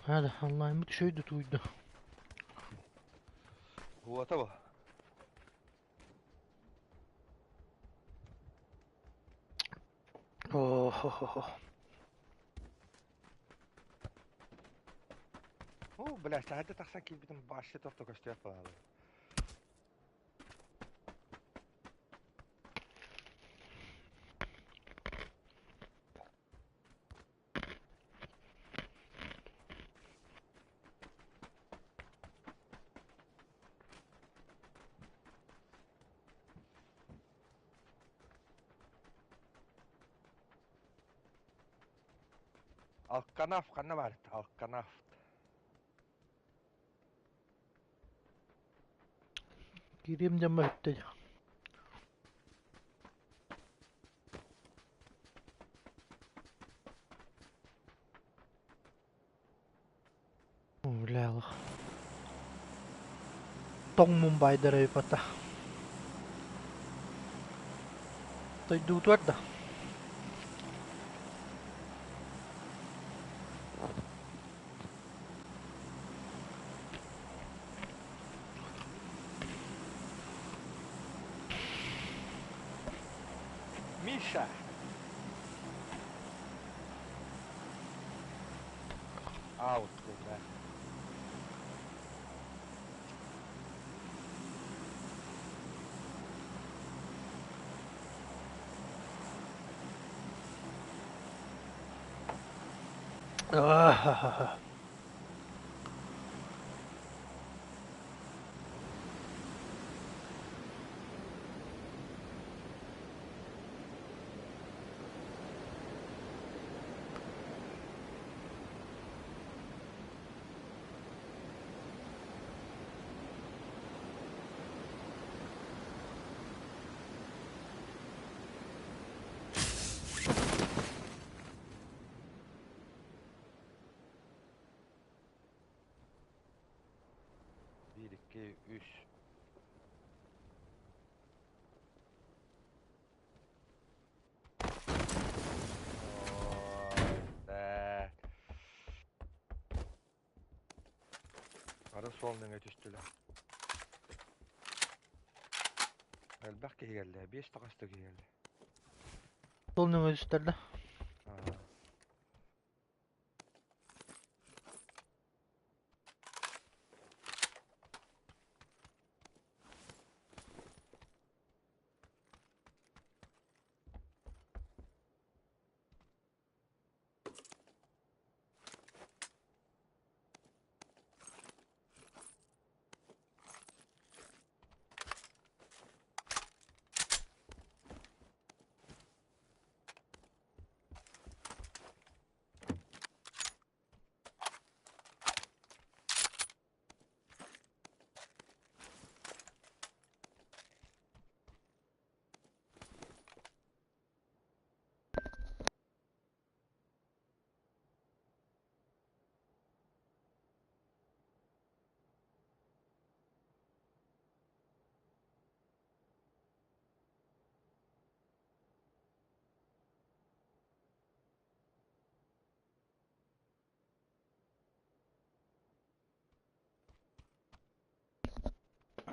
Hadi Allah'ım düşüydü tuydu. Уота бу. Oh. Оо, бля, таһырдьа тахсан киирбитим вообще туох да көстүбэт буолаабыт. Алканаф ханна баар? Алканаф. Киириэм дьоммор өттө. Бля, Тоҥ Мумбайдара ыйпата. Дойдубутугар да? Миша! Аут, бля. Ah. Биир, икки, үс. Ой, Бары суол нөҥүө түстүлэр. Элбэх киһи кэллэ, биэс таҕыста киһи кэллэ. Суол нөҥүө түстэр да?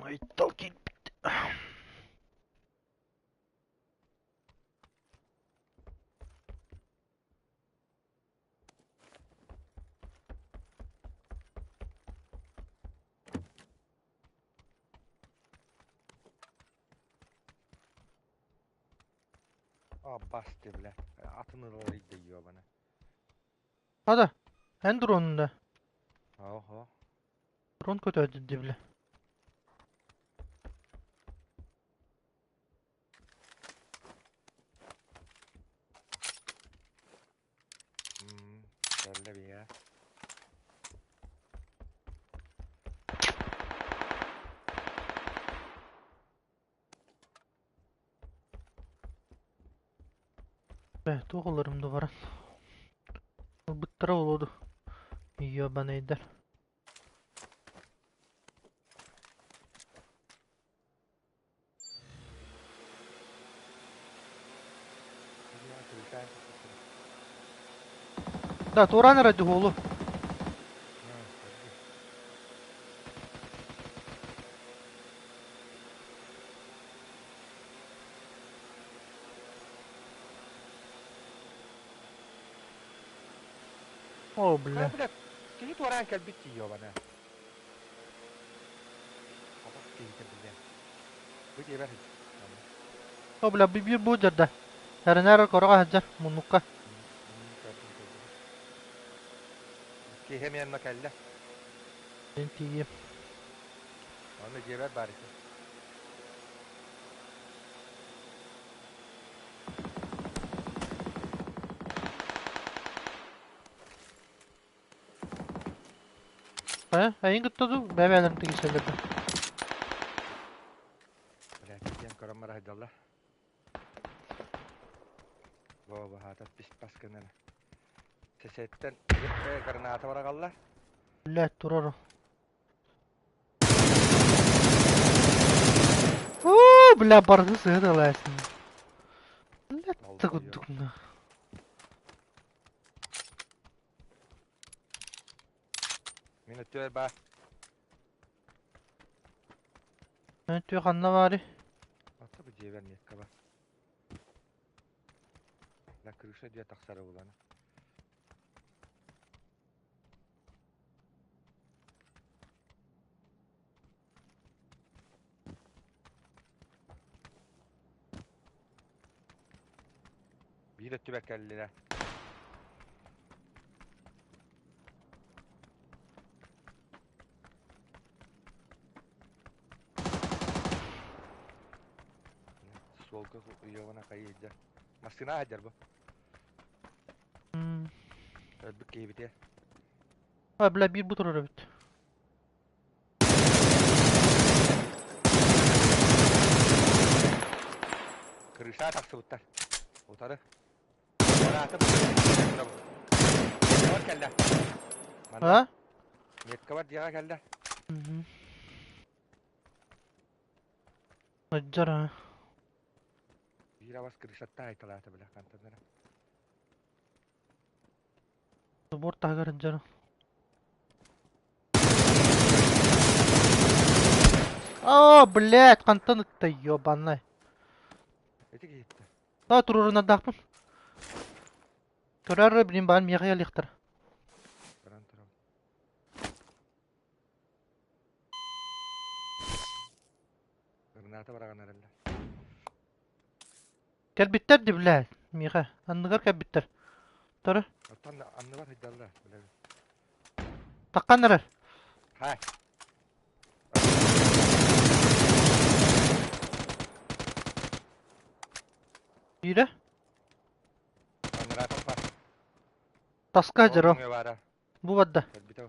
Айтал киирбит. А, басты, бля. Атын ылар ёбана. Hadi. En drone'unda. Ого. Drone көтөөдү бile. Кэллэ бия. Бэ, туох ыларым да баран. Ылбыттара буолуо дуу. Ёбанайдар. Да, туораан эрэ дьуһуолу. О, Хайа бля. бля, киһи туораан кэлбит дии ёбана. Абас киһитэ бля. Бу диэбэр сылдьар. О, бля, биир бу дьарда. Эрэнээр короҕо сылдьар муннукка. Көрдүм көрдүм. Киһи эмиэ онно кэллэ. Мин тиийиэм. Онно дьиэбэр баар этэ. Хайа, эйин кытта дуу, бэйэ-бэйэлэрин тигисэллэр дуу. Блядь, диэн көрөн бара сылдьаллар. Боо баһаата пис-пас гынан. Сесеттен граната барагаллар. Блядь, турар. Оо, бля, барыны сыһыт ылаасың. Блядь, Долбоёб. курдук на. Мин өттүгэр баар. Түө ханна баары? Ата бу дьиэбэр метка бар. На крыша дьиэ тахсара булана. Биир өттүбэр кэллилэр. Суолга уйуоҕуна хайыйда. Массыына сылдьар бу. Өлбүт киһибитэ. А, бля, биир бу турар эбит. Крыша тахсыбыттар. Утары. Бараата Меткабар кэллэ. Манна. А? Меткабар дьиэҕэ кэллэ. Сылдьар а. Биир абас крышаттан айталаата бile хантан эрэ. Забор таһыгар сылдьар. О, блядь, хантан ытта, ёбаный. Ити киһиттэ. Та туруорунардаахпын. Көрөр билин баан миэхэ ялыахтар. Баран турабын. Граната бараҕан эрэллэр. Кэлбиттэр ди, блядь, миэхэ. Анныгар кэлбиттэр. Тору. Оттон анныбар сылдьаллар, билэбин. Таххан эрэр. Хай. Биирэ. Анараа бар. Таска Ол дьоро. нөҥүө баара. Бу барда. Кэлбитэ.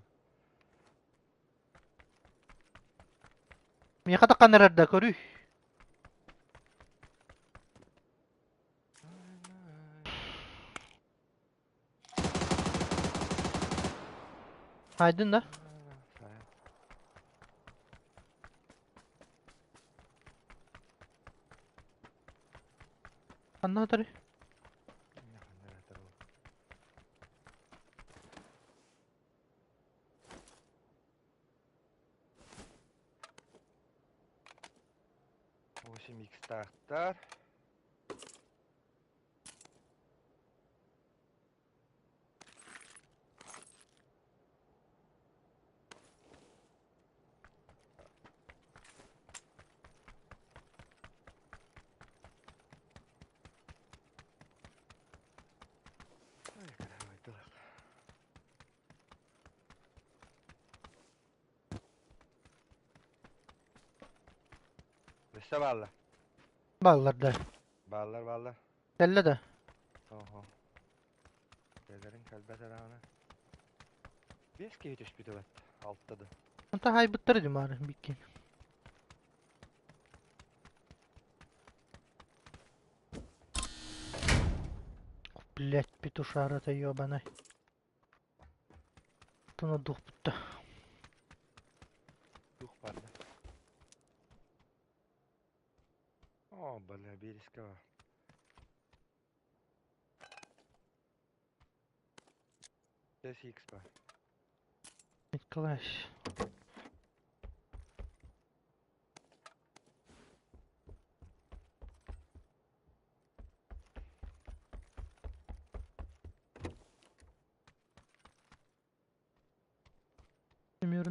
Миэхэ таххан эрэр да көрүй. Aydın da. Ханна атары? Восемь икс-таахтар. Ой, карабайдылар. Өссө бааллар. Бааллар да. Бааллар, бааллар. Кэллэ да. Оһо. Кэлэрин кэлбэтэ даҕаны. Биэс киһи түспүтэ бэт. Алта да. Онто хайбыттар димаары биккин. Блять, петушара-то ёбаный. Туна дух бутта. Дух барда. О, бля, бириска бар. SX бар. Николаевич.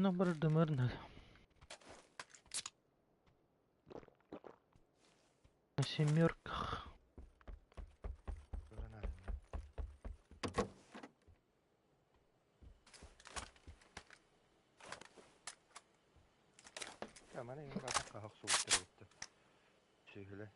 Онон барардымыр надо. На семерках. Көрөн аһынна. Маны бата охсубуттар эбит. Сүһүлэ.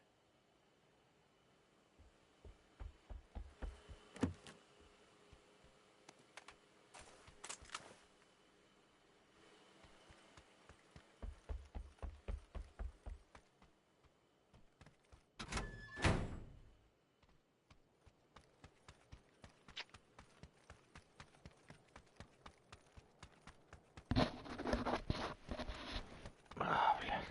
А, блядь.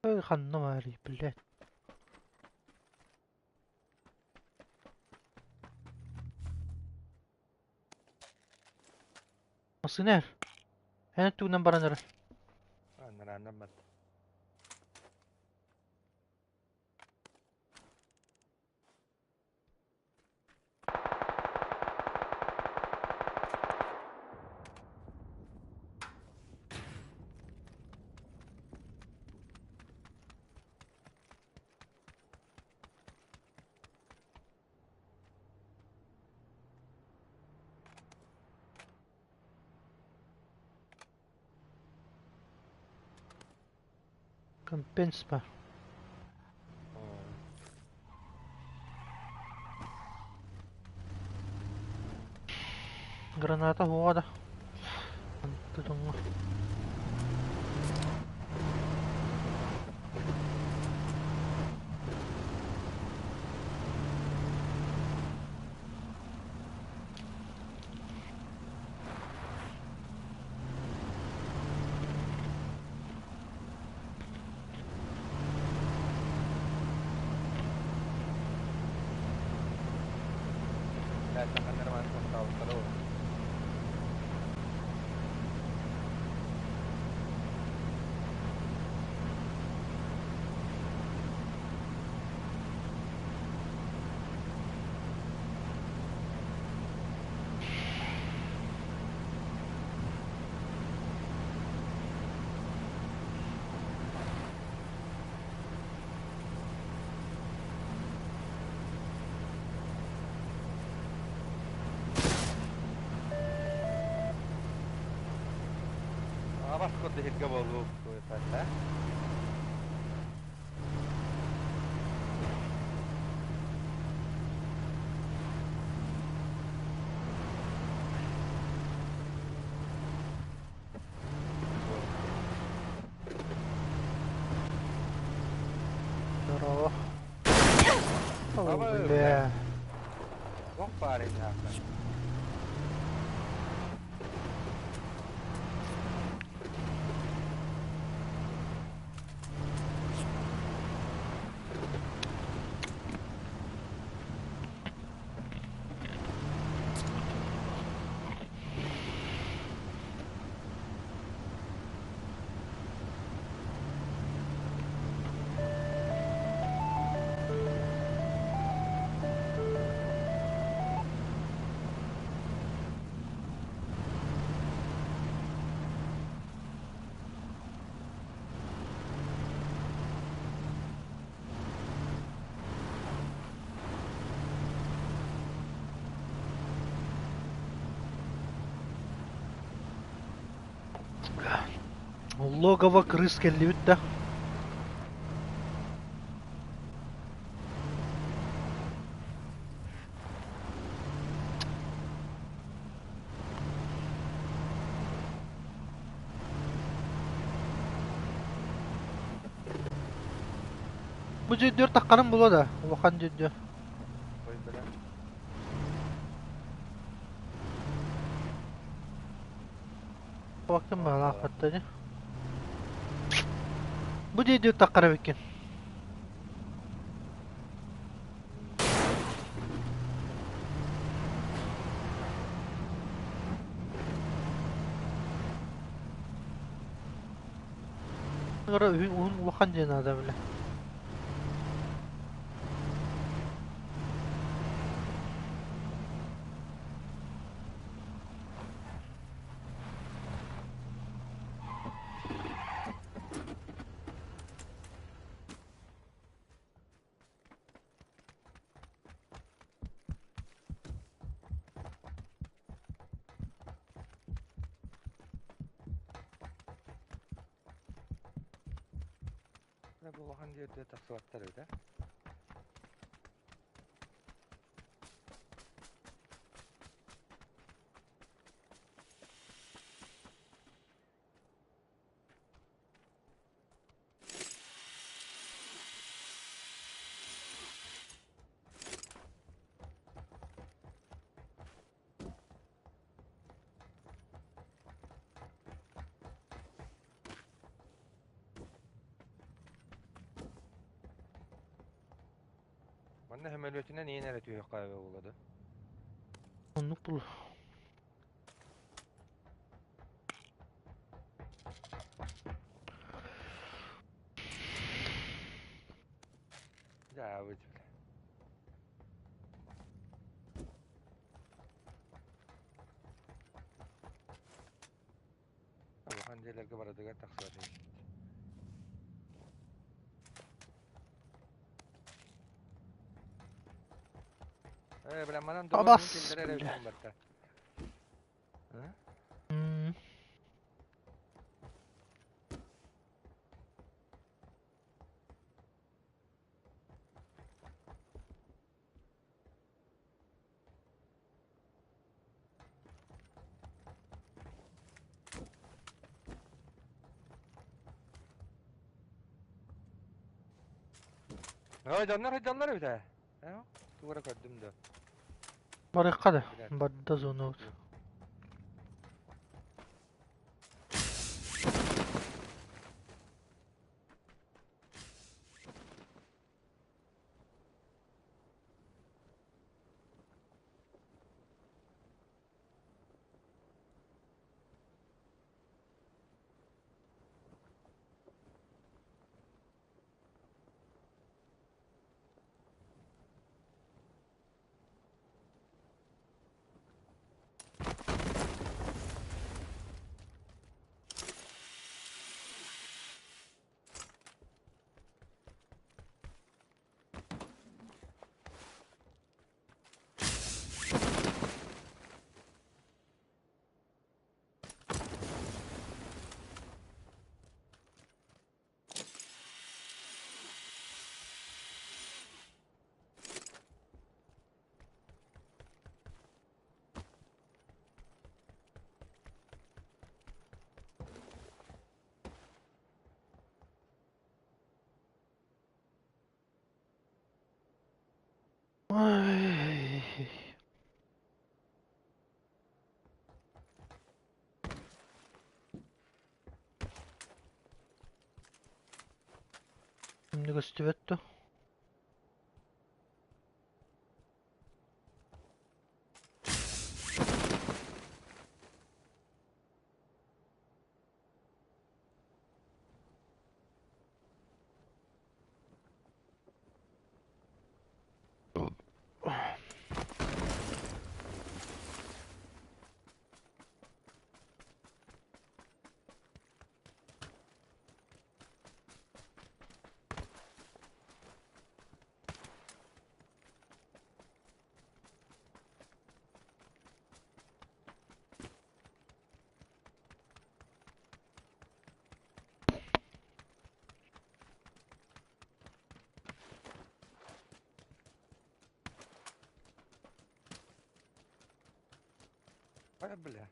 Ой, ханна баарый, блядь. Массыына эр. Эн өттүгүнэн баран эрэр. Аннарааннан барда. Компенс баар. Граната суоҕа да. Тутуҥҥа. Нормально тохтообуттара ол. Абас курдук сиргэ буолуо да? Здорово. О, Давай, бля. Туох баар инньэ Логово крыс кэллибит да. Бу дьүйдүөр тахханын булуо да, улахан дьүйдүөр. Ой, бля. Бакын баалаахпаттар ини. Бу дьүйдүөр таххара эбиккин. Үһүн уһун улахан дьиэ наада бile. Бу улахан дьиэтэ тахсыбаттар эбит, ээ. Манна сөмөлүөтүнэн иин эрэ түһүөххэ эбэ буолла да. Оннук бул. Дьаабыт бля. Улахан дьиэлэргэ барытыгар тахсыбат эбит. Э, бля, манан дрон Абас, киллэрэр бля. эбит барта. М. Ой, дьоннор сылдьаллар эбит ээ. Ээ, тугу эрэ көрдүм да. Барыахха да, Билэр. барда зонабыт. Ой. Кимни көстүбэт дуо? Ой, бля.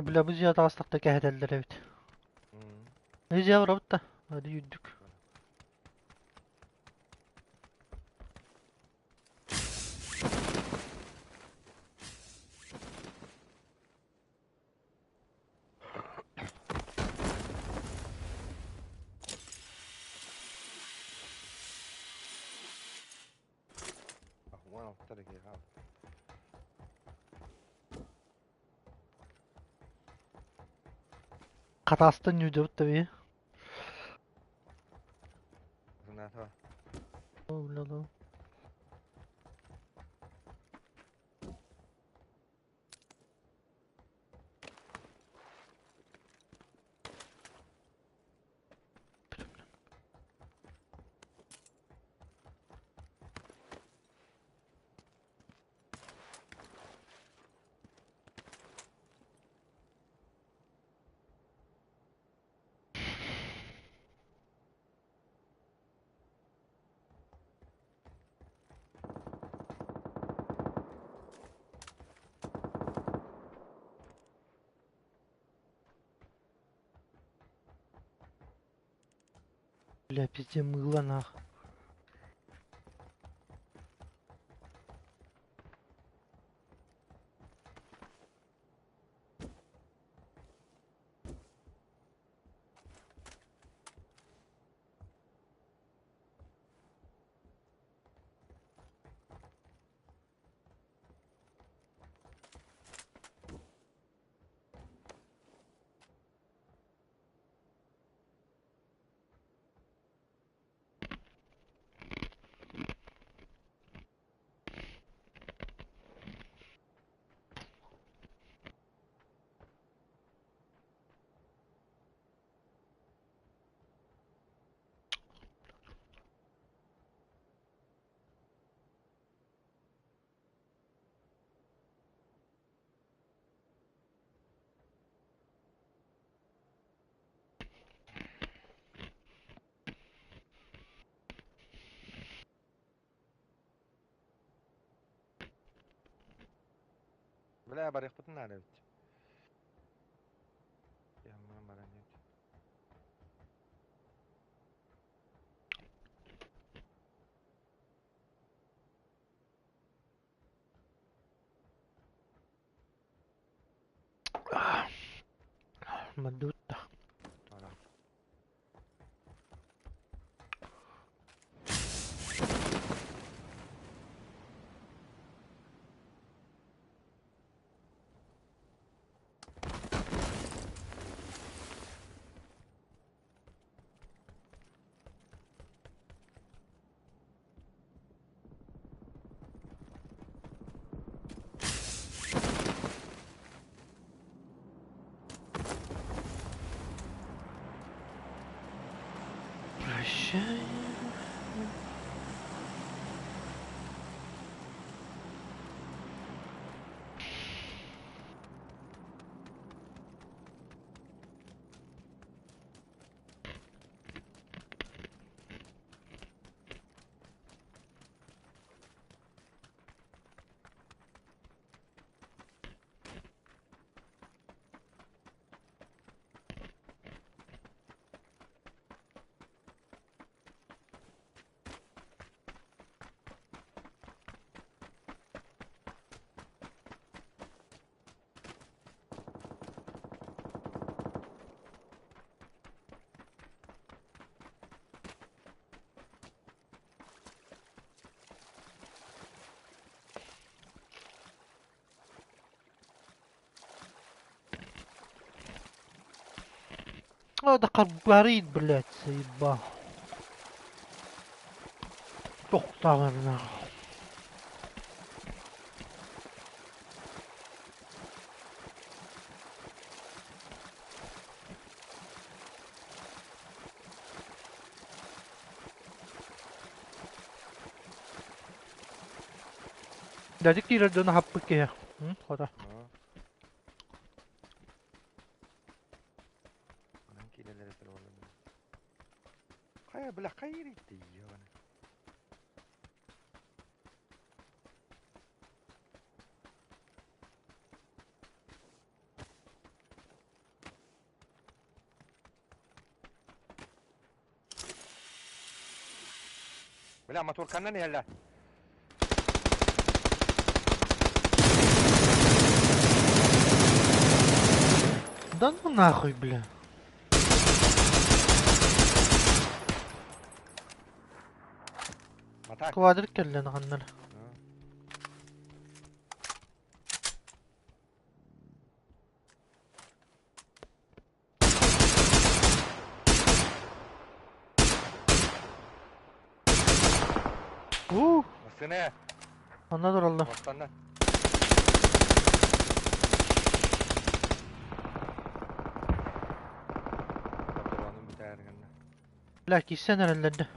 Бля, бу дьиэ таҕыстахта кэһэтэллэр эбит. Дьиэ барабыт да, hadi yürüdük. 16 эрэ киһи хаалла. Хатаастан ньүүдэбит да бии. Санаата. Бля, да. Бля, пизде мыло нах. Бля, барыахпытын наада эбит. Ямман баран эбит. Мадутта. Ана. Прощай. О, да как горит, блядь, заебал. Тохтаҕына. Дядя киирэр дьону хаппыт киһи. Хото. Онон киирэллэр этэр буолла. Хайа, бля, хайыр ебаный. Бля, моторканнан иһэллэр. Да ну нахуй, бля. Матак. Квадрик кэллэн ханнар. Уу, Массыына. Онно тураллар. Останна. Патронум бүтээр гынна. Бля, киирсэн эрэллэр да.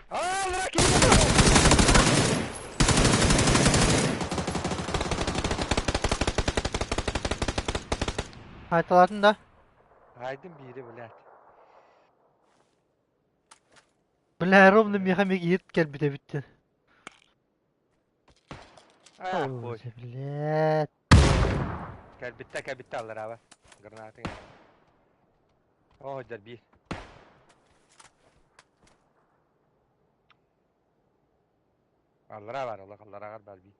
Аа, ракета! Хайталаатын да. Айдын биири, блядь. Бля, ровно миэхэ эмиэ иһит кэлбит эбиттин. Аа, ой. Блядь. Кэлбиттэ, кэлбиттэ аллараба. Граната. Оо, дьэрбиир. Аллараа бар, олох алларааҕар бар бии.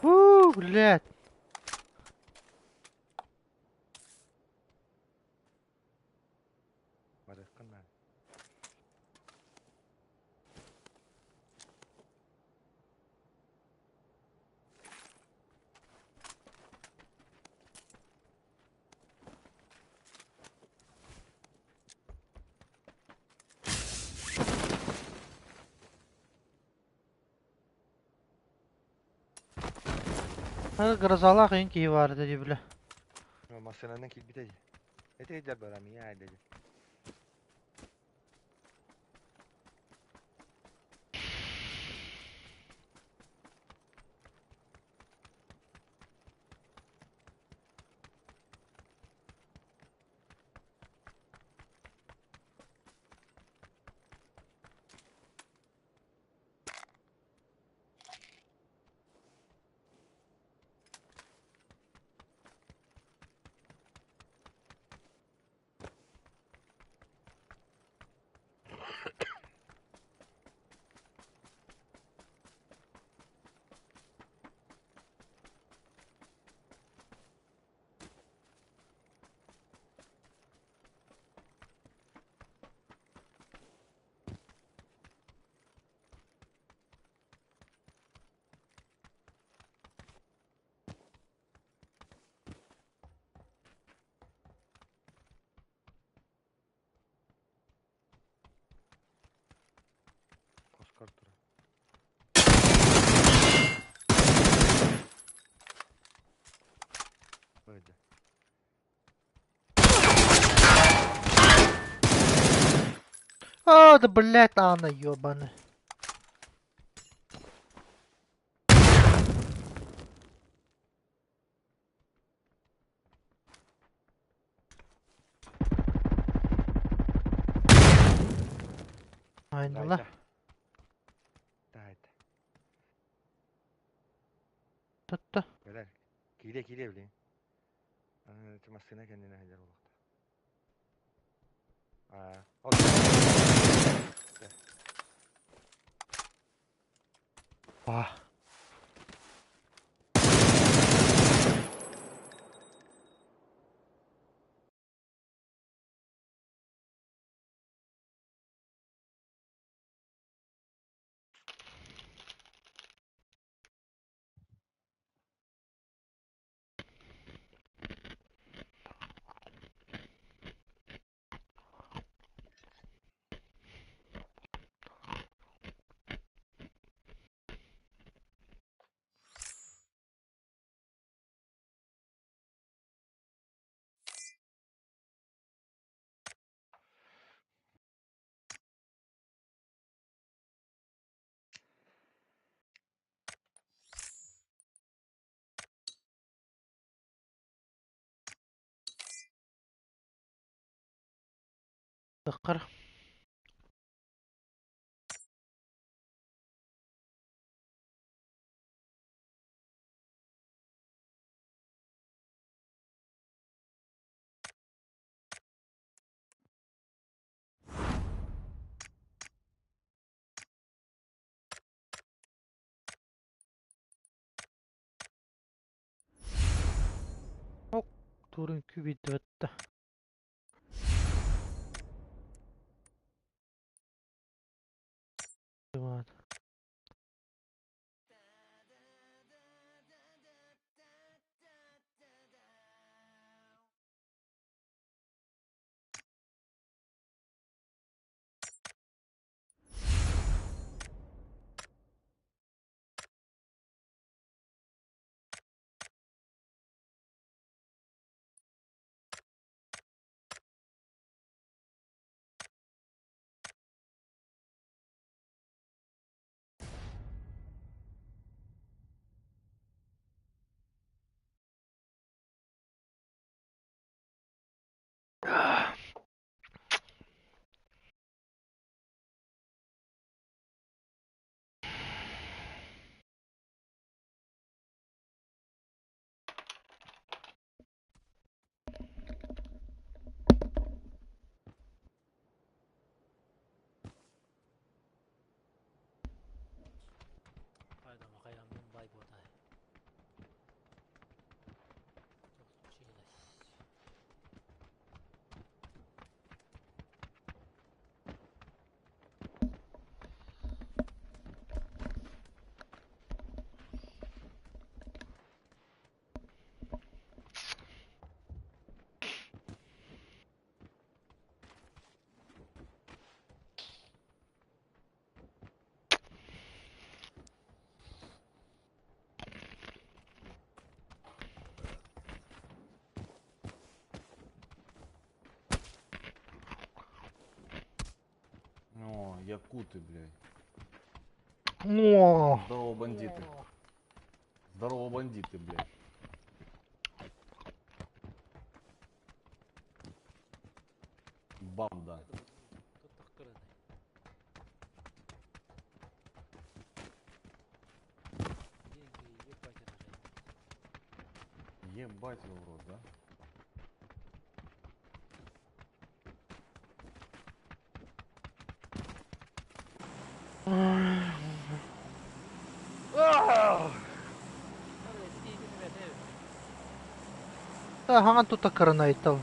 Уу, блядь. Барыаххын наада. Грозалаах иин киһи баар этэ дии, бля. Массыынанан киирбитэ дии. Ити сылдьар барам ийэ дии. Хоскор турар. Быйды. О, да блядь, Анна ёбаная. Айдылар. Таайда. Tuttu. Кэлэр. Киирэ киирэ билин. Аны массыына кэннинэ сылдьар буолуохтаах. Аа, ол А. Таххар. Тур үҥкүү биэрдибэт да. О, якуты, блядь. О, Здорово, бандиты. Здорово, бандиты, блядь. Банда. Ебать его в рот, да? Хаҥан тута кыранайтал.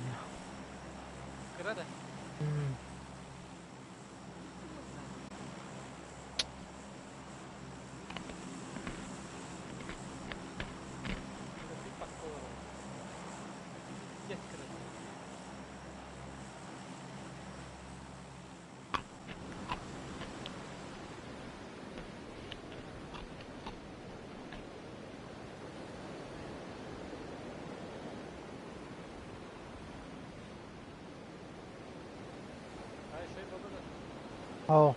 О.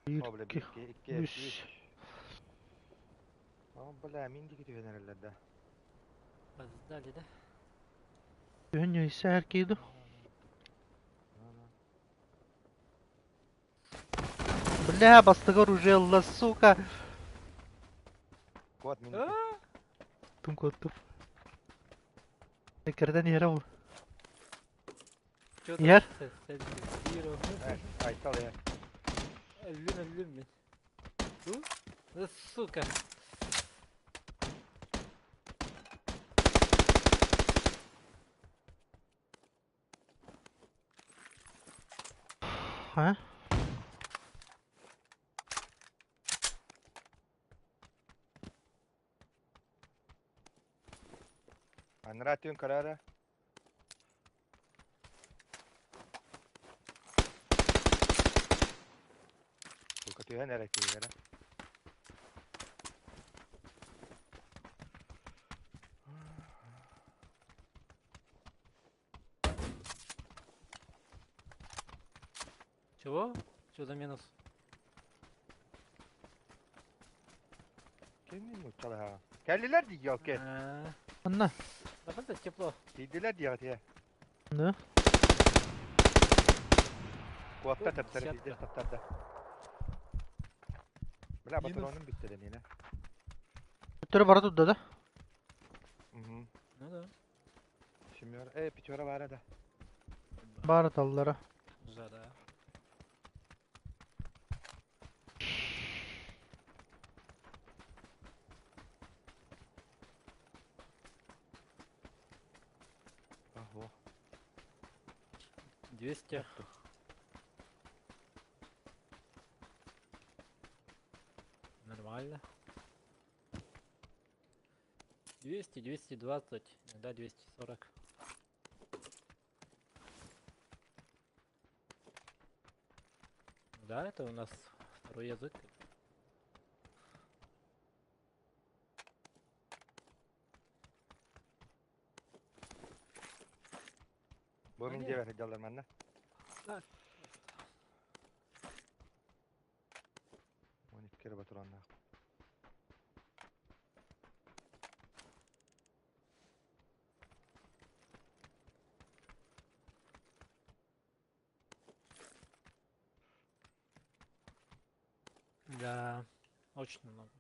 О, бля, Икки, икки, икки, үс. үс. О, бля, мин диэки түһэн эрэллэр да. Түһэн үсээр кииду. Бля, бастыгар уже ылла, сука. Кот мин диэки. Тум куоттум. Кэрдэн иһэрэ ол. Иһэр? Айтал иһэр. Өллүм, өллүм мин. Сука. А? Анараа түүн көрөөрө. Сука түһэн эрэ киһилэрэ. Чего? Что за минус? Кимниин нууччалаһа? Кэллилэр дии, ёлки. Анна. Бакында тепло. Тиийдилэр диэҕит ийэ. Да. Куотта тэптэрэ биирдэ таптарда. Бля, патронум бүттэ да миэнэ. Өттөрө бара турда да? Угу. Ну да. Семера, пятера баара да. Баара таллара. Жара. Ого. 200. Нормально. 200, 220, иногда 240. Да, это у нас второй язык. Бу мин дьиэбэр сылдьаллар манна. 12 эрэ ботуруоннаах. Да, очень много.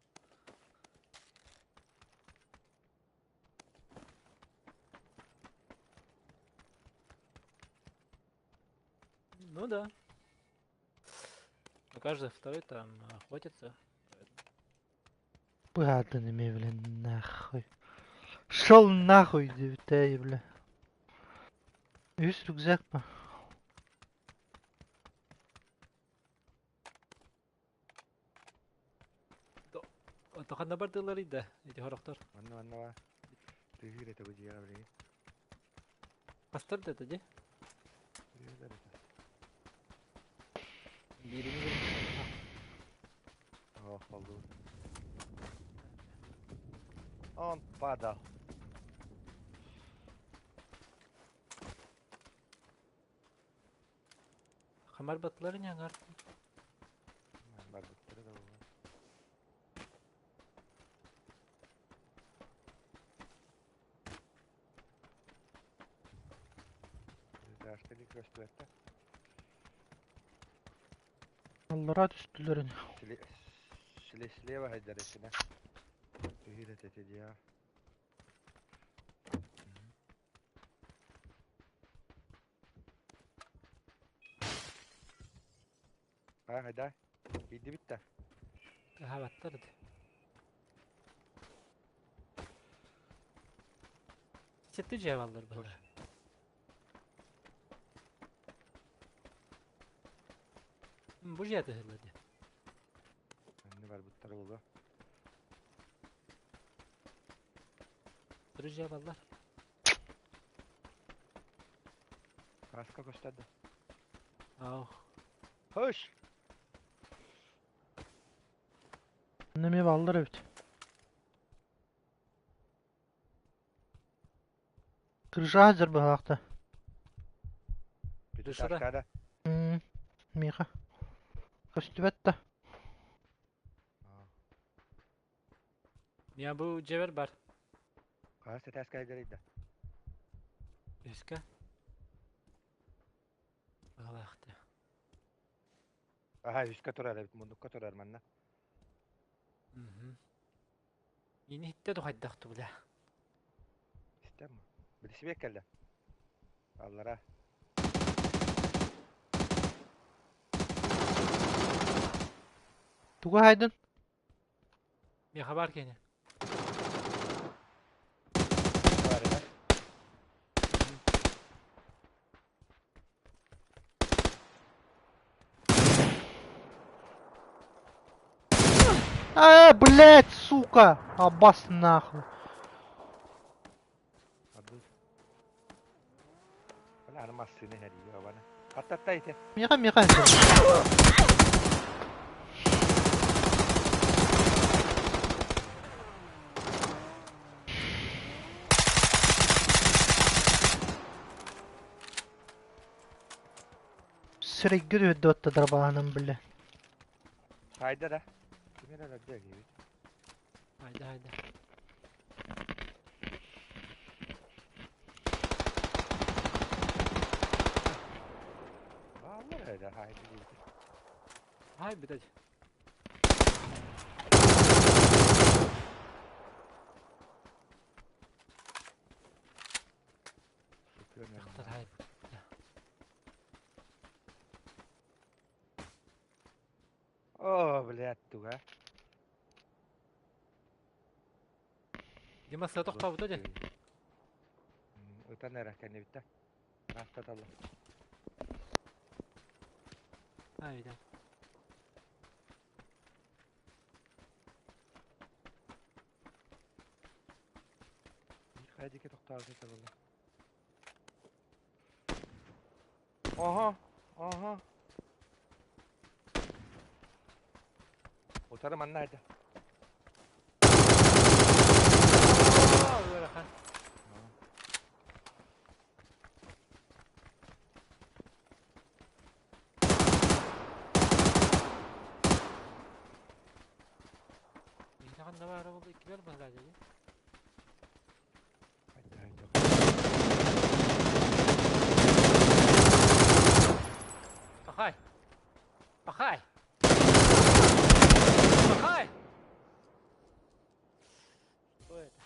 Ну да. Но каждый второй там охотится. Быһаатын эмиэ, бля, нахуй. Шел нахуй, диэбитэ, бля. Үс рюкзак па. Ханна бардылар да, эти хорохтор. Манна манна ба. Тыһыыр этэ бу дьиэҕэ билигин. Хастар да ди. Тыһыыр этэ. Биирини Ох, болду. Он падал. Хамар батлар не ангар. Барбыттара да буолуо. Этажтары көстүбэттэр. Аллараа түстүлэр ини. Слева хайдар этинэ. Тыһыыр этэ дии. А, хайда? Киирдибит да? Хаабаттар да. Сетти дьиэ баллар быһыылаах. Бу дьиэ тыһылла дии. Анны барбыттар буолуо. Бу дьиэ баллар. Краска көстөр да. Ау. Хош! Онно эмиэ бааллар эбит. Крыша сылдьар быһыылаах Крышада? да? Миэхэ. Көстүбэт да. Я бу дьиэбэр бар. Хаһыс этээскэ сылдьарый да? Үскэ. Быһыылаах да. Аха, үскэ турар эбит, муннукка турар манна. Угу. Миини иһиттэ духайдах бля. Истэм. Билсибиэк кэллэ. Аллара. Тугу хаайдын? Миэхэ баар киһини. Бар этэ. А, блядь, сука! Абас нахуй. Абдул. Бля, аны массыына иһэр абаны. Хаттатта ити. Миэхэ, миэхэ. Сирэйгэ түһэрдэ уотта дарбаһынан бile. Хайда да. Ким эрэ өлөрдө диэбит. Haydi haydi. Бааллар эрэ хайда диэбит. Hay bir de. Сытыан Тахтар эмэ. hay. О, блядь, туга. Дима сыа тохтообута дьэ. Ытан эрэ кэннибиттэ. Наастаталла. Haydi. Хайдики тохтообут этэ Ага, ага. Утары манна хайда. Ыарахан. Миһиэхэ да баара буолла иккилэр баһылаа дии. Хайда, хайда. Пахай! Пахай! Пахай! Что это?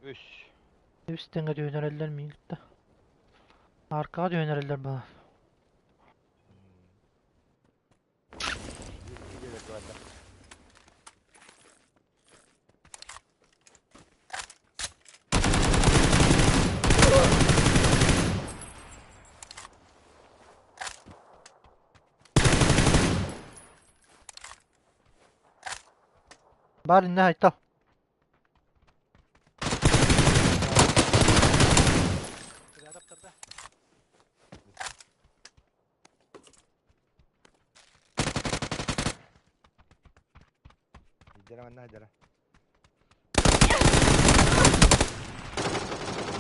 Үс. Үс тэҥҥэ түһүнэрэллэр миин кытта. Ааркаҕа түһүнэрэллэр баҕар. Баар иннэ Айтал.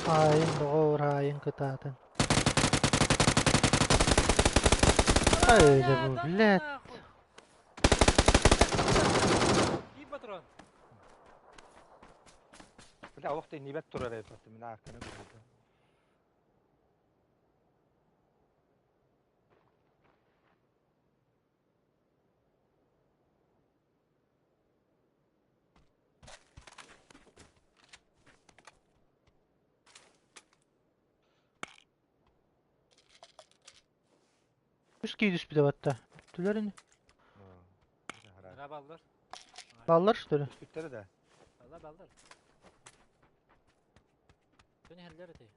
Хаайын доҕоор, хаайын кытаатын. Ай, дьэ бу, блядь. Киир патрон. Бля, олох да иннибэт турар эбит, мин аакканы көрбүтүм. Үс киһи түспүтэ батта. Бүттүлэр ини. Нара баллар. Баллар что ли? Түспүттэрэ да. Баллар баллар. Дьон иһэллэр этэй.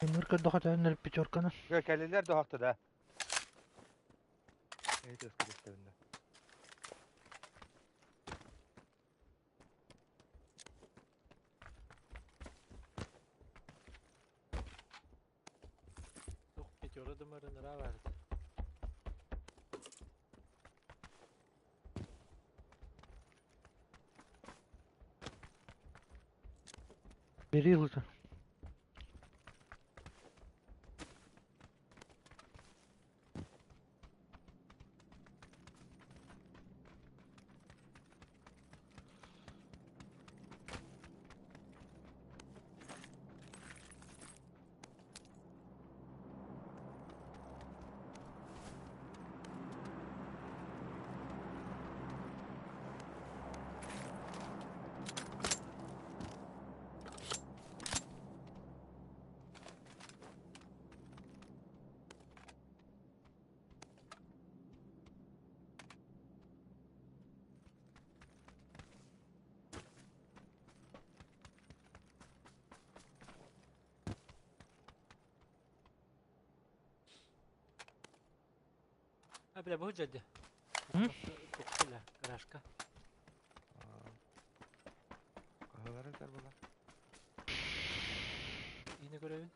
Тимир көрдөхө төһөннөр пятерканы. Кэллилэр да да. Эти өскөтүстэринэ. Туох пятеро дымарын ыра баар этэ. Бери ылыта. А, бля, бу дьадя. М? Тохтула, гаражка. Каһылары тар була. Ини көрөбүн.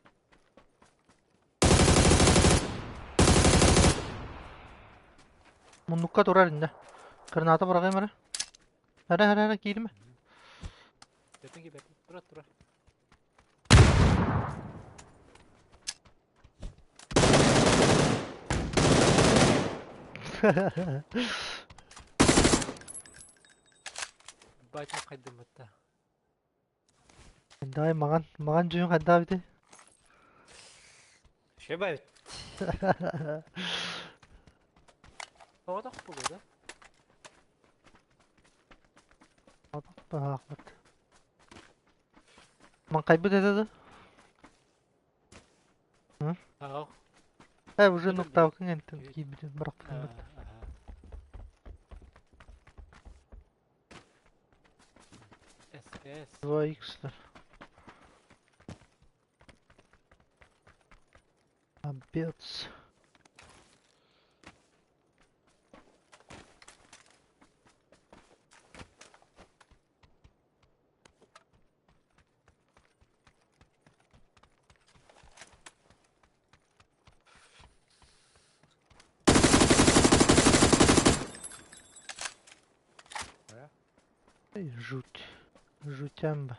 Муннукка турар инде. Граната быраҕыам эрэ. Эрэ эрэ эрэ киирмэ. Бэтин кибэтин. Тура тура. Бачым хайдыммытта. Давай маҥан маҥан дьүһүн хайдах эбитий? Шебай. Оҕотох буолуо да? Баахпыт. Маҥхайбыт этэ да? Аах. Э уже нуктаабыккын энтэн киирбитин бырахпытын. Аха. Кээс. 2х-тар. Капец. Эй, жуть. Жутямба.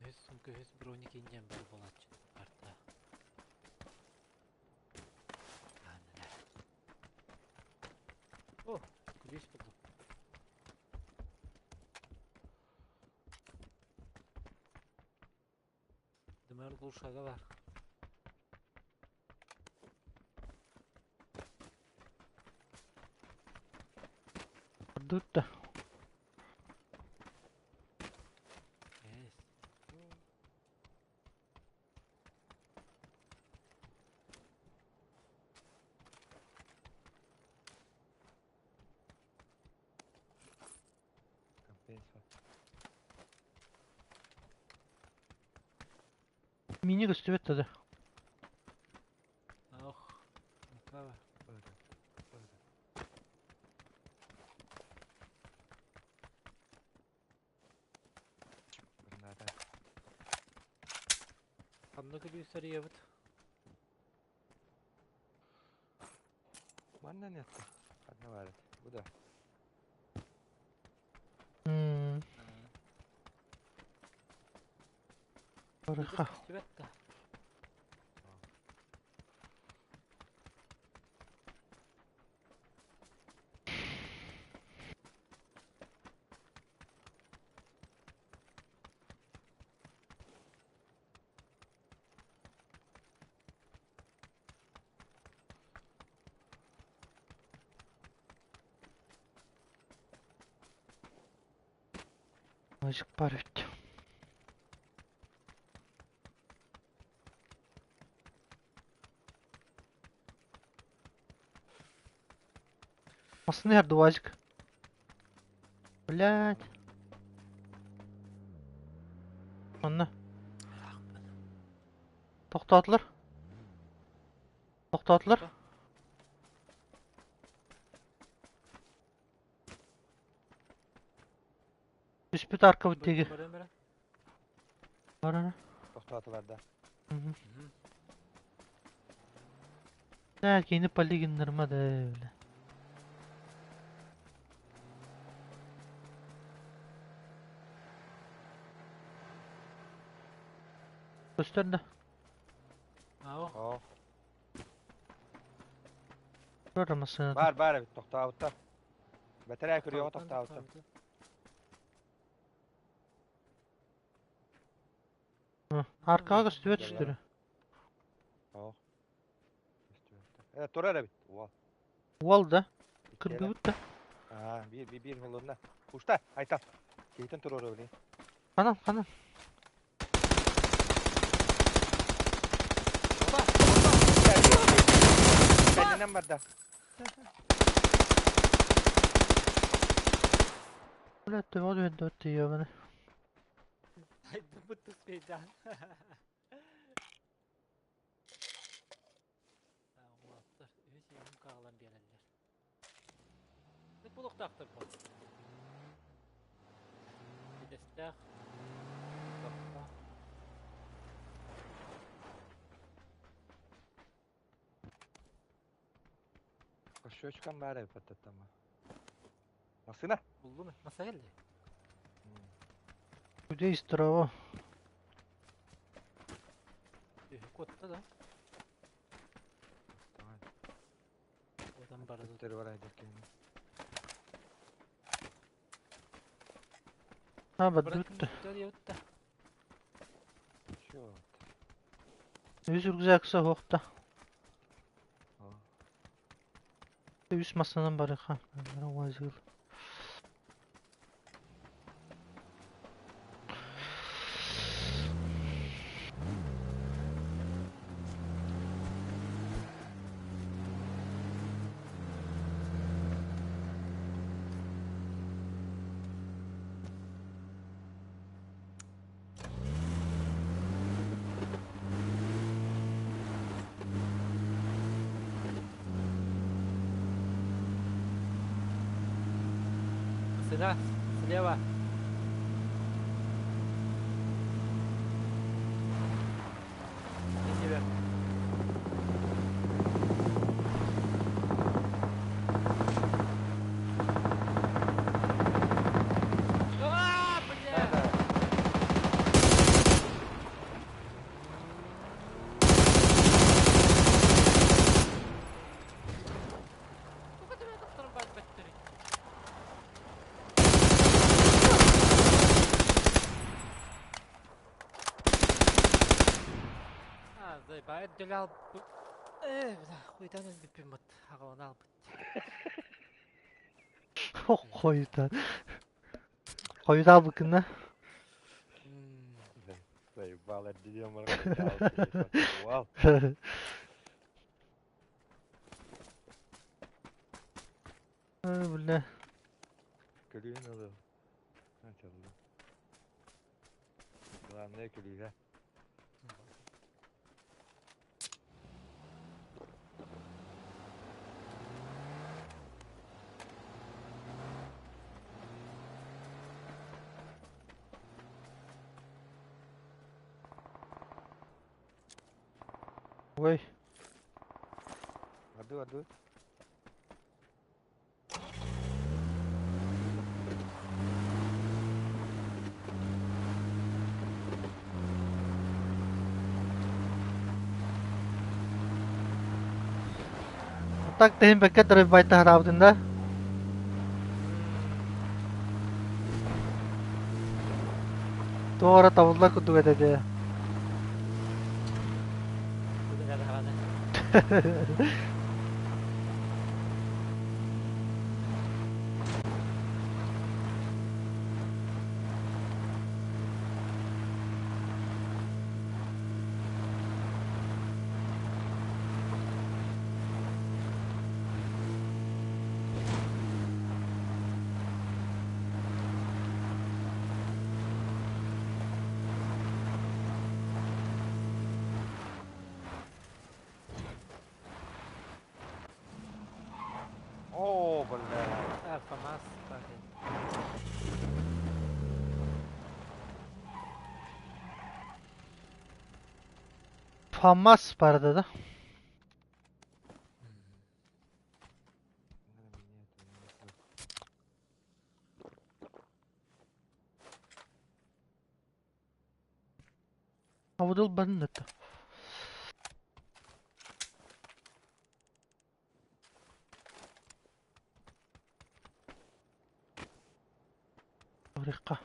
Үһүс сумка үһүс броник индиан бар буолааччы барта. О, күлүүс булдум. Дымар глушага бар. Ордут да. Эс. Компенса. Мини көстүбэт да. Ох, мукава. Быһыта. Быһыта. Граната. Ханна күлүүс арыйабыт? Манна нет. Одна варит. Бу да. Барыха. Көстүбэт да. Азик бар эбит. Массыына иһэр УАЗик. Блядь. Манна. Тохтоотулар. Тохтоотулар. Түспүт аркабыт диэки. Баран баран. Барана. Тохтоотулар да. Да, кини полигиннарма да, бля. Көстөр да. Ау. Оо. Көрөр массыыната. Бар бар эбит тохтообуттар. Бэтэрээ күрүөҕэ тохтообуттар. Аркаҕа көстүбэт үстөрө. Оо. Көстүбэттэр. Э, турар эбит. Уол. Уол да. Иккиэлэ. Кыргыбыт да. Аа, биир биир биир холунна. Кушта, айта. Киһитин туруору билин. Ханан, ханан. Опа! Кэннинэн барда. Блядь, төбөҕө түһэн да тиийэбин. Айдыммыт успейдаан. Уолаттар үһүс иһин хаалан биэрэллэр. Бит булуктаахтар бу. Идэстээх. Тохто. Кошечкам баар эбит баттаттама. Массыына. Буллум. Маса келди. Где есть трава? Үһү куотта да. Давай. Одан барды. Төттөрү барай деккени. А, бардыбыт да. Диэбит да. Чёрт. Үс рюкзак суохта. Оо. Үс массыынан барыха. УАЗик. Машина слева. Иннибэр. А, бля! Хуйтан өлбүппүн аҕалан албыт. Хойутан. Хойутаабыккын да? Заебал, эрдириэн баран Вау. Бля. Күлүүһүн ылыам. Ачылла. Главное күлүүһэ. Ой. Аду, аду. Так тэһин бэккэ драйвбайтаһараабытын да? Туох эрэ табыллар курдук этэ дии. Оо, бля. ФАМАС парень. Famas барда да? Абыдыл барын это. Рыхка.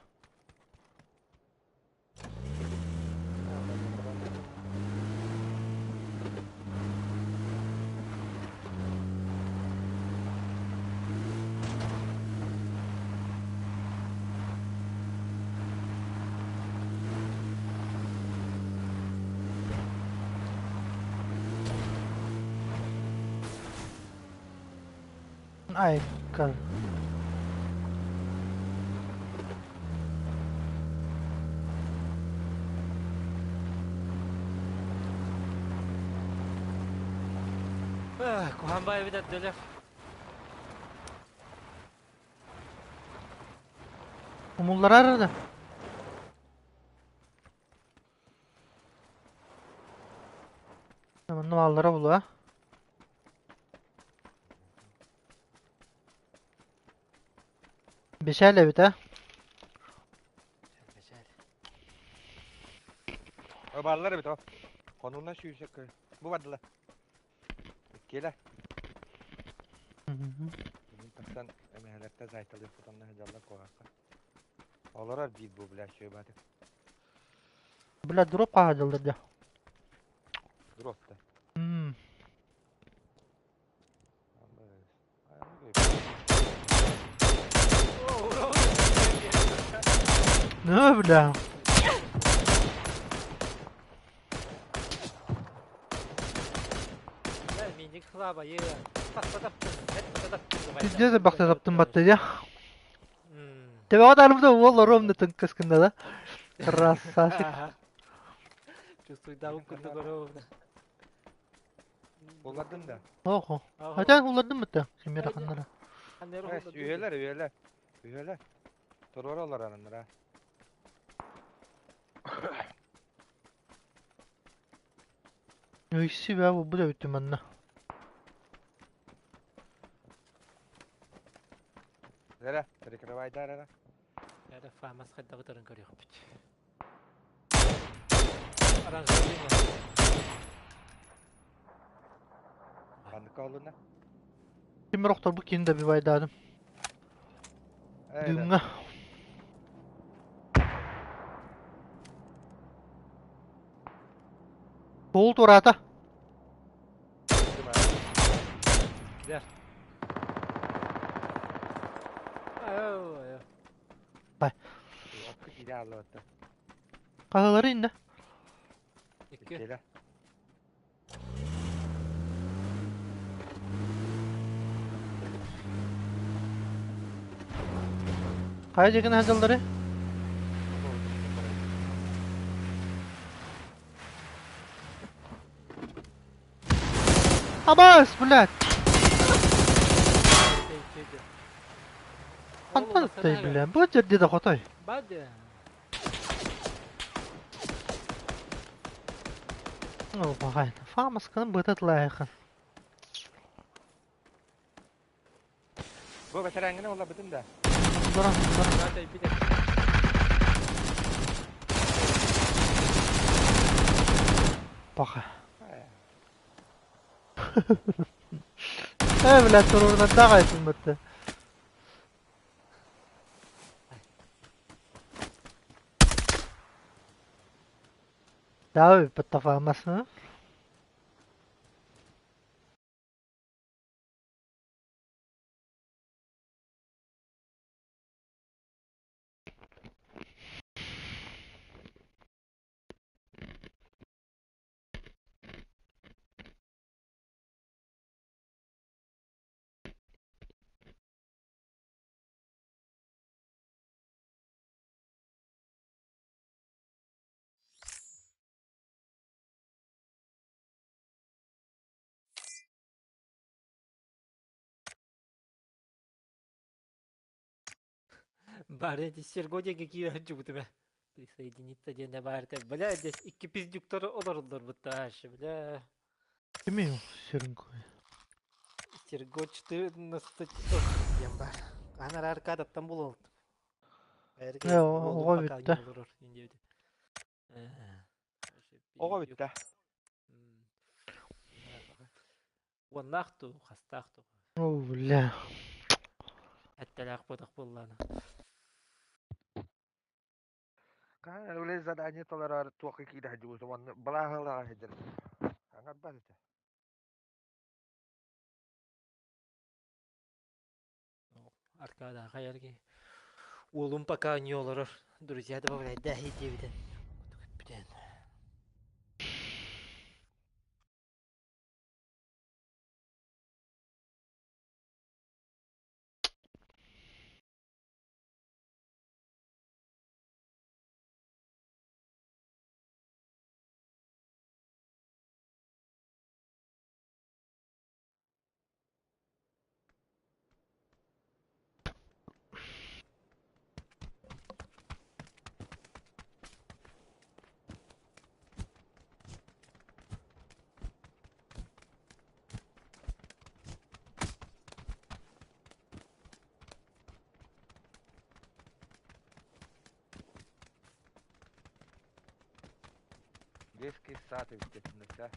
Ай, кар. Куһаан баай эбит Өлөр. Умулларар да. Манна бааллара буолуо. Бишэл эбит ээ. Бааллар эбит о. Хонуна сүүсэ Бу бардылар. Иккиэлэ. Тахсан эмэһэлэртэ зайталыы фотонна сылдьаллар куһаахха. Олорор биир бу бля сүөбааты. Бля, дроп хаһадыллар дьэ. Дроп да. Ну, бля. Пиздец бахта таптым батты дьэ. Тебэҕэ таарбыта уол ровно тыҥкас гынна да. Красавчик. Чувствуйдаабын курдук ровно. Улардым да. Охо. Хотя улардым бытта. Химера ханнара. Үйэлэр, үйэлэр. Үһүөлэр. Туруора олорор аннара. Өйсү бää булбут эбиттим манна. Эрэ, перекрывайдар эрэ. Эрэ фамас хайдах ытарын көрүөхпүт. Оранжевый. Ханнык олуна? Тимир охторбут кини добивайдаадым. Ээ, Дыымҥа. Суол туораата. Килер. Айо, айо. Окку киирэ аллыбатта. Хаһылары иннэ. Икки. Иккилэ. Хайа дьэкин сылдьаллары? Абаас, блядь! Хантан ыттай, бля? Бу жерде да хотой. Бадя. О, баҕай. Фамасканы быта тылайхан. Бу бэтэрэҥҥин олорбутун да. Баран, баран. Бадя бит. Баха. Э, блядь, туруорунан даҕайсын бытты. Даа бытта фамас, ы? Бары эти Серго диэки киирэн дьубутуме. Присоединиться диэн баарта. Бля, здесь икки пиздюктар олороллор бутта бля. Кими Серго? Серго 14 диэн бар. Анар аркадаттан булалт. Э, оҕо бүттэ. Оҕо бүттэ. Уоннаах ту, хастаах ту. О, бля. Әттелээх ботах буоллаана. Каан үлэ задание толорор туохха киирэ сылдьыбыт уонна балааһылаах сылдьар. Аҥарбат этэ. Аркада хайарги. Уолум пока не олорор. Друзья добавляй, да, иди бүтэн. Детский сад естественно.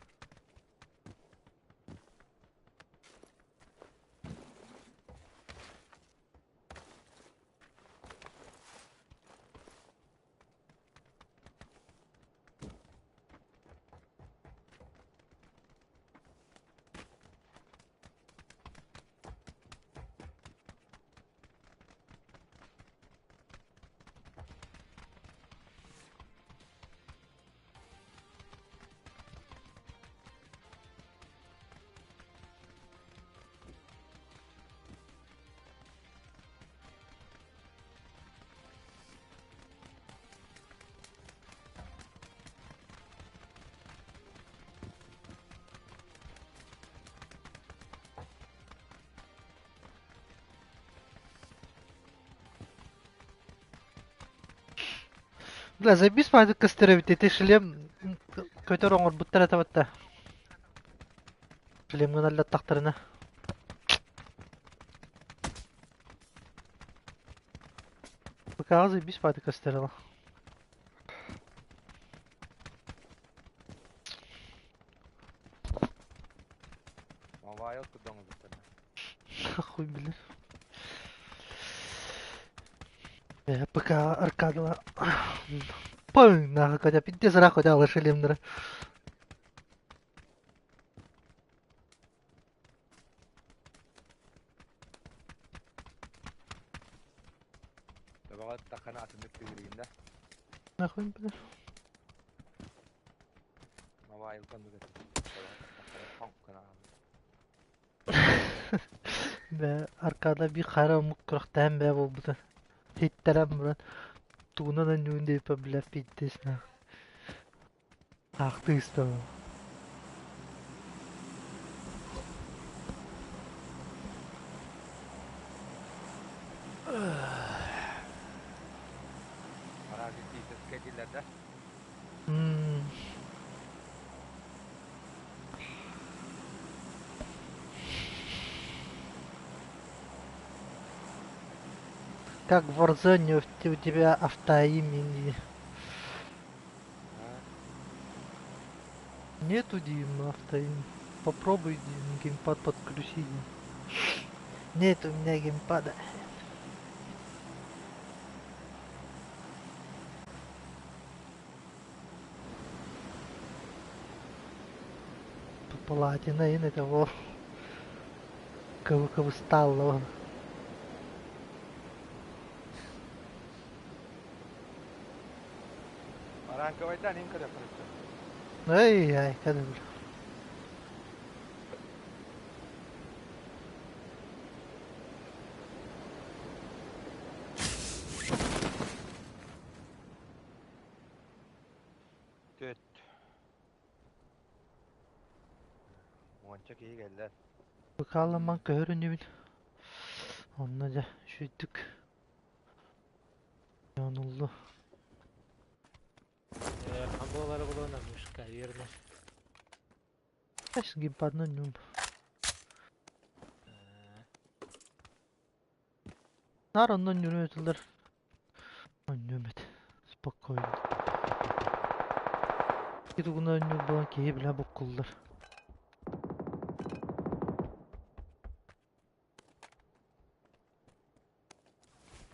Бля, заебись маайдык көстөр эбит ити шлем көтөр оҥорбуттар этэ батта. Шлемҥин аллаттахтарына. ПК-ҕа заебись маайдык көстөр ала. Мобайл курдук оҥорбуттар. Хуй билэр. ПК аркадала. Пың, нахуй, хотя пиздец нахуй, да, шлемнары. Табаҕа таххана атыннык тыгырыгын да. Нахуй билэр. Мобайлга оннук этэ. Табаҕа таххана Бээ, Аркада биир хара омук күрэхтэһэн бээ буолбута. Иттэрэн баран тугунан анньыыбын диэбиппэр бля пиздец нахуй. Аахтыы истэҕим. Паразитическай дииллэр да. М Как в Warzone у тебя автоимени? Нету, Дим, автоим. Попробуй, Дим, геймпад подключи. Нет у меня геймпада. Платина ин этого кыбыстаалла. Аранковайдан им көрө көрөттө. Ай, ай, кәдімгі. Төт. Уонча киһи кэллэ. Быкааламан көһөрүнүбүн. Онно дьэ, шүйдүк. Онуллу. Хамболары булуна мышка, верно. Эс геймпадны нюм. Нар оннон нүрү өтүлэр. Өннүмэт. Спокойно. Китугуна өннүк буолан киһи билэ буккуллар.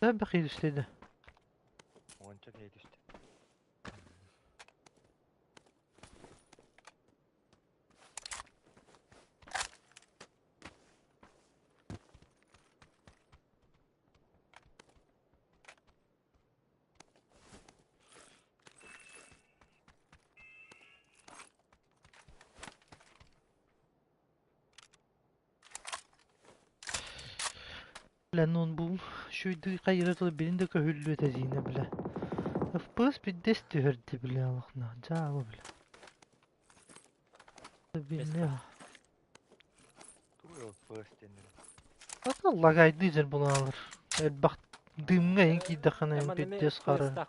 Бэхи түстейді. Уонча киһи түстэ. Бля, ноутбугум шүйді қайыры тылы бірін де көһүллү этезине бля. FPS биддес түһэрди бля алахна. Жаабы бля. Билне. Тугу FPS денир. Ата лагайды жер буналар. Элбах дымга ин кийдэхана ин биддес қара.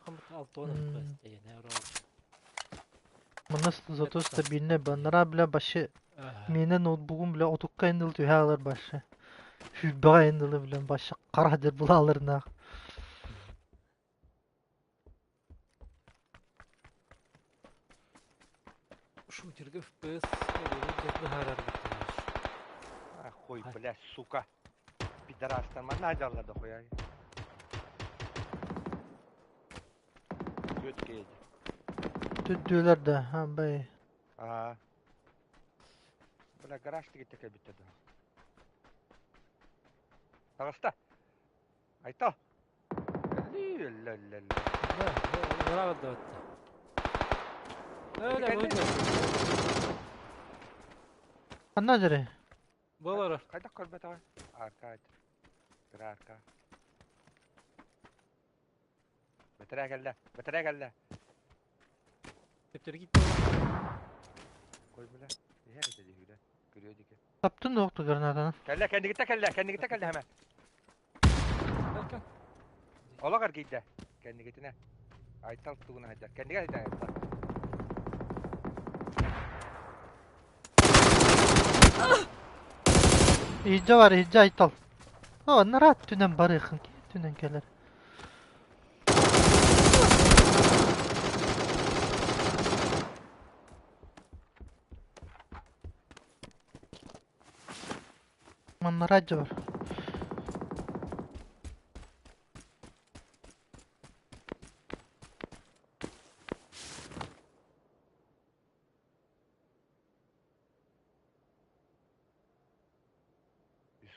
Мана зато стабильно баннара бля башы. Мене ноутбугум бля отукка индил түһэ башы. Хүббэҕэ индил бля башы қара дер булалар на. Шутерге FPS быһаарар А хуй, блядь, сука. Пидорастар, манна ажаллар да хуя. Төт кейди. Түддүлэр да, ха бай. Аа. Бля, гараж тигитте кэлбитте да. Таҕыста. Айта. Лэ-лэ-лэ. Браво да. Öyle buydu. Ханна жары? Болор. Хайдах көрбөт аҕай? Арка айт. Кыра арка. Бэтэрээ кэллэ. Бэтэрээ кэллэ. Төптөр гитте. Кой бля. Иһэр этэ дии Көрүө дике. Таптын оқту гранатаны. Кэллэ, кэннигиттэ кэллэ, кэннигиттэ кэллэ хэмэ. Олох аргийдэ. Кэннигитинэ. Айтал тугун айдар. Кэннигэ айдар Айтал. Иһдьэ бар, иһдьэ Айтал. О, нараат түнэн барыахын, түнэн кэлэр. Манна радио бар.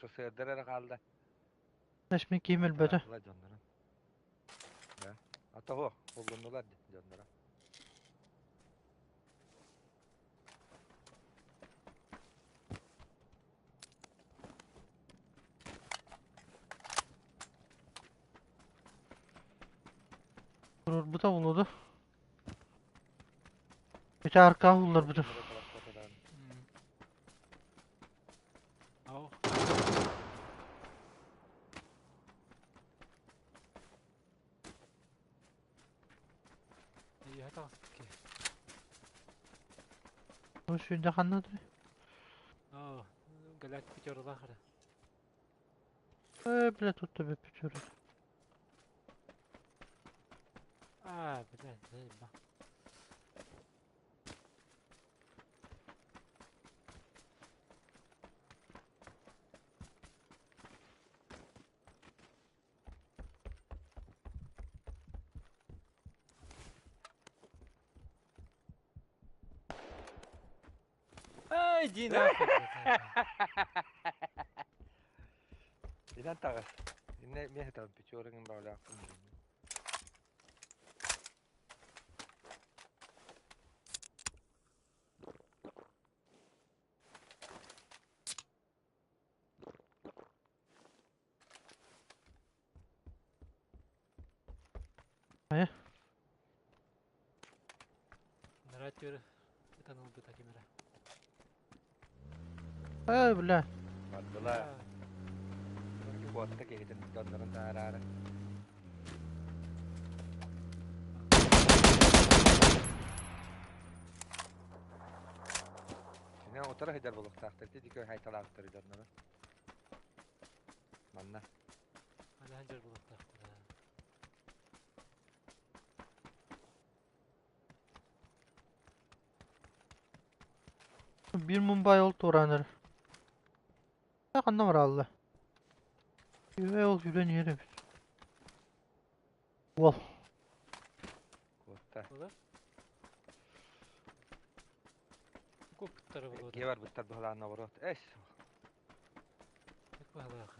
Сосыардар эрэ хаалла. Нэшми киим өлбөтө. Дьоннорун. Да. А того, буллуннулар дьонноро. Турурбута улуду. Ити аркаа улларбыта. Ау. Ийэ таҕыспыт киһи. Бу сүүрдэ ханна турар? Оо, галят пятералаах эрэ. Э, бля, тут тебе пятеро. А, бля, заеба. Ай, иди нахуй, блядь. Инэн таҕыс. Инне миэхэ там пятерыгын баҕалаахпын. Хайа? Наратер ытан ылбыта ким эрэ. Эй, бля. Бардылар. Куотта киһитин дьоннорун таараары. Сине утары сылдьар буолуохтаахтар ити дикой хайталаабыттар дьонноро. Манна. Манна сылдьар буолуохтаахтар. Биир Мумбай ол туораан эрэр. Ханна бараалла? Үһэ ол сүүрэн иһэр эбит. Уол. Куотта. Буолар. Куппуттара буолуо. Иккиэ барбыттар быһалаан оборот. Эс. Быһалаах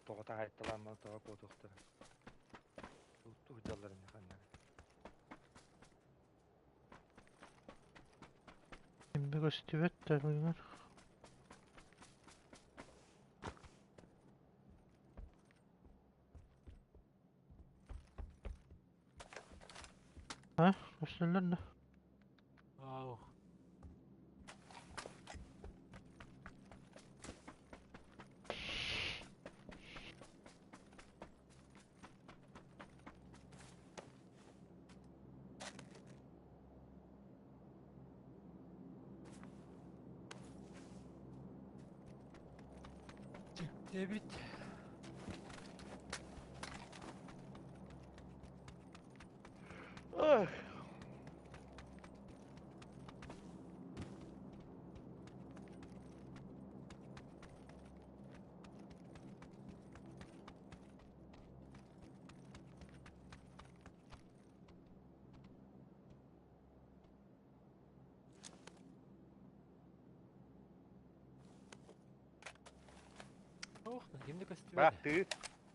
Тоҕо таһайталаан тоҕо куотуохтара. Тутту сылдьаллар ини ханна. Кимде көстүбэт да А, көстөллөр да. Вау. Дебит. Ах. Ох, кимде көстүбэт. Ба, тыы.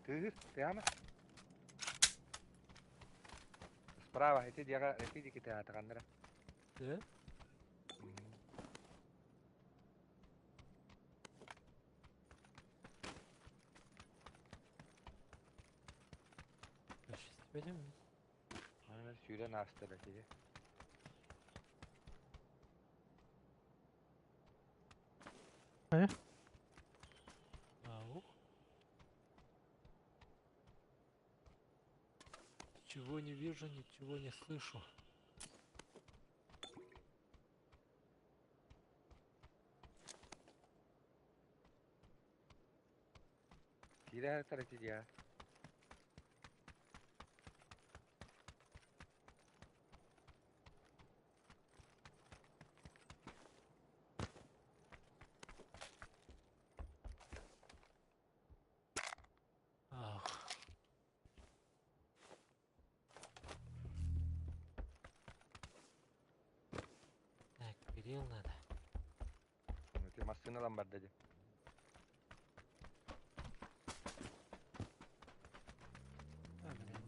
Тыы, прямо. Справа, ити диэҕэ, ити диэки тыаатаҕаннара. Да? Көстүбэтим. Сүүрэн аастара киһи. Хайа? Ау. вижу, ничего не слышу. Киирэ сытар ити дьиэҕэ. Ах. Так, перил надо. Ити массыына ылан барда дии. А, блин.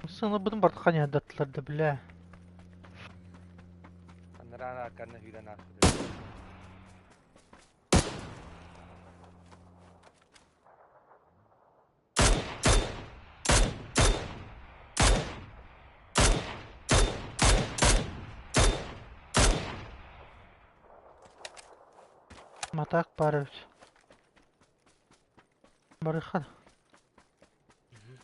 Сыҥырбытын барыта ханьыһардаттылар да бля. Анараа арканна сүүрэн ааспыт эбит. Матаак баар эбит. Барыхан. Мгм.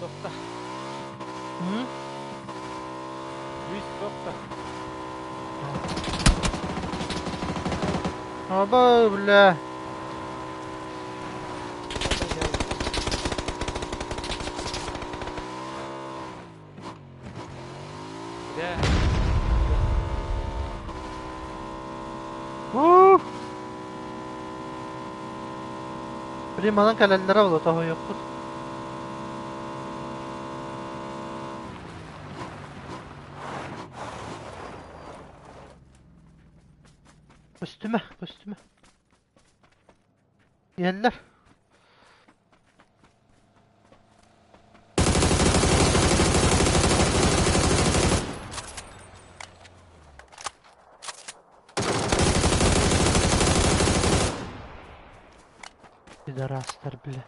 Тохта. М? Үс тохта. Аба, бля. Бля. Ух! Приманан кэлэллэрэ буолуо тоһуйуохпут. Көстүмэ, көстүмэ. Иһэллэр. Пидорастар, бля.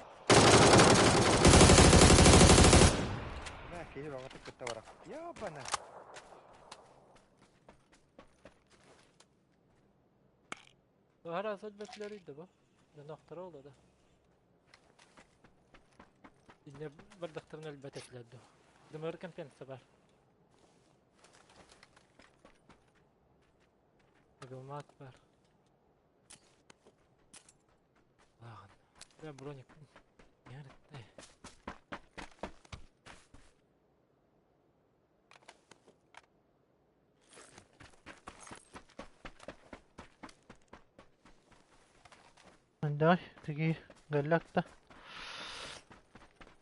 Бля, киһи бөҕөтүк кытта барар. Ёбана. Араас өлбөтүлэр да бу. Дьонохторо ол да. Инне бардахтарын өлбөт этилэр дуу. Дымыр компенса бар. Мат бар. Лаган. Бля, броник. Ярыттай. Давай, такие галяк-то.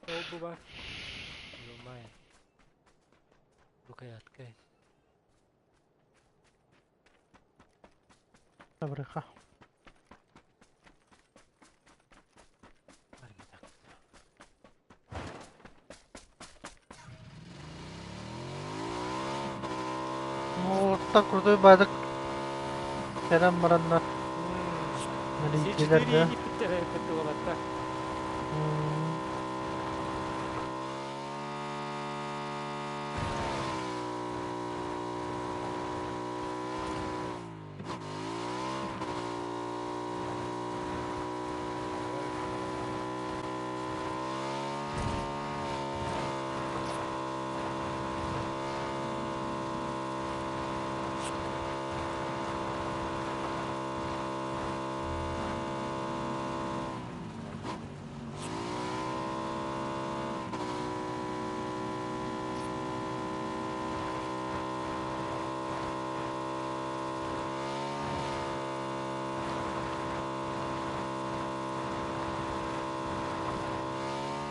Ол бу бар. Юмай. Рукояткай. Добрыха. Бар так. Ну, так крутой бадык. Кэлэн бараннар. Мэлийдилэр да. С4 М.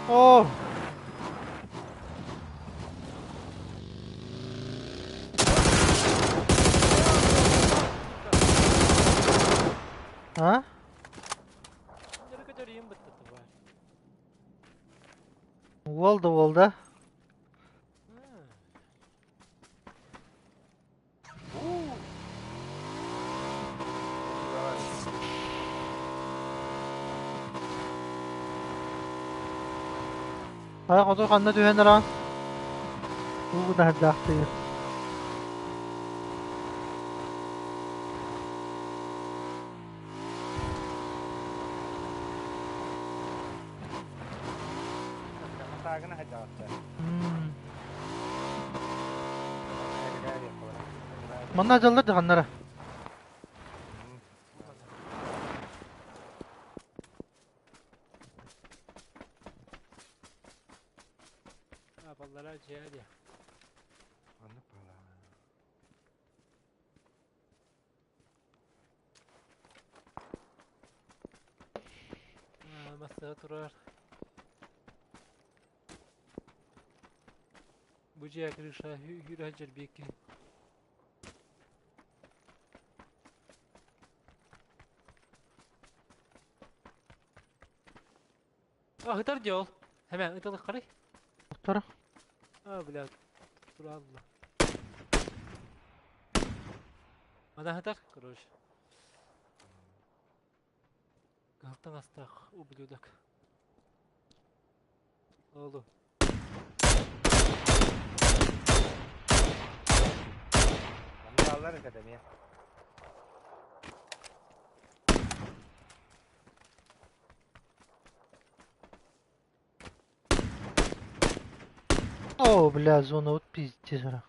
О! А? Уол да уол да. Хайа хоту ханна түһэн араан? Уу таһырдаахтыыр. Таагына хадьаҕаттар. Манна дьаллар дьаханнара. Баллара дьиэ диэ. Оннук буолаа. Массыына турар. Бу дьиэ крыша үүрэ дьэрбиэкки. А, ытар дии ол. Хэмэ, ытылык харай. Тура. А, блядь. Туралла. Ана ытар, короче. Кыһылтан астаах ублюдок. Олу. Манна аллар академия. О, бля, зона вот пиздец. Ра.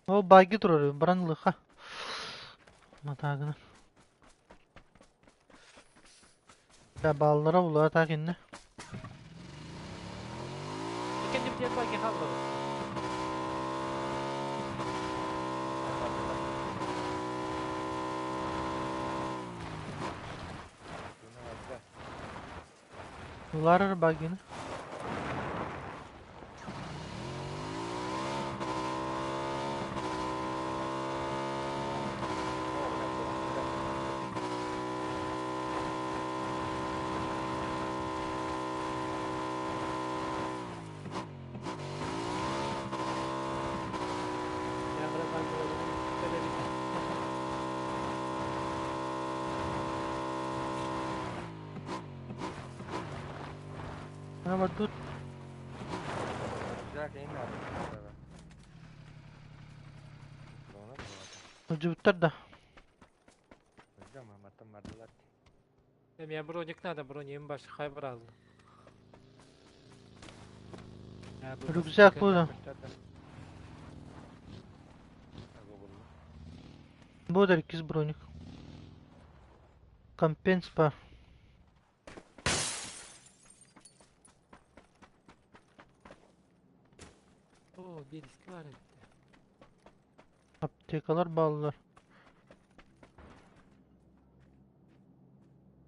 О, баги турар, баран лыха. Матагына. Бля, баллара улаа так инне. Иккенди битиэр байки хаалла. Уларар багины. Я бара байки А вот тут Жуттар да. Меня броник надо, броник баш хай брал. Рюкзак буду. Буду кис броник. Компенс па. О, бириски бар эбит. Аптекалар баллар.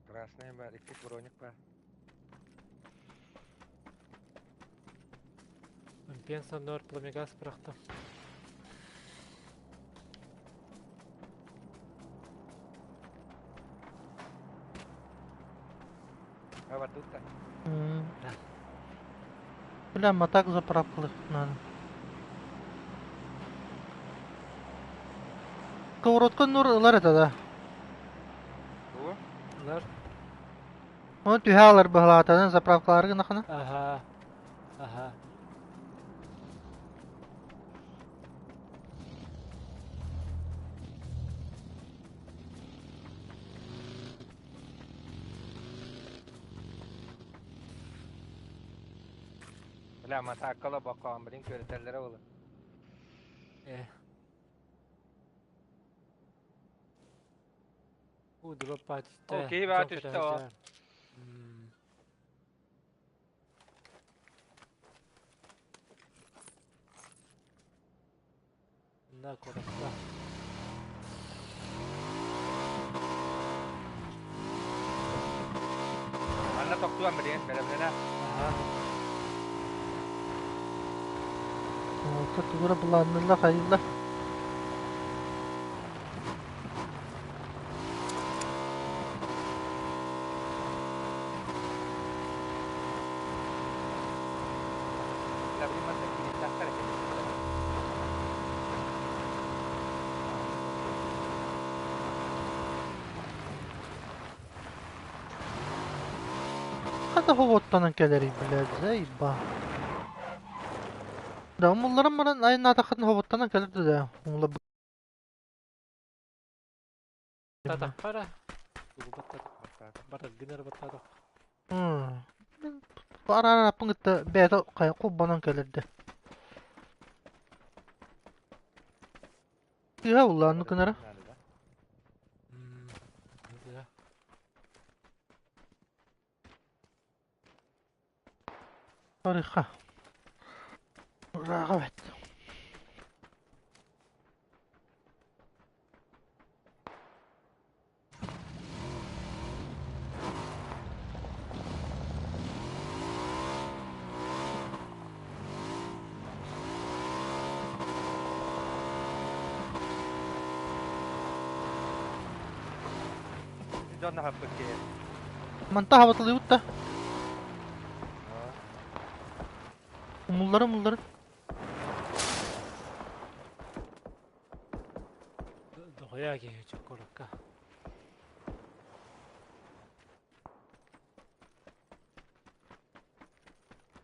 Красный бар, икки броник бар. Пенса нор пламегаз прахта. А вот тут так. Бля, матак заправкалых надо. Сковородка нур ылар это да. Бу? Лар. Оны түһэ алар быһалаатанын заправкаларгы нахана. Ага. Ага. Бля, матаккала баккаан билин көрөтеллere болу. У, дроп түстэ. Окей, баа түстэ, о. На коротко. Манна токтуан билин, бэлэмнэнэ. Ага. Тугура булаанныла хайылла. да хоботтанан кэлэрий, блядь, заеба. Да, умулларан баран айаннаатаххытына хоботтанан кэлэр да умула Татахпара. Тугу баттатах. Бараргын эрэ баттатах. Барар аппын кытта бэйэтэ хайа холбонон кэлэрдэ. Тыаһа улааннык гынара. Барыха. Ырааҕа бэт. Дьонно хаппыт киһи. Манта хабатылыыбыт да. Умуллары умуллары. Дохуя киһи куоракка.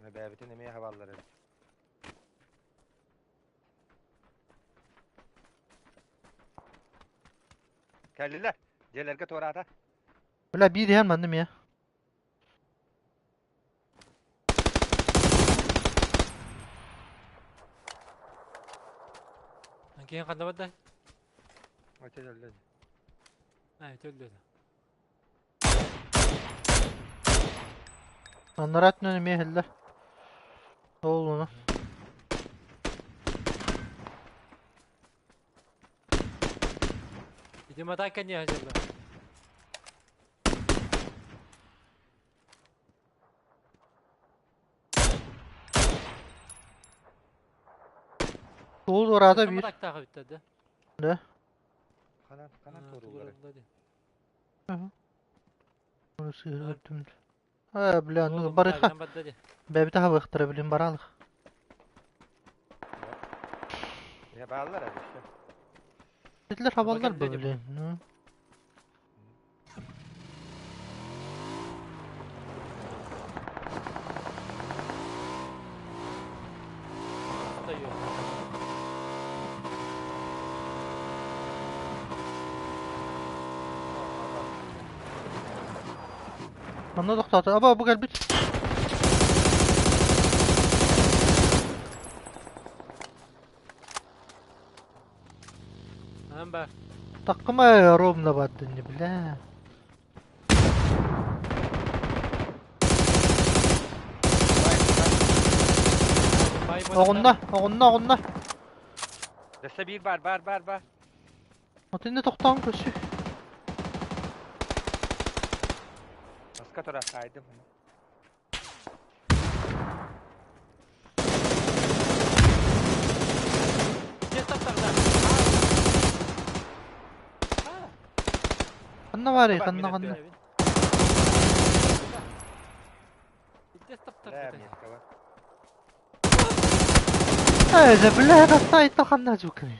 Бэйэбитин эмиэ хабаллар эбит. Кэллилэр. Дьиэлэргэ туораата. Бля, биир иһэн манным я. Киһи ханна барда? Өтө өллө. Өтө өллө. Аннара өттүнэн эмиэ иһиллэр. Ол ону. Ити матаакка не дьылла. Суол туораата биир. Матаактаах эбиттэр да. Да. Ханан ханан туоруулар. Сыһыар түмүл. Э, бля, ну барыха. Бэбите хабыахтара билин баралых. Я бааллар эбит. Этилер хабаллар бу билин. Ну. Манна тохтоото. Аба, бу кэлбит. Анан бар. Таккыма ровно бардын, бля. Оҕунна, оҕунна, оҕунна. Өссө биир бар, бар, бар, бар. Отинне тохтоон көрсүү. Маска тура хаайдым. Ханна баарый, ханна, ханна. Ээ, бля, хатта итта ханна жукны.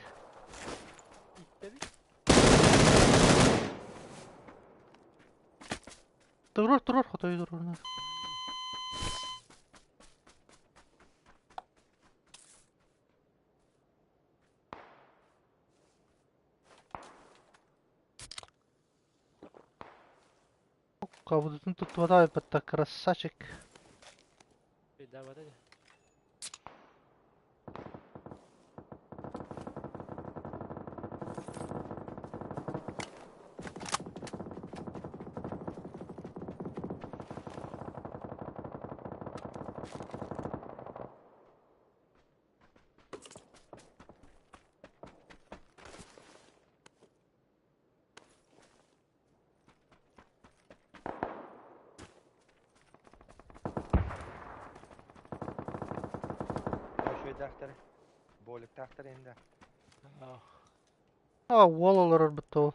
Турur турur хотой турur. Кабудутун туттубата батта красавчик. Боликтаахтар инде. А, уол олорор бутта ол.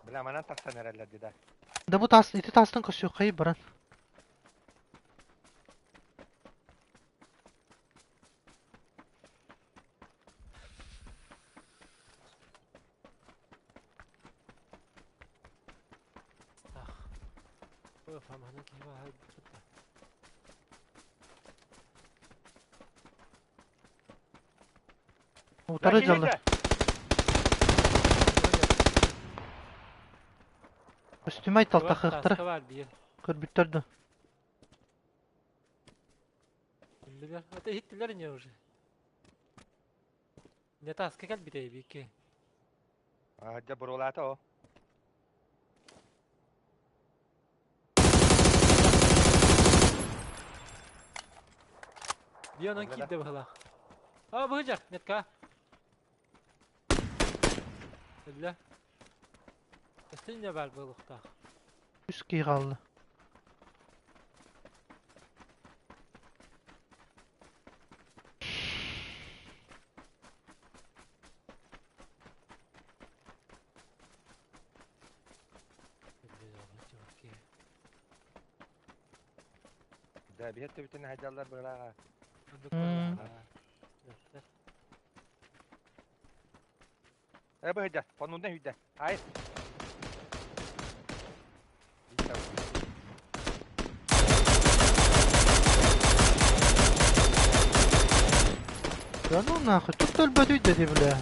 Бля, манан тахсан эрэллэр дии да. Да бу тас, ити тастан көсүөххэй баран. Фаманы киһи баһа. Утары дьаллар. Көстүмэй талтахыахтара. Бар биир. Көрбүттэр да. Билер. Ата иһиттилэр не уже. Не таска кэлбитэ бики. Дьэ буруолаата о. Биир онон киирдэ быһылаах. А быһыдьар, метка. Өллө. Өстүнне бар буолуохтаах. Үс киһи хаалла. Да, биһет төбүтүн хаҗаллар быһылааҕа. Э быһыдьа, понунна хүдэ. Ай. Да ну нахуй, тут өлбөтүй dedi бля.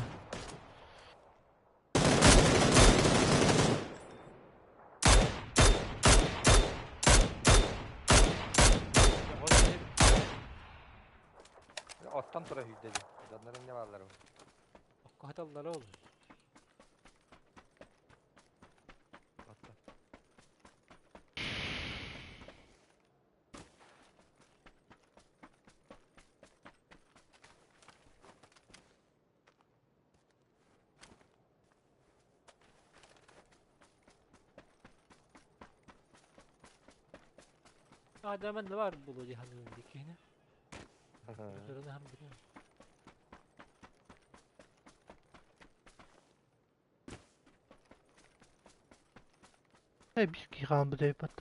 Оттон тура хүдэ. Доннарын не баллар. Хаталлар ол. Оттон. Адаман бар булу диһанын дикене. Дөрөнө һәм билем. Э биир киһи хаалбыт эбит.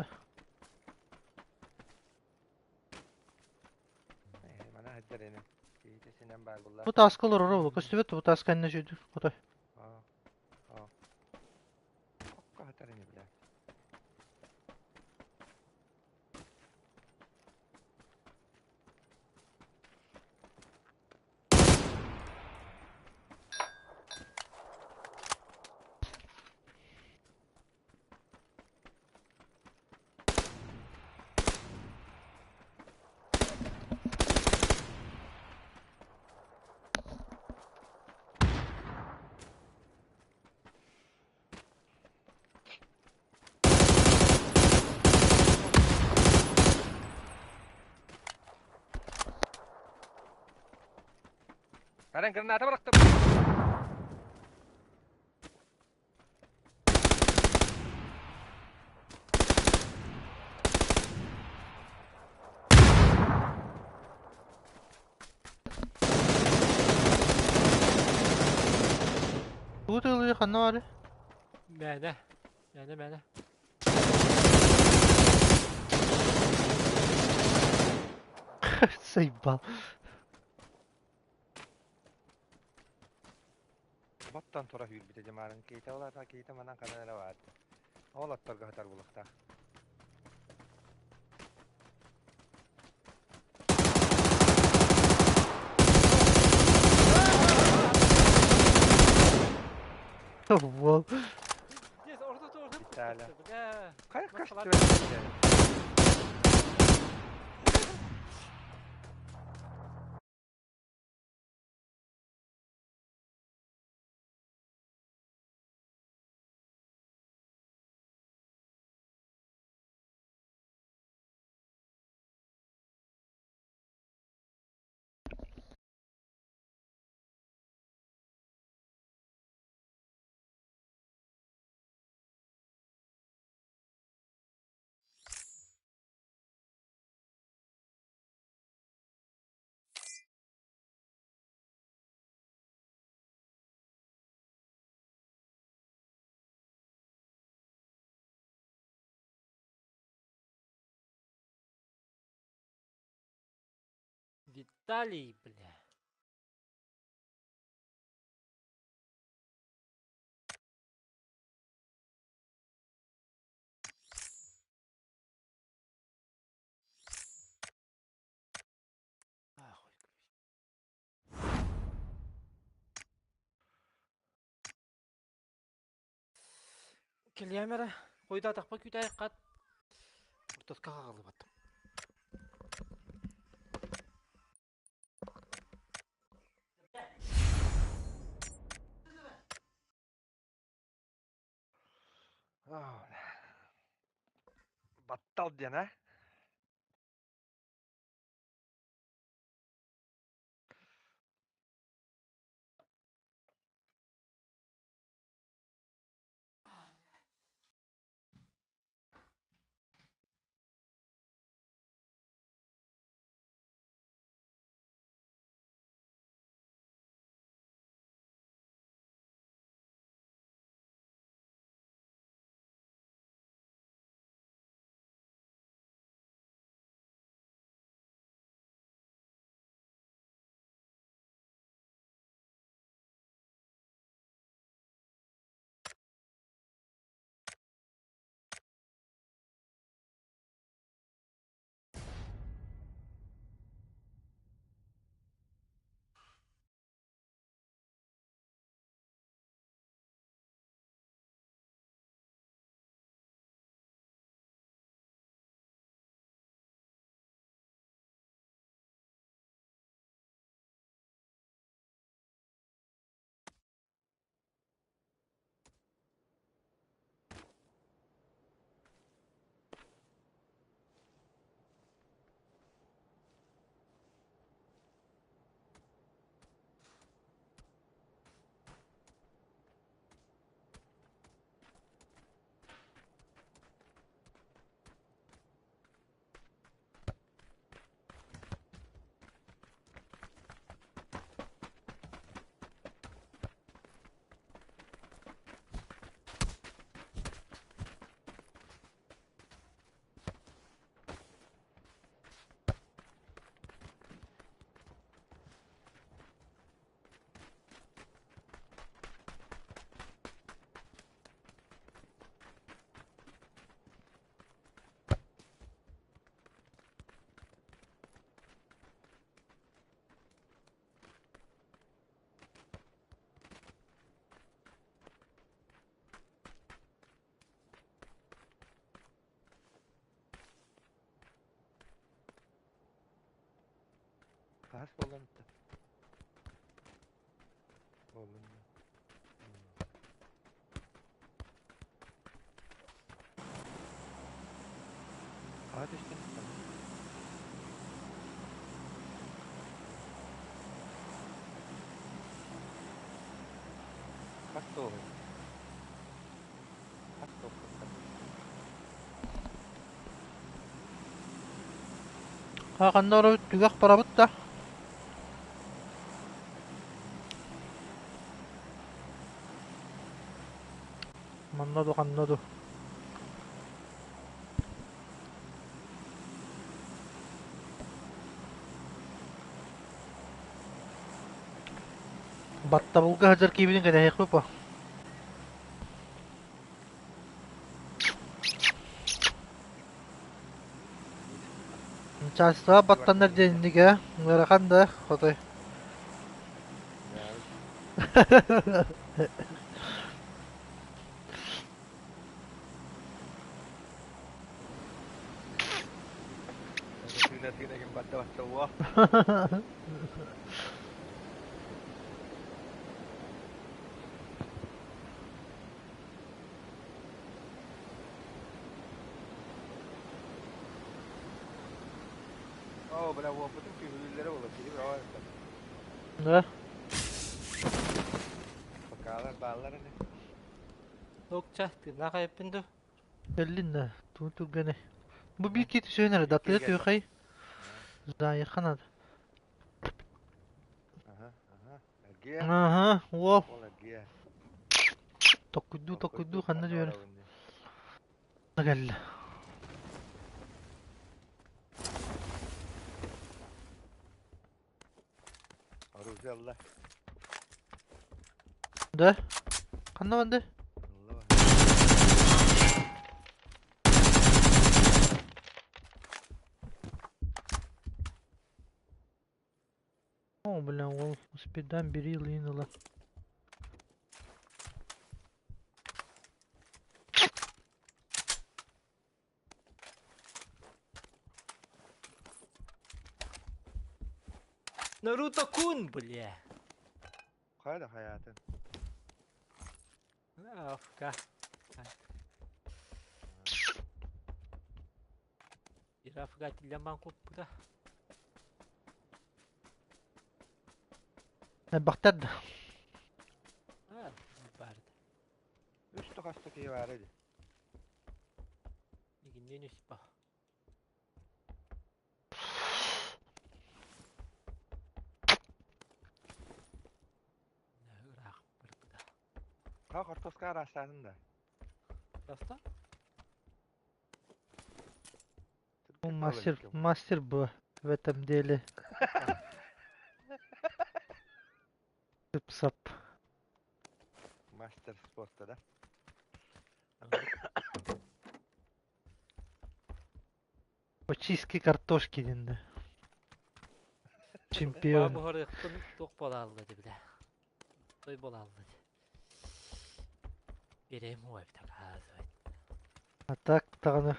Мана хаҗар эне. Киһи синен бар булла. Бу таска олорор ол. Көстүбэт бу таска инне сүйдү. Хотой. Аа. Аа. Окко хатар эне бля. Каран граната бырахтым. Бу тылы ханна бары? Мәне. Мәне, мәне. Заебал. Боттан тура хүрбүтэ жамарын кейте олата кейте манан канара бар. Ол аттарга хатар булахта. Вол. Здесь орда орда. Италия. Бля. Кай Масалар. кашты. Виталий, бля. Кэлиэм эрэ, хойутаатахпа күүтээххит. Ортотка хааллыбат. Баттал диэн, а? Хас буолан Буоллун. Хаһа түстүн? Хас туоһуй? Хас туохпуттан? Ха ханна олоробут түгэх барабыт да. Манна ду ханна ду. Баттабылга сылдьар киһибитин кэтэһиэхпит буо. Чаастаах баттанар диэн инник ээ, ыарахан да хотой. Тыына тыына ким барда барда уо. Оо, бля, уоппутун күүһүлүүллэрэ буолуо, киһи бөҕө эбит. Да? Бакаалар бааллар ини. Нуукча, тыыннаах эбиппин дуу? Кэллин да, тугу түргэнэй. Бу биир киһи түсүөн эрэ, датыа Икки түөхэй. Заайыха надо. Аха, аха. Эргиэ. Аха, уол. Уол эргиэ. Токкуйдуу, токкуйдуу Толкуйдуу ханна ханна түһэр? барабын дии. Кэллэ. Оружие ылла. Да? Ханна банды? Ылла ба. О, бля, уол спидан бери ылыын ыла. Наруто кун, бля. Хайа да хайаатын. Авка. Ирафга тилэман куппута. Элбэхтэр да. А, баарда. Үс тухаста киһи баар edi. Игиннен үс ба. Ыраах барбыта. Ха картошка араастаатын да. Баста? Мастер, мастер бы в этом деле. Сып-сап. Мастер спорта да. По чистке картошки диэн да. Чемпион. Бу туох буолаалла дии бля. Той буолаалла дии. Берем ой доказывать. А так даҕаны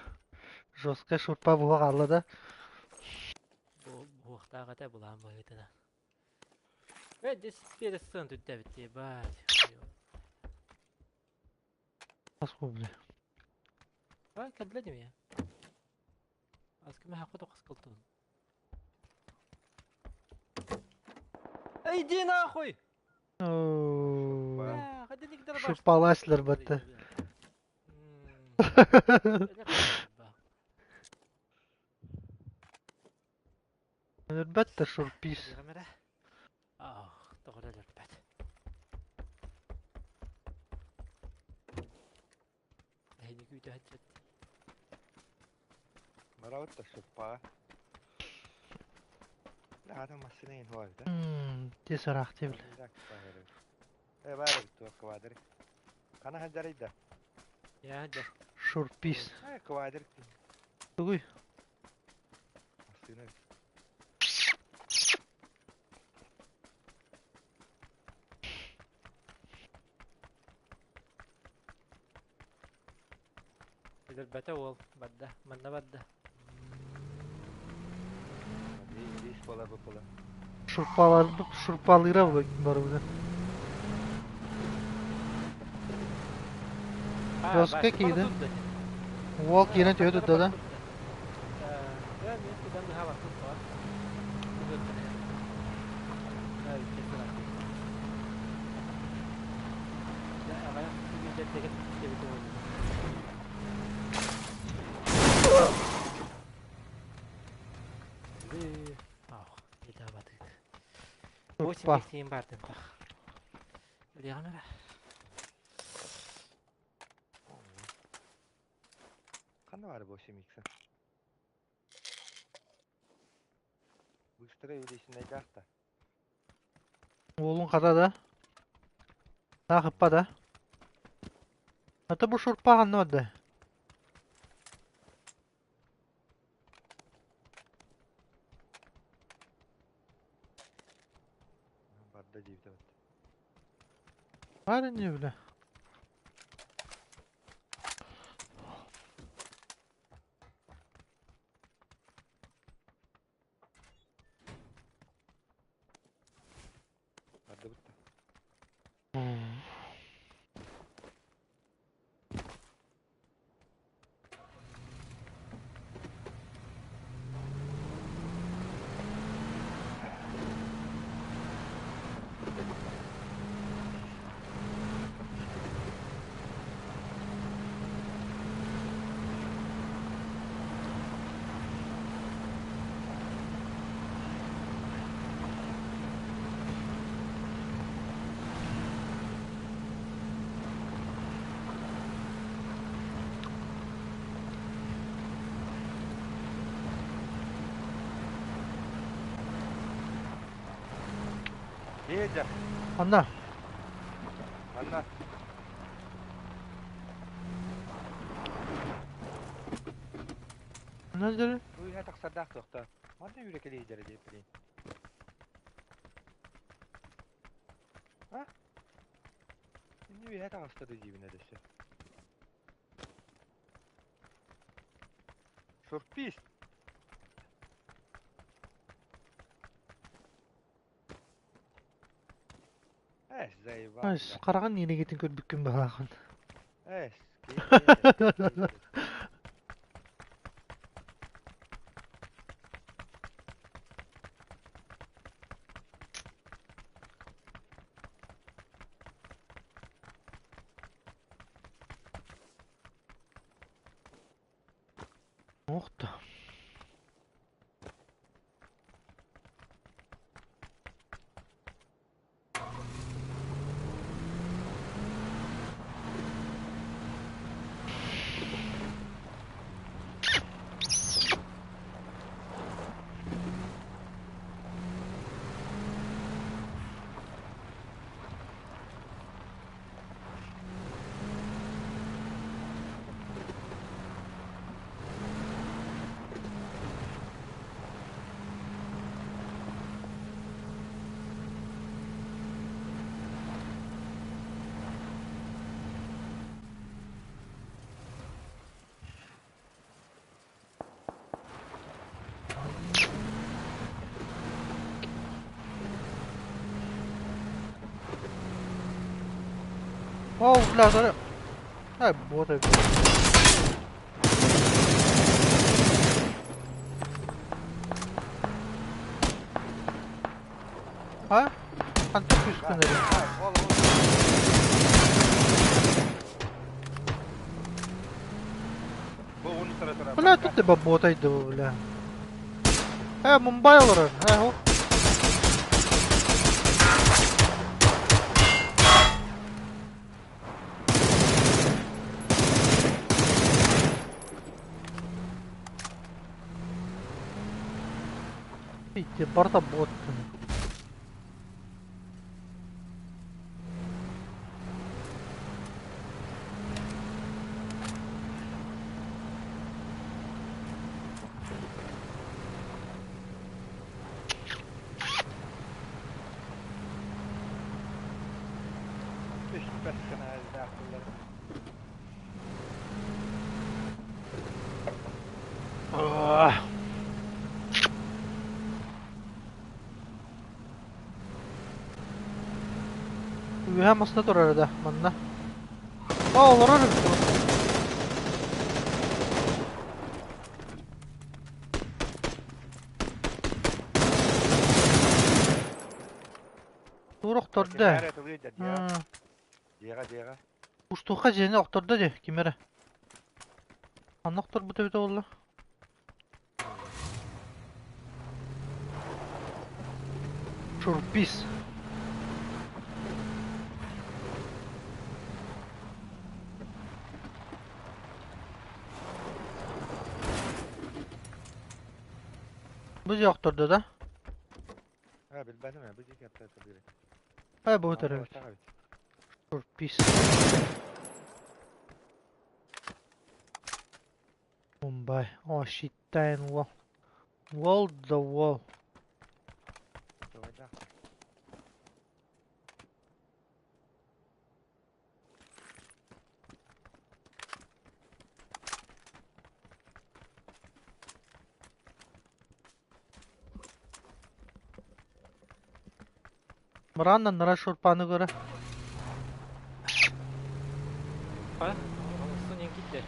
жесткая шурпа буһа хаалла да. Бу буһуохтаах этэ булаан быһыытынан. Э, дес перестан түттэбит дии баать. Хас бля. А, кэллэ дии Аскы мэ хакы тоқас кылтын. Эй, иди нахуй! Оо. Бля, хадин Шурпаласлар батта. Өлбөт шурпис. Ах, тоҕо өлөрбөт. Эһини күүтэ сылдьар. Барабыт да шурпа. Бля, массыына иһин хуа да. Те сарахти бля. Э, баар туох квадрик. Хана хаджарыйда. Я дьэ. Шурпис. Э, квадрик. Тугуй. Массыына. Өлөрбөтө уол барда. Манна барда. Бейс бола бу бола. Шурпалар шурпалыра барыбыда. Жестко киирдэ. Уол киирэн төһө тутта да? Шурпа. Ханна баар бу семикса? Быстрее үлесин айдаахта. Уолун хата да. Таах да. Ата бу шурпа ханна барда? Барда диибит эбит. Баар ини бля. Барда бутта. Едя. Ханна. Манна. Ханна дьэ. Уйа тахсардаах тохта. Манна үүрэ кэлиэдэрэ диэп билин. А? Инни үһэ таҕыста да диибин эдэссе. Шурпист. Эс, заебал, Ай, бля. Хараҕын иинигитин көрбүккүн баҕалаахын. Эс, киһи Ох да. О, бля, заря. Ай, бота. А? Хантан күүскүн эрэ. Ол, ол. Бу уну тура тура. Бля, тут ты ботай да, бля. Э, Мумбай олорор. Э, хо. Ити барда бот. Түспэт гына элбэхтилэр. Үһэ масна турар да, манна. О, олорор эбит. Тур охтордо. Кимээр этылыы дьэ дьиэҕэ дьиэҕэ. Устуха дьиэни охтордо дии, ким эрэ. Ханна охторбут эбитэ буолла? Шурпис. Бу дьиэ охтордо да? Ha билбэтим ээ бу дьиэ кэптэ этылыыр. Ай бу эбит. Шурпис. Мумбай. О, щитайн wall. Wall the wall. Мырааннан нара шурпаны көрө. Ha? Olsun gitti.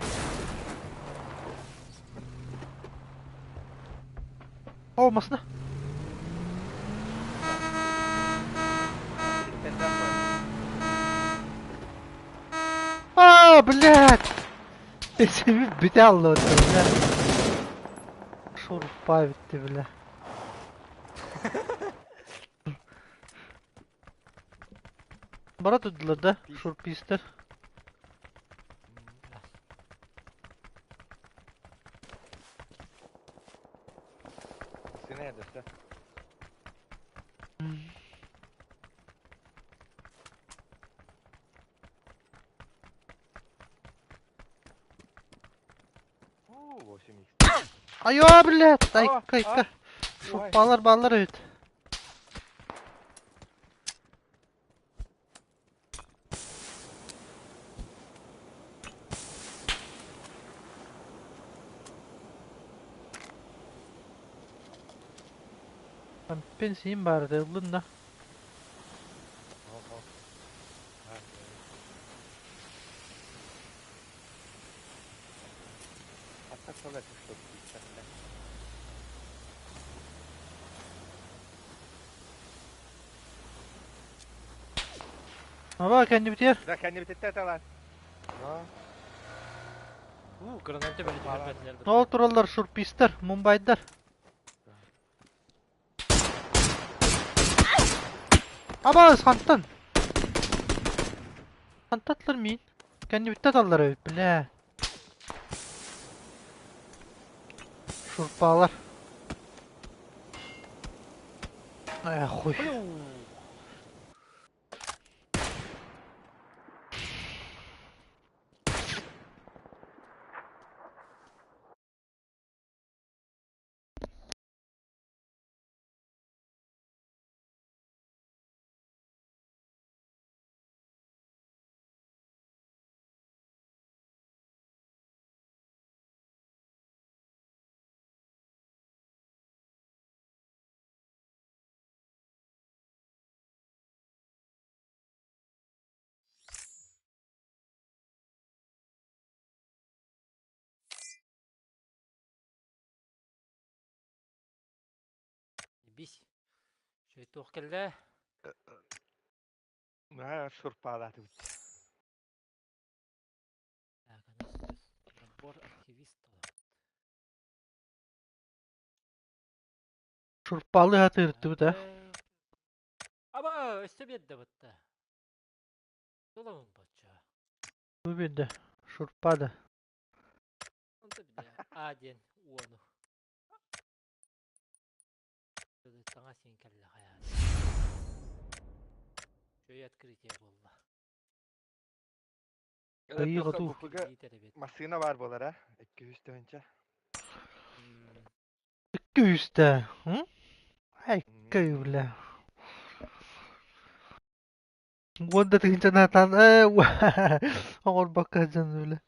О, масна. А, блядь! Эсеми бүтэ алла бля. Шурпа битти, бля. Бара турдулар да, шурпистер. Сине дөстө. Уу, 8x. Айо, блядь! Айка, айка. Шурпалар баллар эбит. Пенсиин баар ыллын да. Тахсалар шурпистар, бля. Аба кэннибитигэр. Да, кэннибититтэн талан. Но. Уу, граната били түһэрбэтилэр. Ол тураллар шурпистар, мумбайдар. Абаас хантан? Хантатлар мин. Кэннибиттэн таллар эбит, бля. Шурпалар. Эх, хуй. Бис. Шөй туох кэллэ? Наһаа шурпаалаатыбыт. Так, аны набор активистов. Шурпалы хатыртыбыт, а? Аба, өссө биэрдэ бытта. Туламын бачча. Бу биэрдэ. Шурпа да. Онто билэ. А диэн уону. Таҥа син кэллэ хайаан. Чөй открытие буолла. Ыйыга туу. Массыына баар буолар, а? 200 тыһыынча. 200 М? Ай, бля. Уон да тыһыынча наатаан ээ оҥорбокко сылдьан бля.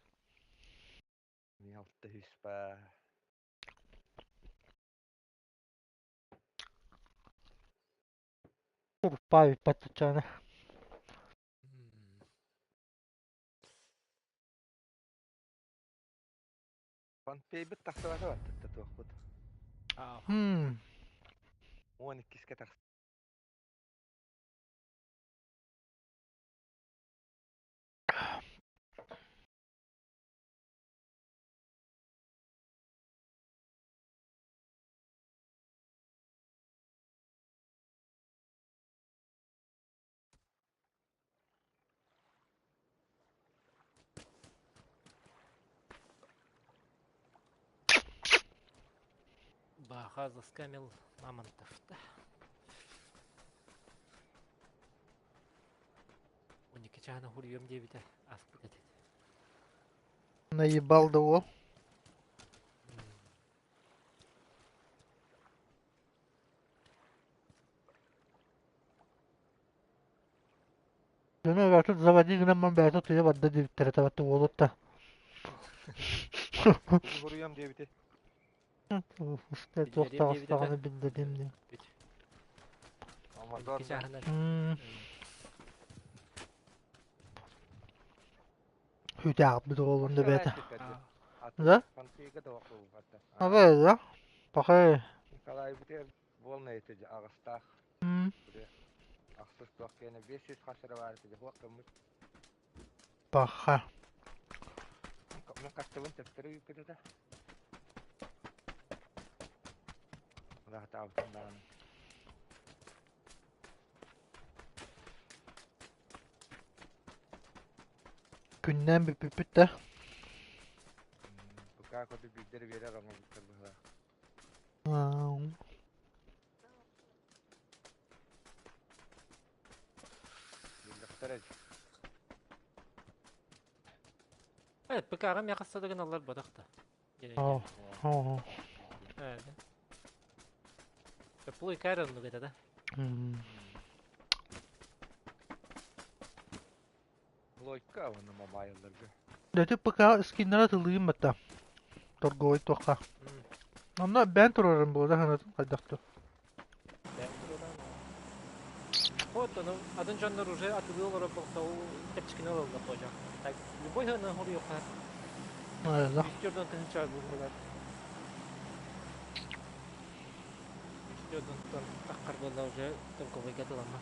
600 ба. Урпаа бүппэт туччааны. Фанпейбит тахсыбата баттытта туохпут. 12-ке тахс. Баха заскамил мамонтов, да. 12 чаһына хуруйуом диэбитэ ааспыт этэ. Наебал да уол. Дьоно бэйэтэ заводи гынан бэйэтэ тыйа барда диэбиттэрэ табатты уолутта. Хуруйуом диэбити. Туох таҕыстаҕына биллэрим диэн. Амадор. Хүтээх уолун да бэйэтэ. Да? Абы да? Пахай. Николай бутер буолна ити аҕыстаах. Ахсыс туох киэнэ 500 хасыра баар ити хуох кыммыт. Паха. Мен кастыбын төптөрү үппүтэ. Улаатаабытым даҕаны. Күннээн бүппүппүт да. Пока коду биирдэр биэрэр оҥорбуттар быһыылаах. Биллэхтэр Evet, ПК-ҕа миэхэ хасса да гыналлар ботах да. Оо. Оо. Плой кайран это, да? Лойка уонна мобайлларга. Дэти ПК скиннера тылыым батта. Торговый туохха. Онно бээн турарым буолда ханатын хайдахту. Вот, ну, атын дьоннор уже атылыы олорор болта ол чэпчэкини ылаллар тоодьо. Так, любой гына хоруйуохха. Айла. 104 тыһыынча буллулар. 104 таххар буолла уже торговыйга тыламма.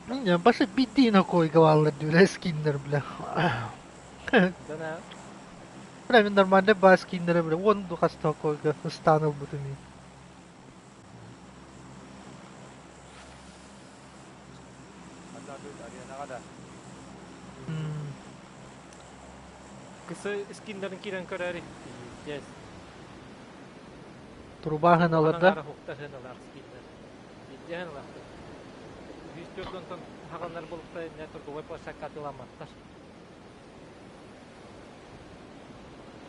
Не, баша биддиина койгаваллар дүүлэ скиннер бля. Дана Бля, мин нормально баа скиннere бля. Уон хаста койга ыстаан ылбытым. Ханна тут аренаға да. Кысы скиннерин кирен көрөри. Yes. Трубаһын аларда. Хуктаһын алар скиннер. Биддиһен алар. 104 хаганнар болукта не торговой площадка тыламаттар.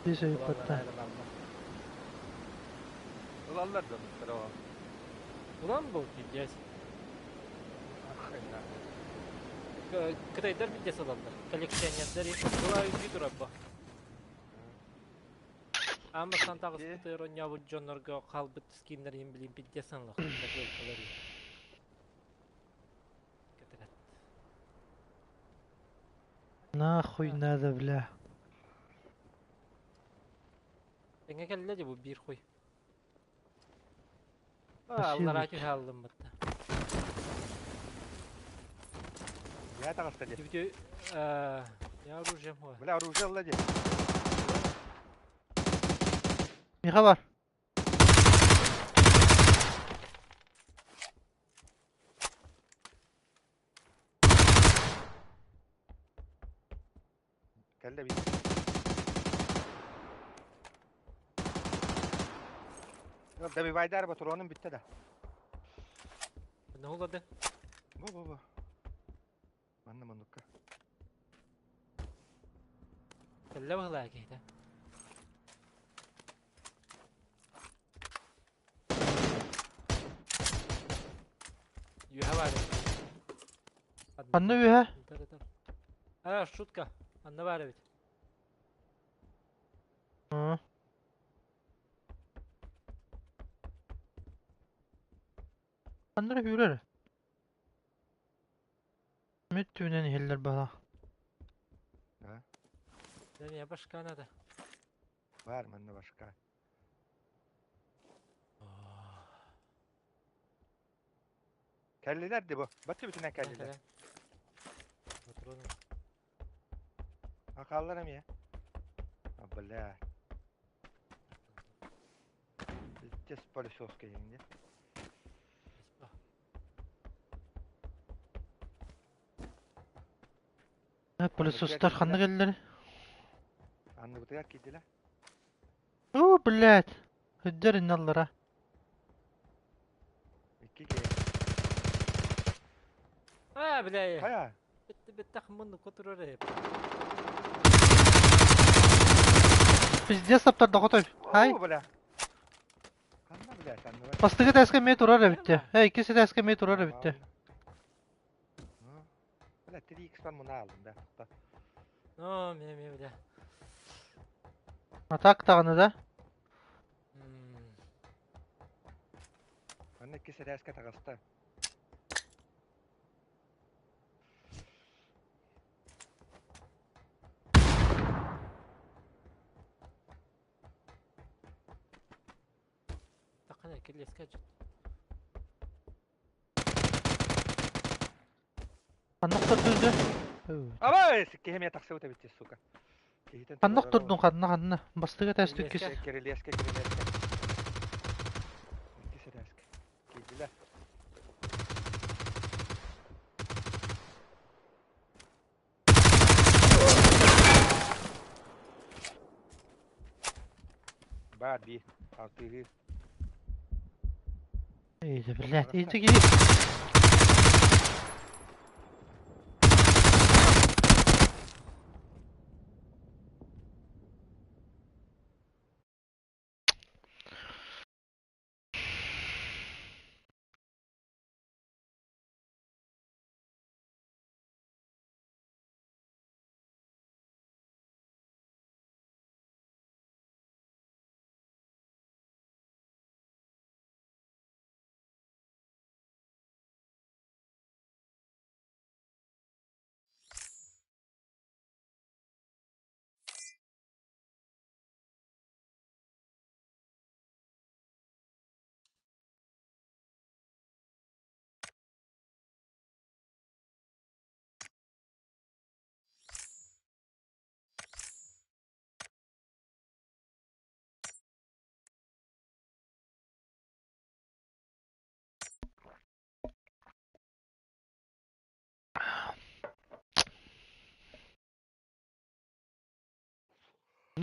Десе патта. Ылаллар да мустар. Улан был пиздец. Кытайдар пиздец алаллар. Коллекционердер була үгүй турабба. Ама сантагыс кытайр оннябут дьоннорго халбыт скиннер им билин пиздец анлах. Нахуй надо, бля. Эңе келле де бу бир хуй. Спасибо. Аллара түһә аллым бытта. Я тағыста де. Бүтө я оружием хуй. Бля, оружие алла де. Миха бар. Кәлле бит. Добивайдар батуронun bitti да. Не булды? Бу бу бу. Манна маннукка. Кәлле бала кейде. Юһә бар. Ханна үһә? А, шутка. Анна бар бит. Ы. Ханна хүрэр. Мүт түнен хеллер бала. Да. Я башка надо. Бар манна башка. Кәллелер де бу. Батчы бүтүнен кәллелер. Патроны. Акаллар эми. А, бля. Пиздец пылесоска енді. Пылесостар ханна келлер. Анны бутыгар кийдилер. О, блядь. Хүддер инналлара. Икки ке. А, бля. Хая. Битте битте хмын котурар. Пиздец таптар дохотой. Хай. О, бля. Ханна, бля, анны бар. Бастыгы тәске ме турар битте. Эй, икесе тәске ме турар битте. Бля, 3x бар муна алдым да. О, ме ме бля. Атак таганы да. Анна икки сәрәскә тағаста. Тақана келеске жут. Ханна турду. Абай, кеме тақсы өтә битте, сука. Ханна турдун ханна ханна. Бастыгы тәс түккис. Кирилеске, кирилеске. Икки сәрәске. Кийдилер. Бар би, алтыгы. Эй, блядь, иди кири.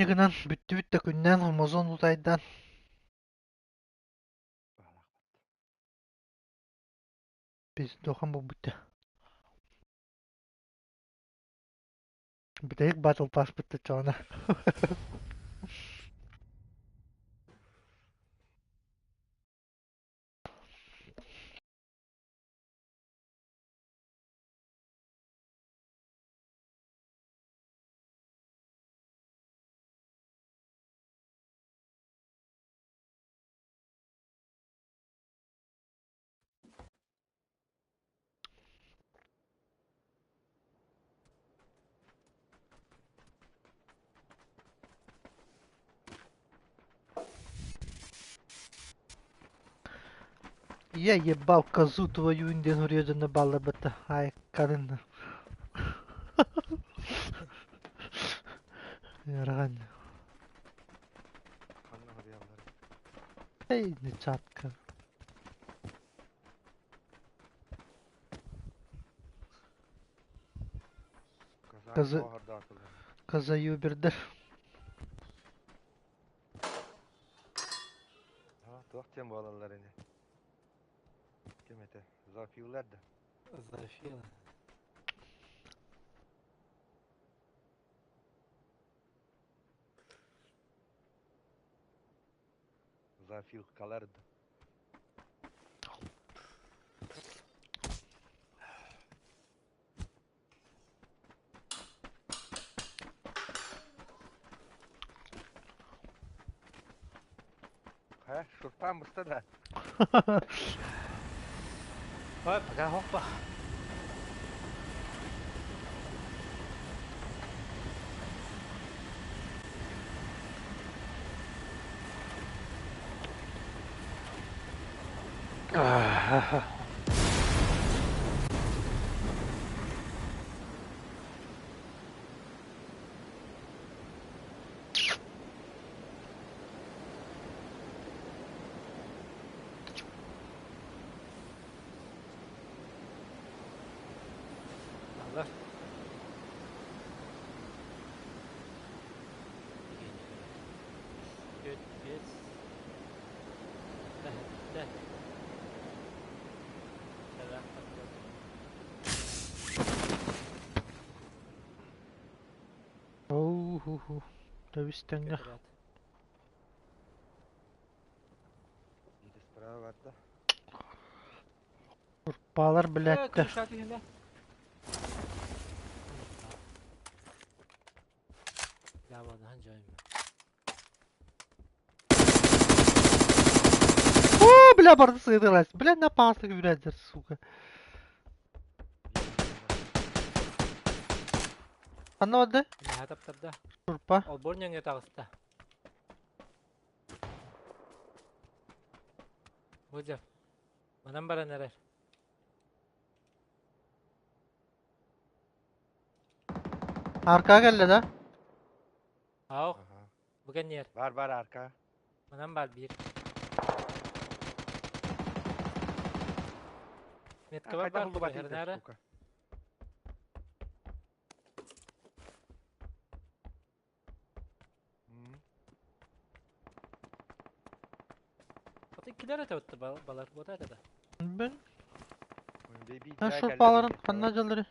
Инньэ гынан бүттүбүт да күннээн Амазон утайдан пиздохан буолбут Бүтэһик батл паспыт чоҕуна. Я ебал козу твою диэн уруйа дьоно баалларбыта. Ай, карын. Ыарахан. Ханна хоруйаллар? Эй, не чатка. Казан Коза, оһордоотулар. коза юбердер. Ha, туох диэн буолаллар ини? Ким этэ? Зоофилар да? Зоофила. Зоофилкалар да? Хайа, шурпаан буста да? Ой, пока хоппа. Аллар. Үт, бес. Тэһэттэ. Тэбэх Оу-ху-ху. Тэбис-тэҥҥэ. Көтүрээт. Биир справа барда. Шурпалар, Э, блядь, крыша түһүнэ. Лаванаһан дьойм. О, бля, барды сыдылась. Бля, на пасых, блядь, сука. Ханна барда? Наһаа таптарда. Шурпа. Олбор нөҥүө таҕыста. Бу дьэ. Манан баран эрэр. Аркаҕа кэллэ да? Аох, Аха. бу кэнниэр. Бар бар арка. Манан бар биир. Меткабар Хайдах бар буллубат инде, түбэһэрнээрэ. сука. М. Аты иккилэр этэ балар буота этэ да. Ben. Бэби Ha дьээ кэллэ шурпаларын биир ханна справа. дьаллары?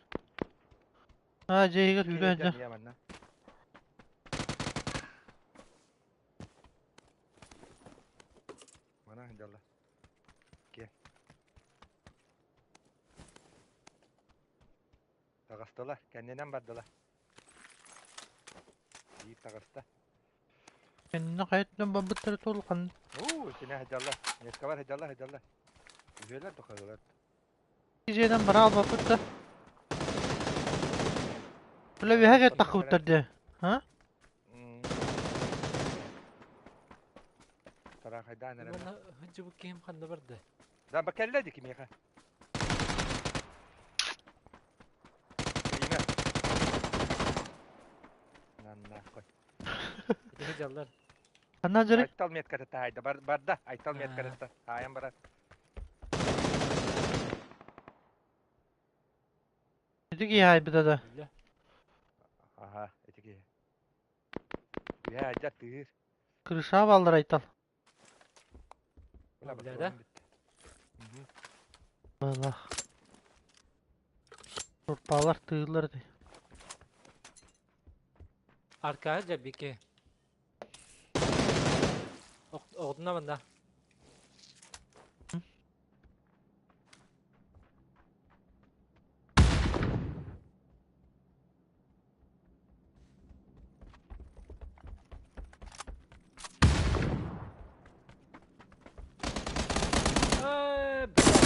Ha дьиэһигэр Икки үрэ сылдьан дьэ. ийэ манна. Манан сылдьаллар. Киэ. Таҕыстылар, кэннинэн бардылар. Биир таҕыста. Кэннинэ хайатынан барбыттара туолхан. Уу, итинэ сылдьаллар. Нескабар сылдьаллар, сылдьаллар. Үһүөлэр да хаһыалар. Дьиэнэн бара албаппыт да. Бля, үөһэ Онно таххыбыттар кэлэн. дии. Ха? Тарахайдаан эрэллэр. Манна сылдьыбыт киһим ханна барда? Да, ба кэллэ дии кимиэхэ. Киимэ. Наннааххой. Ити сылдьаллар. Ханна дьары? Айтал метката таайда. Бар, барда. Айтал Аа. метката таайан барар. Ити киһи айбыта да. Үлэ. Аха, ити киһи. Үһэ дьэ тыыр. Крыша баллар айтал. Бля, Бля, да? патроным бүттэ. Мгм. Балах. Шурпалар тыыллар дии. Аркаһы дьэбики. Оҕдуна манна. Э, блядь.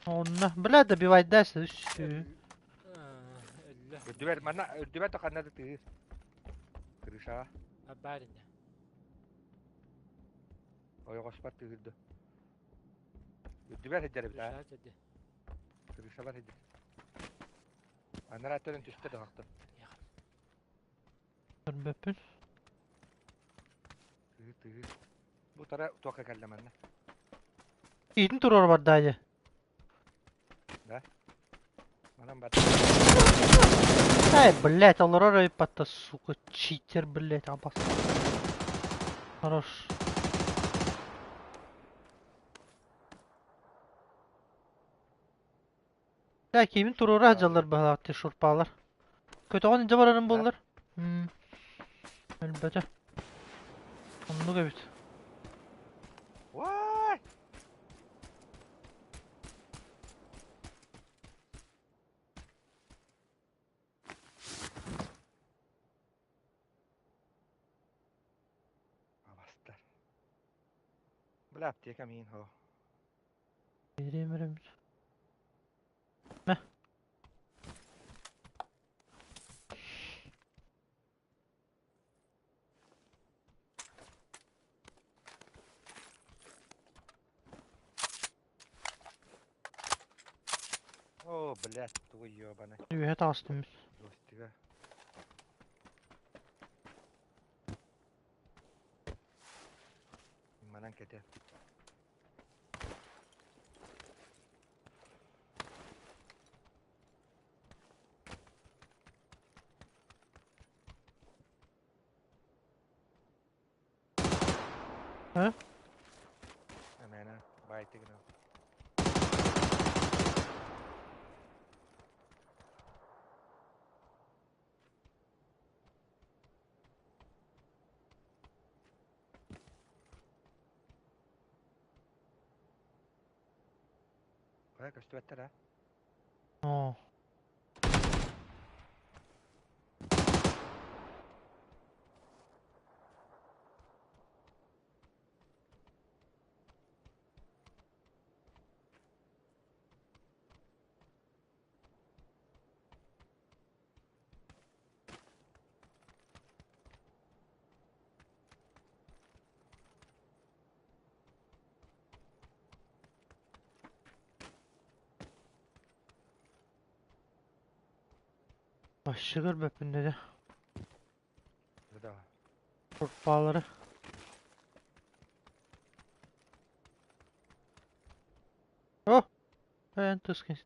Онно, бля, добивайдайся, үс. Өллө. Үрдүбэр манна үрдүбэр да ханна да тыыр. Крышаҕа. Барина. Ойоҕоспор тыырды. Үрдүбэр сылдьар эбит аа. Крыша дьэди. Крышабар сылдьар. Анараа төрөн түстэ да охтон. Көрбөппүн. Тыыр тыыр. Бу тара туохха кэллэ манна. Иитин туруора барда дии. Да? Манан бар. Эй, блядь, олорор өйпатта, сука, читер, блядь, абас. Хорош. Я кимин туруора сылдьаллар быһалаах шурпалар. Көтөҕөн илдьэ барарын Да? буоллар. Өлбөтө. Оннук эбит. Уай! Абастар. Бля, аптека миин хо. Бириэм эрэ. Мэ. О, блядь, тугу ёбаный. Үөһэ таҕыстым. Джойстига. Манан кэтэ. Һэ? Эмээнэ, баайтыгына. Хайа көстүбэттэр аа? Оо. Вообще көрбөппүн деді. Да. Шурпалары. О! Эн тускин.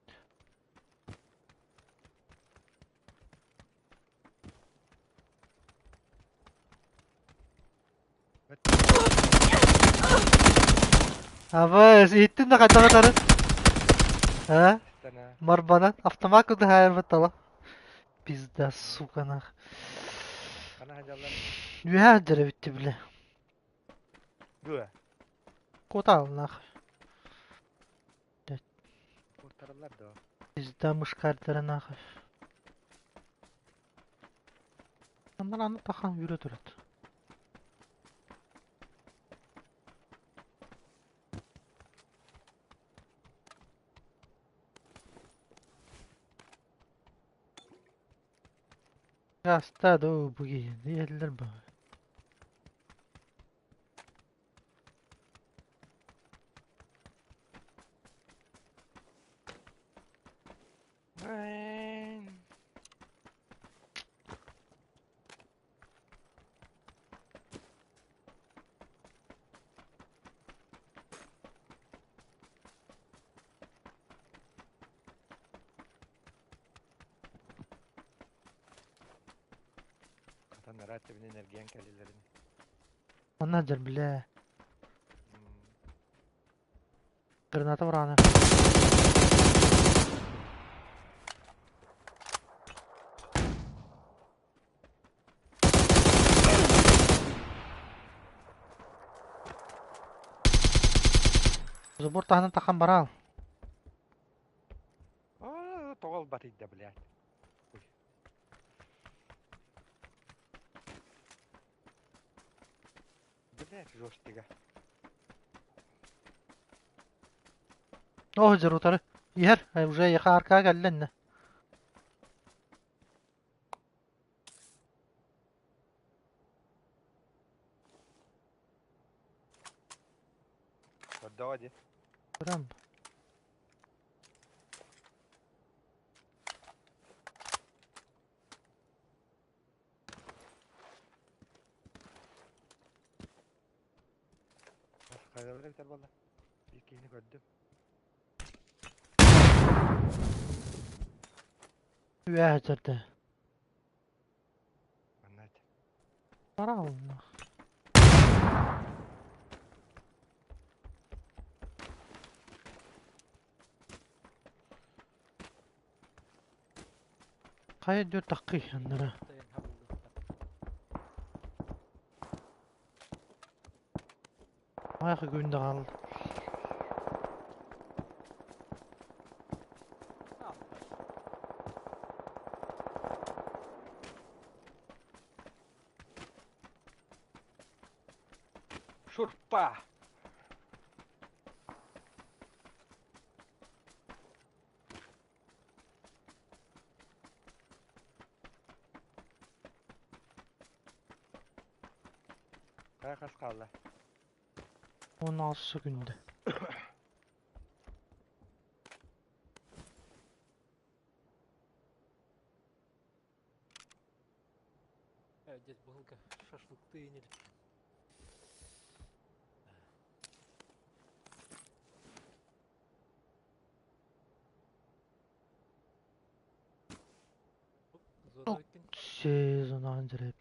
Абас, иттин да кайтаҕытарын. А? Истана. Марбанан автомат куду хайарбыт тала. Пизда, сука, нах. Хана хадьаллар. Үөһэ дьэрэ бүтті биле. Дуа. Кутал нах. Куртараллар да. Пизда мышкардара нах. Андан аны тахан үрө турат. Гаста да буги. Диэллер ба. Эн. Анараа өттүбүнэн эргийэн кэллилэрин. Онно сылдьар бля. Граната быраҕан. Забор таһынан тахан бараал. Аа, тоҕо ылбатыйда, блядь. Блядь, жестига. Оо, дьэр утары. Иһэр, уже эйиэхэ аркаа кэллэ иннэ. Көрдөҕө дии. Көрөм. Хайалара эбитэр буолла? Биир киһини көрдүм. Үөһэ сырды. Манна этэ. Бараална. Хайа диyor таккый аннара. Айхы күндэ хаалла. Шурпа! Хайа хас хаалла? 16 күндэ. Здесь бутылка шашлык тынили. Сезон дьэрэп.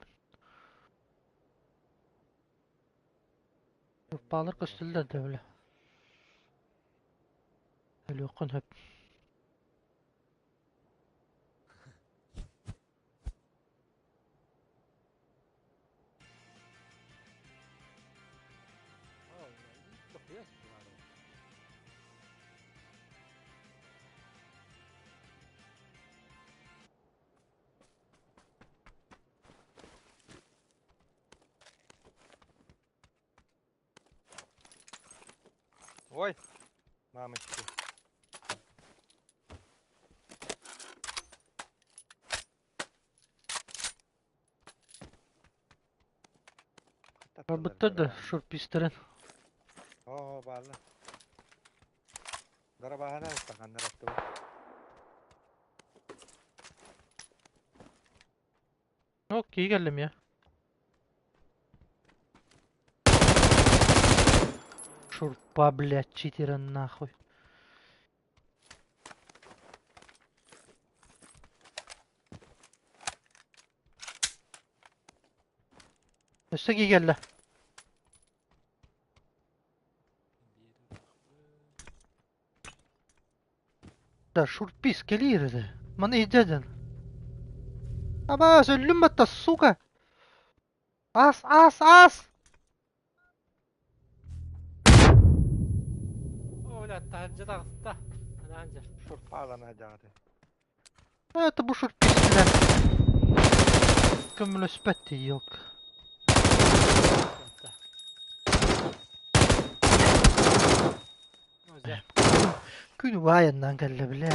Шурпалар көстөллөр да бile. Өлүөххүн сөп. Ой, мамочки. Барбыттар да шурпистарын. Оо, баалла. Дарабаһана ыстаханнар аттыбы. Окей кэллим я. Шурпа, блядь, читера нахуй. Өссө кэллэ. Да, шурпис кэлиир Маны иһдьэдэн. Абаас, өллүм батта, сука! Ас, ас, ас! О, бля, таһырдьа таҕыста. Анаан дьэ. Шурпалана дьаҕаты. Это бу шурпис, блядь. Көмөлөспөт елка. Дьэ. Күн убайынан кэллэ, бля.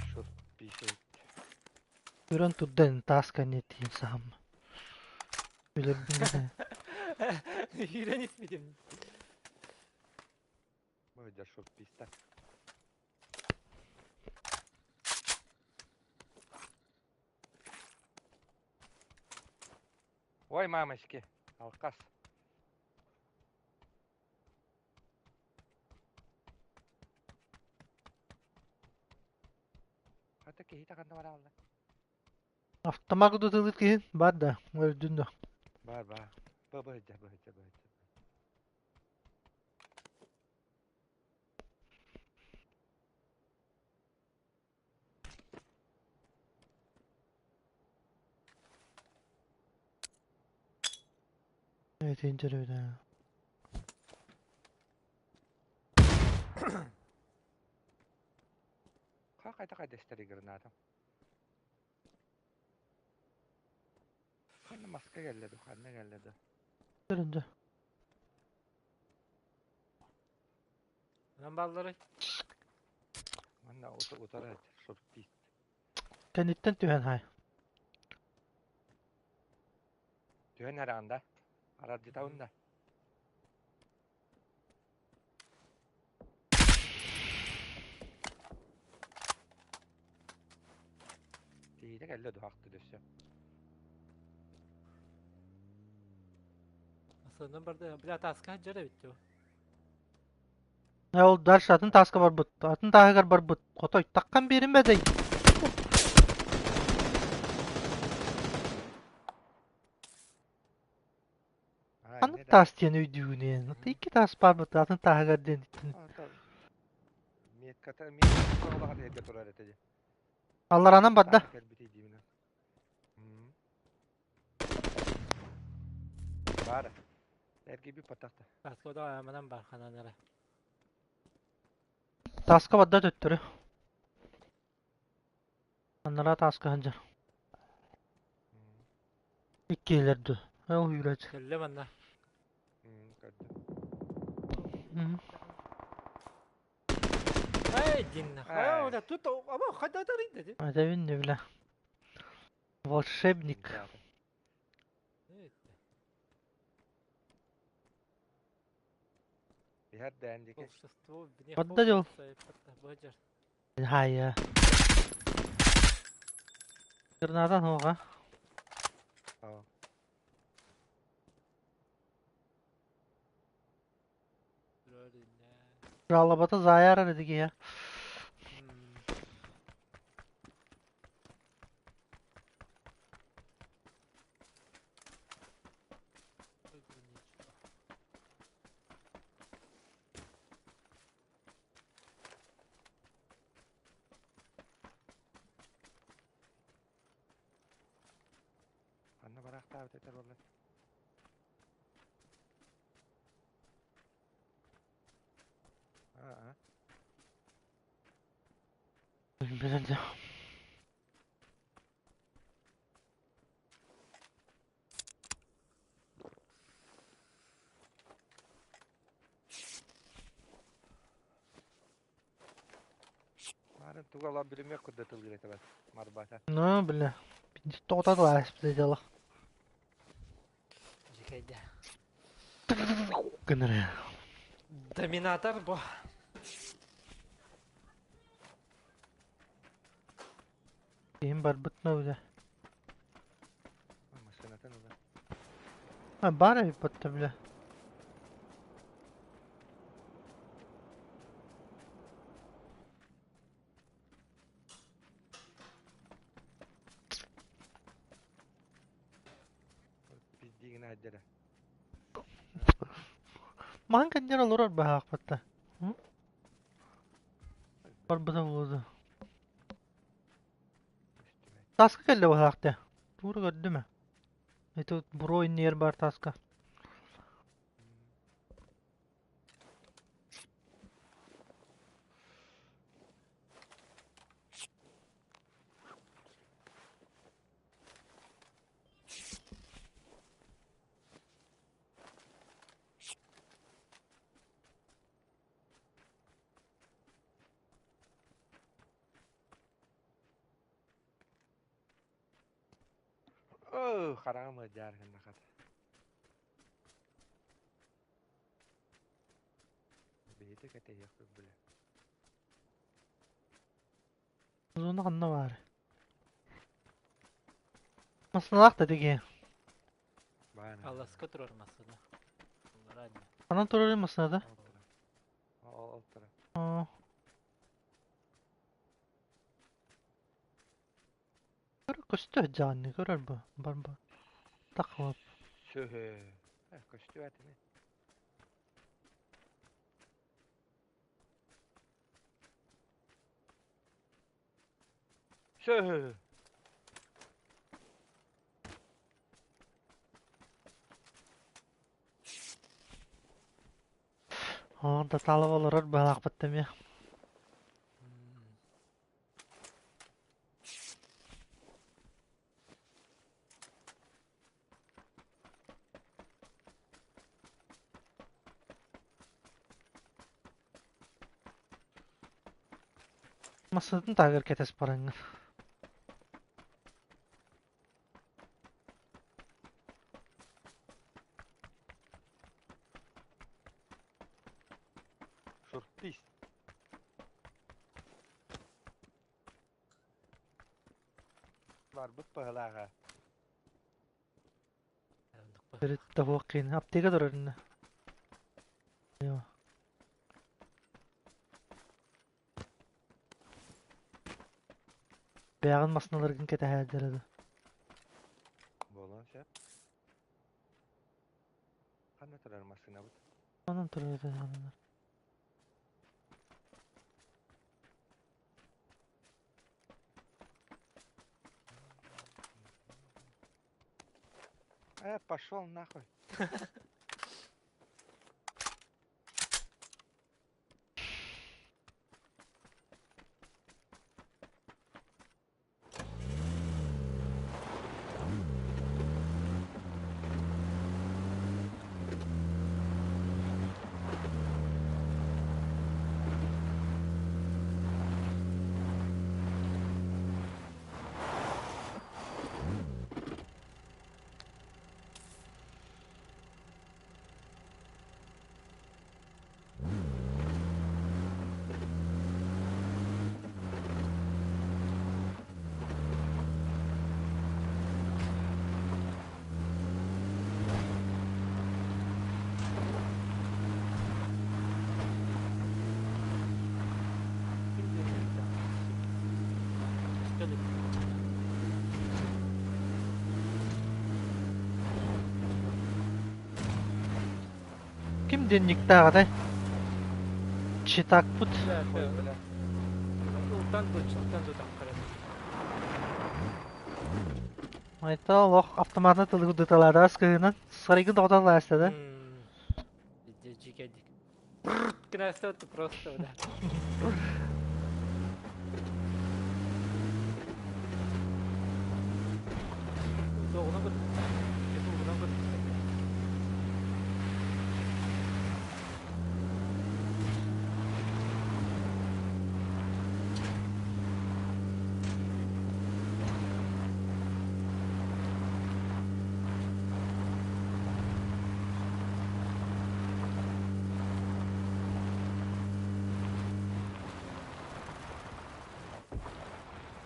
Шурпис. Көрөн турдан таска не тиин сахам. Билер Үүрэн испитим. Бу шурписта. Ой, мамочки, алкас. Хата Киһитэ ханна бараалла? Автомат тутуллубут киһи бар да, өлдүн да. Бар бар. Бу быһыдьа быһыдьа быһыдьа. Этин төрөөдө. Хайда хайда истери граната. Ханна маска кэллэ ду, ханна кэллэ ду. Көрүндө. Онон баалларый? Манна утары шортист. Кэнниттэн түһэн хай. Түһэн араанда. Арардытабын да. Тиийдэ кэллэ дуһахты дөссө. Асынан барда, бля, таска жар эбит дуу. Ол дальше атын тааска барбыт. Атын тааһыгар барбыт. Хотой таккан биэриммэтэй. Ханнык таас диэн өйдүүгүнүйэн? Икки таас баарбыт, атын тааһыгар диэн Метката метката улахан эргэ турар этэ дии. Алларанан барда. Кэлбитий диибин. Баар. Эргиби патахта. Тааска да манан бар хананара. Тааска барда төттөрү. Аннараа тааска сылдьар. Иккиэлэр дуу. Ол үүрээччи. Кэллэ манна. Көрдүм. Эй, динна. Ай. Ай, тут ама хайда dedi. Этэбин не бля. Волшебник. Иһэр дээн диэки. Волшебство вне Барда дьол. Быдьар. Хайа. Гранатан хоға. Аа. Жалобата заяра dedi ya. Ханна бараахтаабыт этэр буолла. Аа. Билэн Марын туга ла билимек курда тылгыр этебет. Марбата. Ну, бля. Тоқтатылар дело. Жикайда. Гыныры. Доминатор бу. Ким бар бытма бля. Машинатын ула. А бар эбит батта бля. Пиздигин айдара. Махан кэннер олорор баһаах батта. Барбыта буолду. Таска кэллэ баһаахта. Тура көрдүмэ. Это буро иннигэр бар таска. Оо, хараҕым ыалдьаар гынна хата. Биһиги кэтэһиэхпит бile. Зона ханна баар? Масыналаах да диги. Баана. Алласка турар масына. Ранее. Анан турар масынада. Ол ол тура. Аа. Көстө дьаанны көрөр бу. Бар бу. Так вот. Сөһө. Көстү этини. Сөһө. О, да талап олорор баалаахпыт эмиэ. Массыынатын таһыгар кэтэс бараҥҥын. Шуртист. Барбыт баһылааҕа. Төрүт киин аптека турар инне. Бэйэҕин массыыналаргын кэтэһээддэр да. Буолуон сөп. Ханна турар массыынабыт? Онон турар этэ. Пошел нахуй. Ким диэн Көстөлүк. Ким диэн никтааҕытай? Читакпыт. Ой, бля. Ултан дучтан дутаккара. Айта олох автоматына тылыгы дыталаадаас кыһынан сарайгын тоҕотон да. Жикедик. Красота просто, да. Тоғына бір. Кетуғынан бір.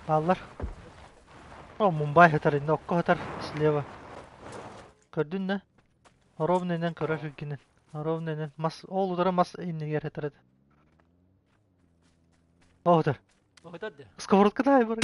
Бааллар. О, Мумбай хатар инне окко хатар слева. Көрдүн да? Ровно көрөр хүргинен. Ровно мас ол удара мас иннигер хатар edi. О, хатар. Оғытады. Сковородка дай бар.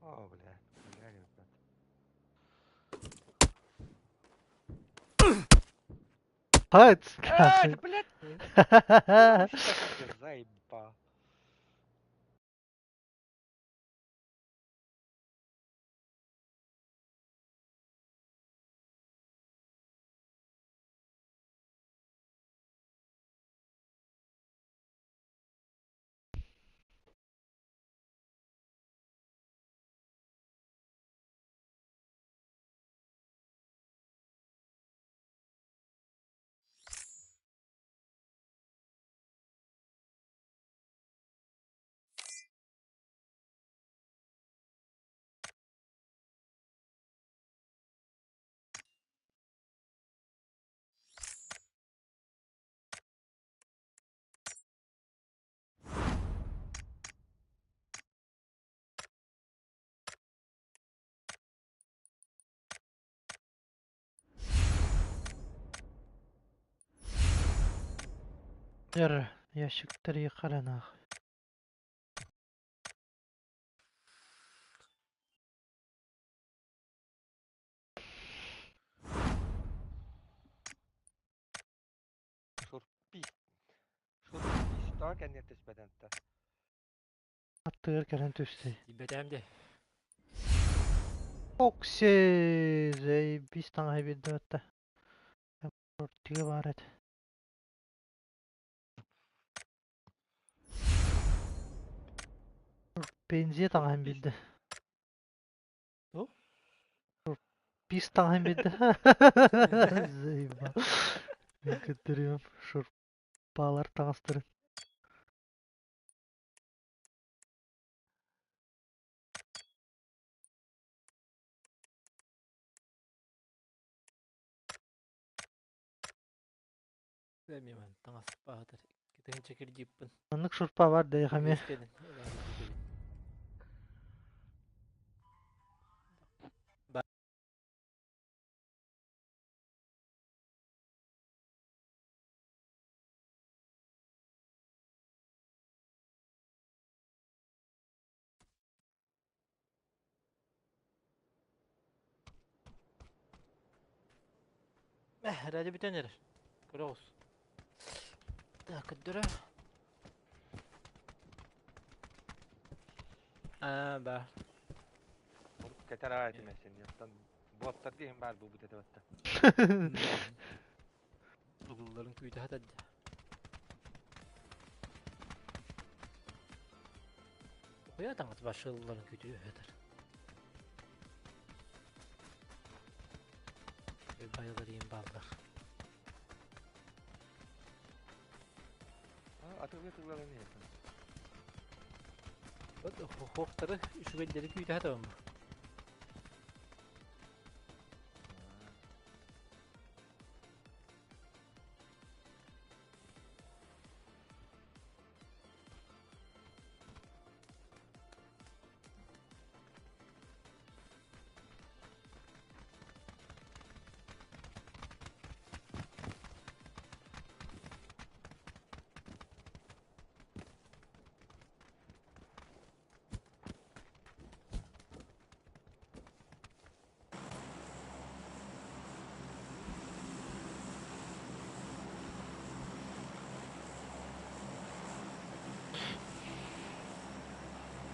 О, бля. Бля, ребят. Хайт. А, да, блядь. Заебал. Дьэ, ящиктар харанаах. Шурпи. Шурпи. Тоҕо кэннигэр түспэтэн та. Аттыгар кэлэн түстэ. Тиийбэтэм дии. Окси, заебись таҥаһы биэрдэ Тыа баар этэ. Пензия таҥаһын биэрдэ. Туох? Пис таҥаһын биэрдэ. Заебал. Мин көрдөрүөм шурпалар таҥастарын. Эмиэ таҥас баатар. Кытыһынча кирдииппин. Маннык шурпа бар да эмиэ. Ради бүтэн эрэр. Көрө оҕус. Так, көрдөрө. Аа, баар. Урут кэтэр аҕай этим син. Оттон буоттар диэһин баар буолбут этэ батта. Угулларын күүтэ сатадда. Уйа таҥас башылларын күүтү өтөр. Байылар иин бааллар. Атылыы тылларын иһэтин. Хоохтары үчүгэйдэри күүтэ сатабын.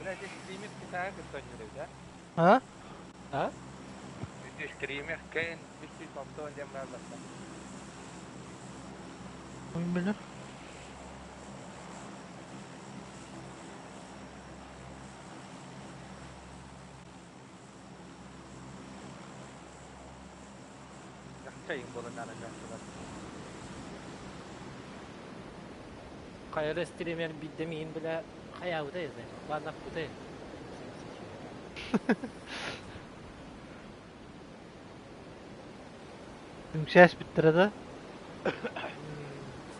Блядь, стример Китая кытта да? А? А? Ити стример Кен 306 диэн баар баста. Oyun bilir. Чайын буолан наана Хайа стример бидде миин бile хайаабыта езэ. Бааннаппыта. Үҥсээс бүттэрэ да.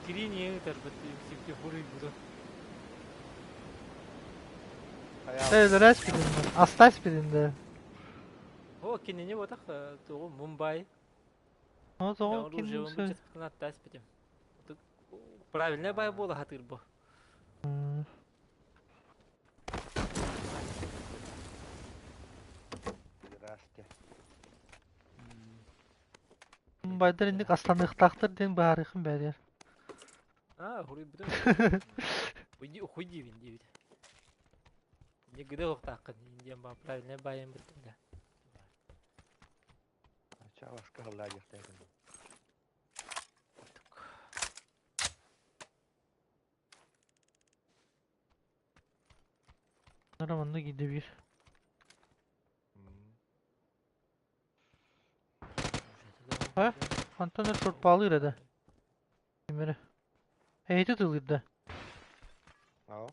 Скрин ыытарбыт үксүккэ хуруйбутун. Өлөрөөс билиннэ. Астаас билиннэ. О, кинини ботах тугу Мумбай. О, тоҕо Оружие ким аттаас битим. Правильно бай буола хатыр бу. Здрасте. Мумбайдар инник асланыахтаахтар диэн быһаарыахын бэрийэр. А, хуруйбутун. Хуйди хуйди бин диэбит. Не гыда охтааккын индиан ба правильно байым биттим да. Чавашка халлаа диэхтээтин. Манна киирдэ биир. А? Антон шурпалыыр этэ. Кимэрэ. Эйти тылыырда. Ау.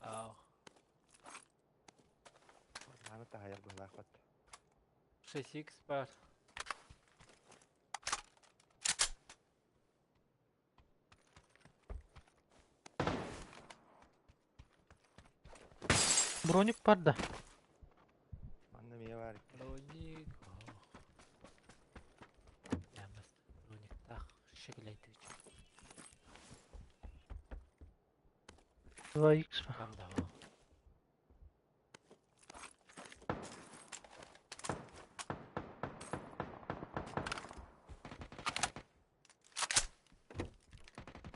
Ау. Аны тахайар быһалаахпат. 6x бар. Броник бар да. Манна мие бар. Броник. Ямас брониктах шекелей тыч. 2 х. Там да.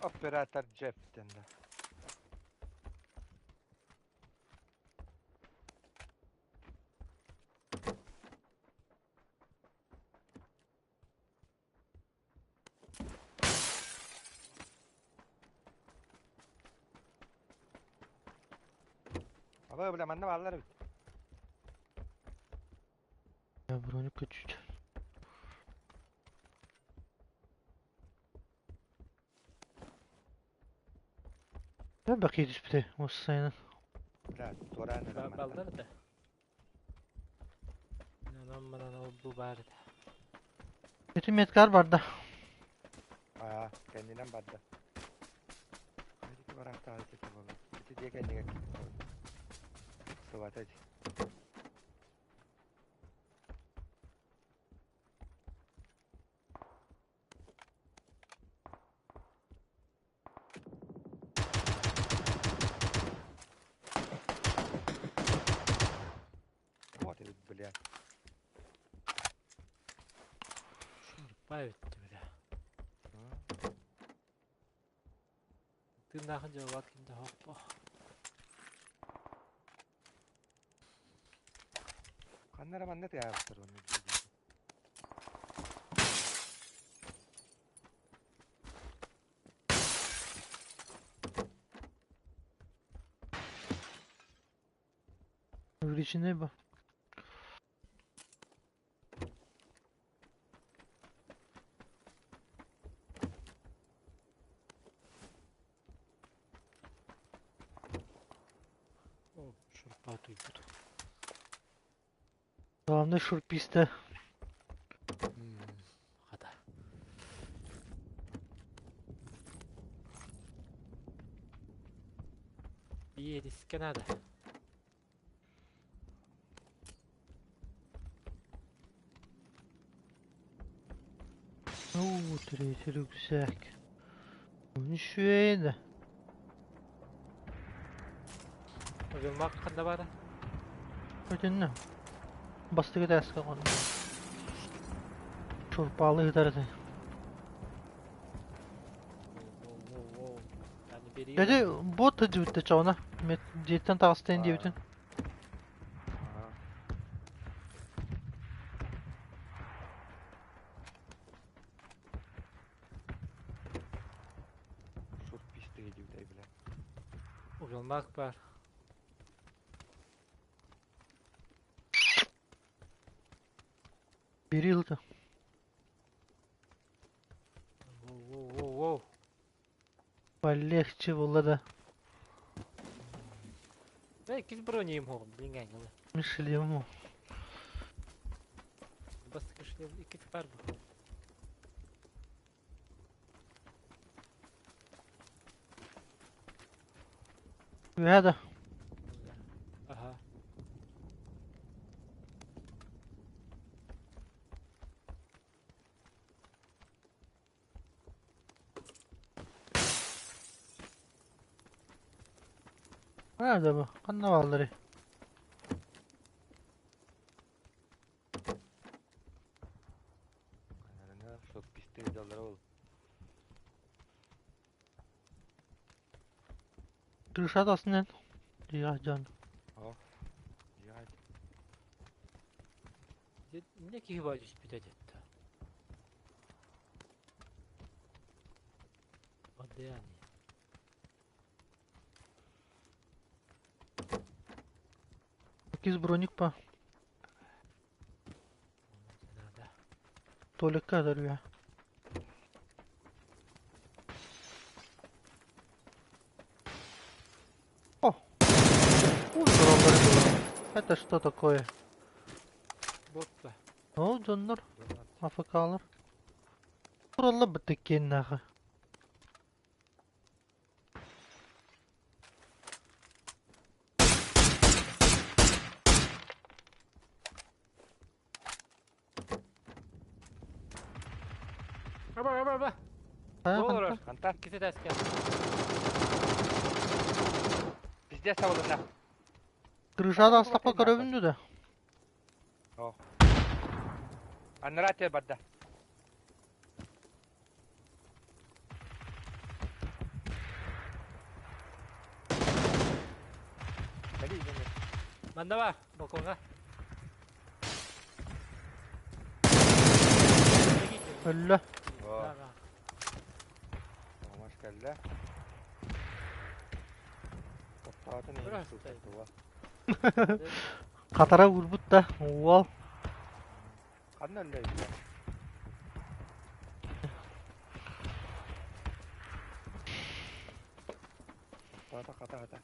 Оператор Джефф дэннэ. Аба бля манна бааллар эбит. Я броню чуть. Я бакы түспүтэ уоссайынан. Бля туораан эрэр мантан. Баллар да. Онон манан ол бу баар этэ. Ити медкар барда. Аа, кэннинэн барда. Ити бараахтаҕа ити буолла. Ити дьиэ кэннигэр киирбит. Сыбата ити. Вот эбит, блядь. Шурпа эбит бля. Тыыннаахын дьылбат ким да хоппо. Ханна эрэ манна тыаабыттар уонна Увеличены бы. О, шурпа туйбут. Главное шурписта. Хата. Иэрискэ надо. Ну, третий рюкзак. Үчүгэй да. Вилмак ханна баара? Өтүннэ. Бастыгы тааска кон. Шурпалы ытарыты. Воу-воу-воу. Аны бери. Дядя бот дьүтте чоҕуна. Мет дьиэттэн таҕыстайын диэбитин. Аа. Шурписты диэбитэй, бля. Вилмак баар. Бири ылта. Воу-воу-воу-воу. Полегче буолла да. Э, кис брони им хоҕум, блин, ангелы. Мишлему. Бастакы шлем икки бар бу. Үһэ да. Ага. Nerede bu? Ханна бааллары. Ханна шурписты дьаллара ол. Крыша тасынан. Я жан. О. Я. Мне киһи баа түспүтэ дэтти. Где они? Кис броник па. Надо. Туалекка даруя. О! Ой, здорово, Это что такое? Бот-па. О, дьоннор, АФКлар. Туралла бытыккеннааҕы. Аба, аба, аба. Хайа Олорор. ханта? Хантан. Иккиси таска. Пиздец табылынна. Крышада астапка көрөбүн да. О. Аннара тел барда. Манна бар, балконга. Өллө. Оҥос кэллэ. Тоттоотун иһин сылтатыла. Хатара уурбут да, уол. Ханна өллө эбит? Тоттоото хата-хата.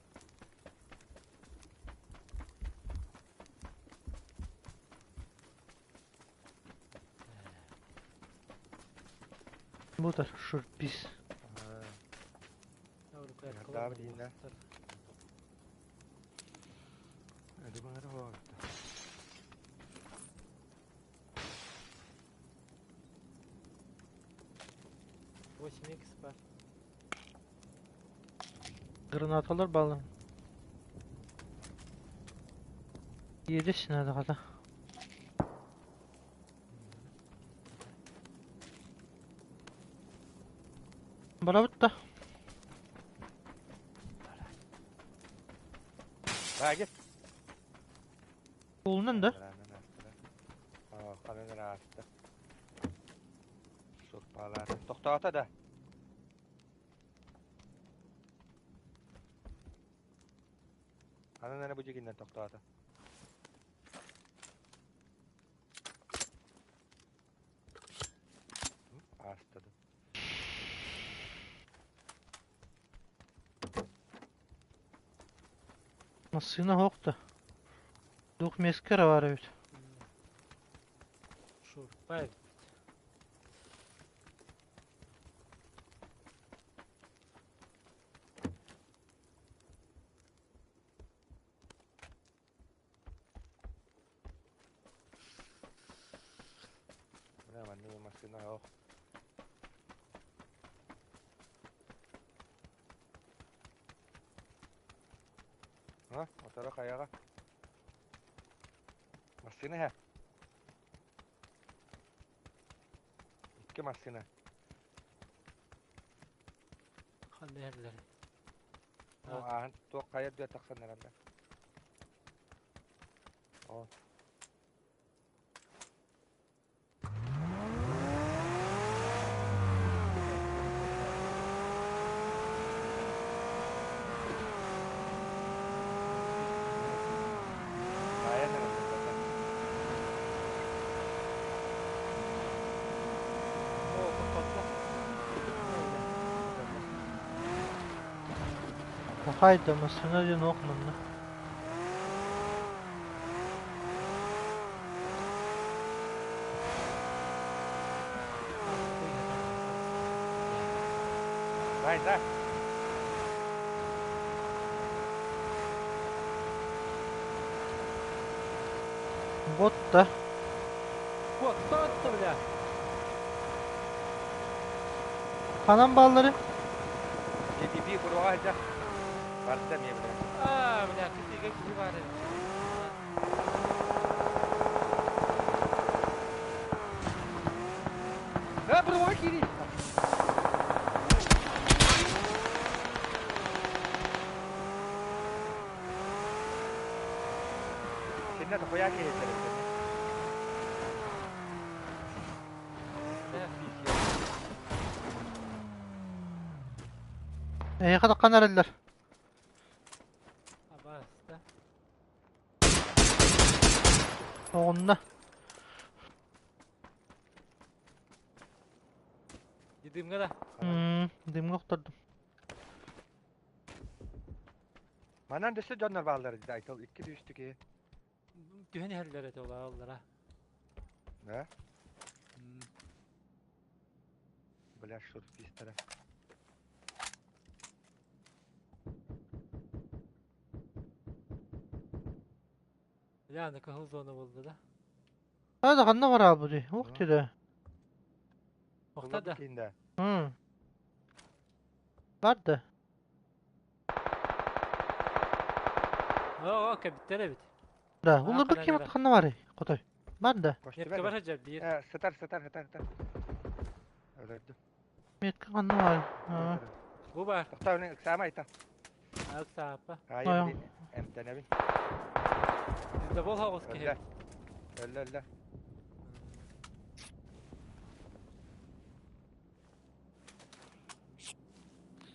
Бутар шурпис. Гранаталар балын. Иэдэс наада Барабыт да. Баагет. Улунан да. Ханан аста. Сурпалар. Тохтоото да. Ханан эрэ бу дьигиннэн тохтоото. Ааста да. Массыына суох да. Двухместка эрэ баар эбит. Шурпа эбит. Бля, маннык массыына суох. А, оторо хайаҕа. Массыына иһэ. Икки массыына. Ханна иһэллэр? Ааһан туох хайа үрдүгэр тахсан эрэллэр. Оо. Таайан эрэллэр бата. Оо, тохтотто. Пахай да массыына диэн ох манна. Дай, дай. Бот да. Вот, кто бля? Ханан бааллары? JDB буруоҕа сылдьар. Барыта эмиэ бля. А, бля, кытыыга киһи баар эбит. Э, буруоҕа киирии! Синнэ дохуя киһилэр эбит. Эһиэхэ таххан эрэллэр. Абааста. Оҕунна. Дымҥа да. Дымҥа охтордум. Манан дөссө дьоннор бааллар дии Айтал икки үстү киһи. Түһэн иһэллэр этэ олаллара. Да? Бля, шурфистара. Бля, аны кыһыл зона буолла да. Hadi ханна бараабы дии. Ух ты да. Охта да. Киинде. Бар да. Оо, кэбиттэр эбит. Да, Аа, уларбыт ханан ким эрэ. ханна барый? Хотой. Бар да. Метка Көстүбэт. бар сылдьар биир. Э, сытар, сытар, сытар, сытар. Өлөрдүм. Метка ханна барый? Аа. Бу бар. Тохтоо, мин ыксаама айта. Ыксааппа. Аайы Айо. билин эмтэнэбин. Пиздобол хоҕус киһи. Өллө. Өллө, өллө.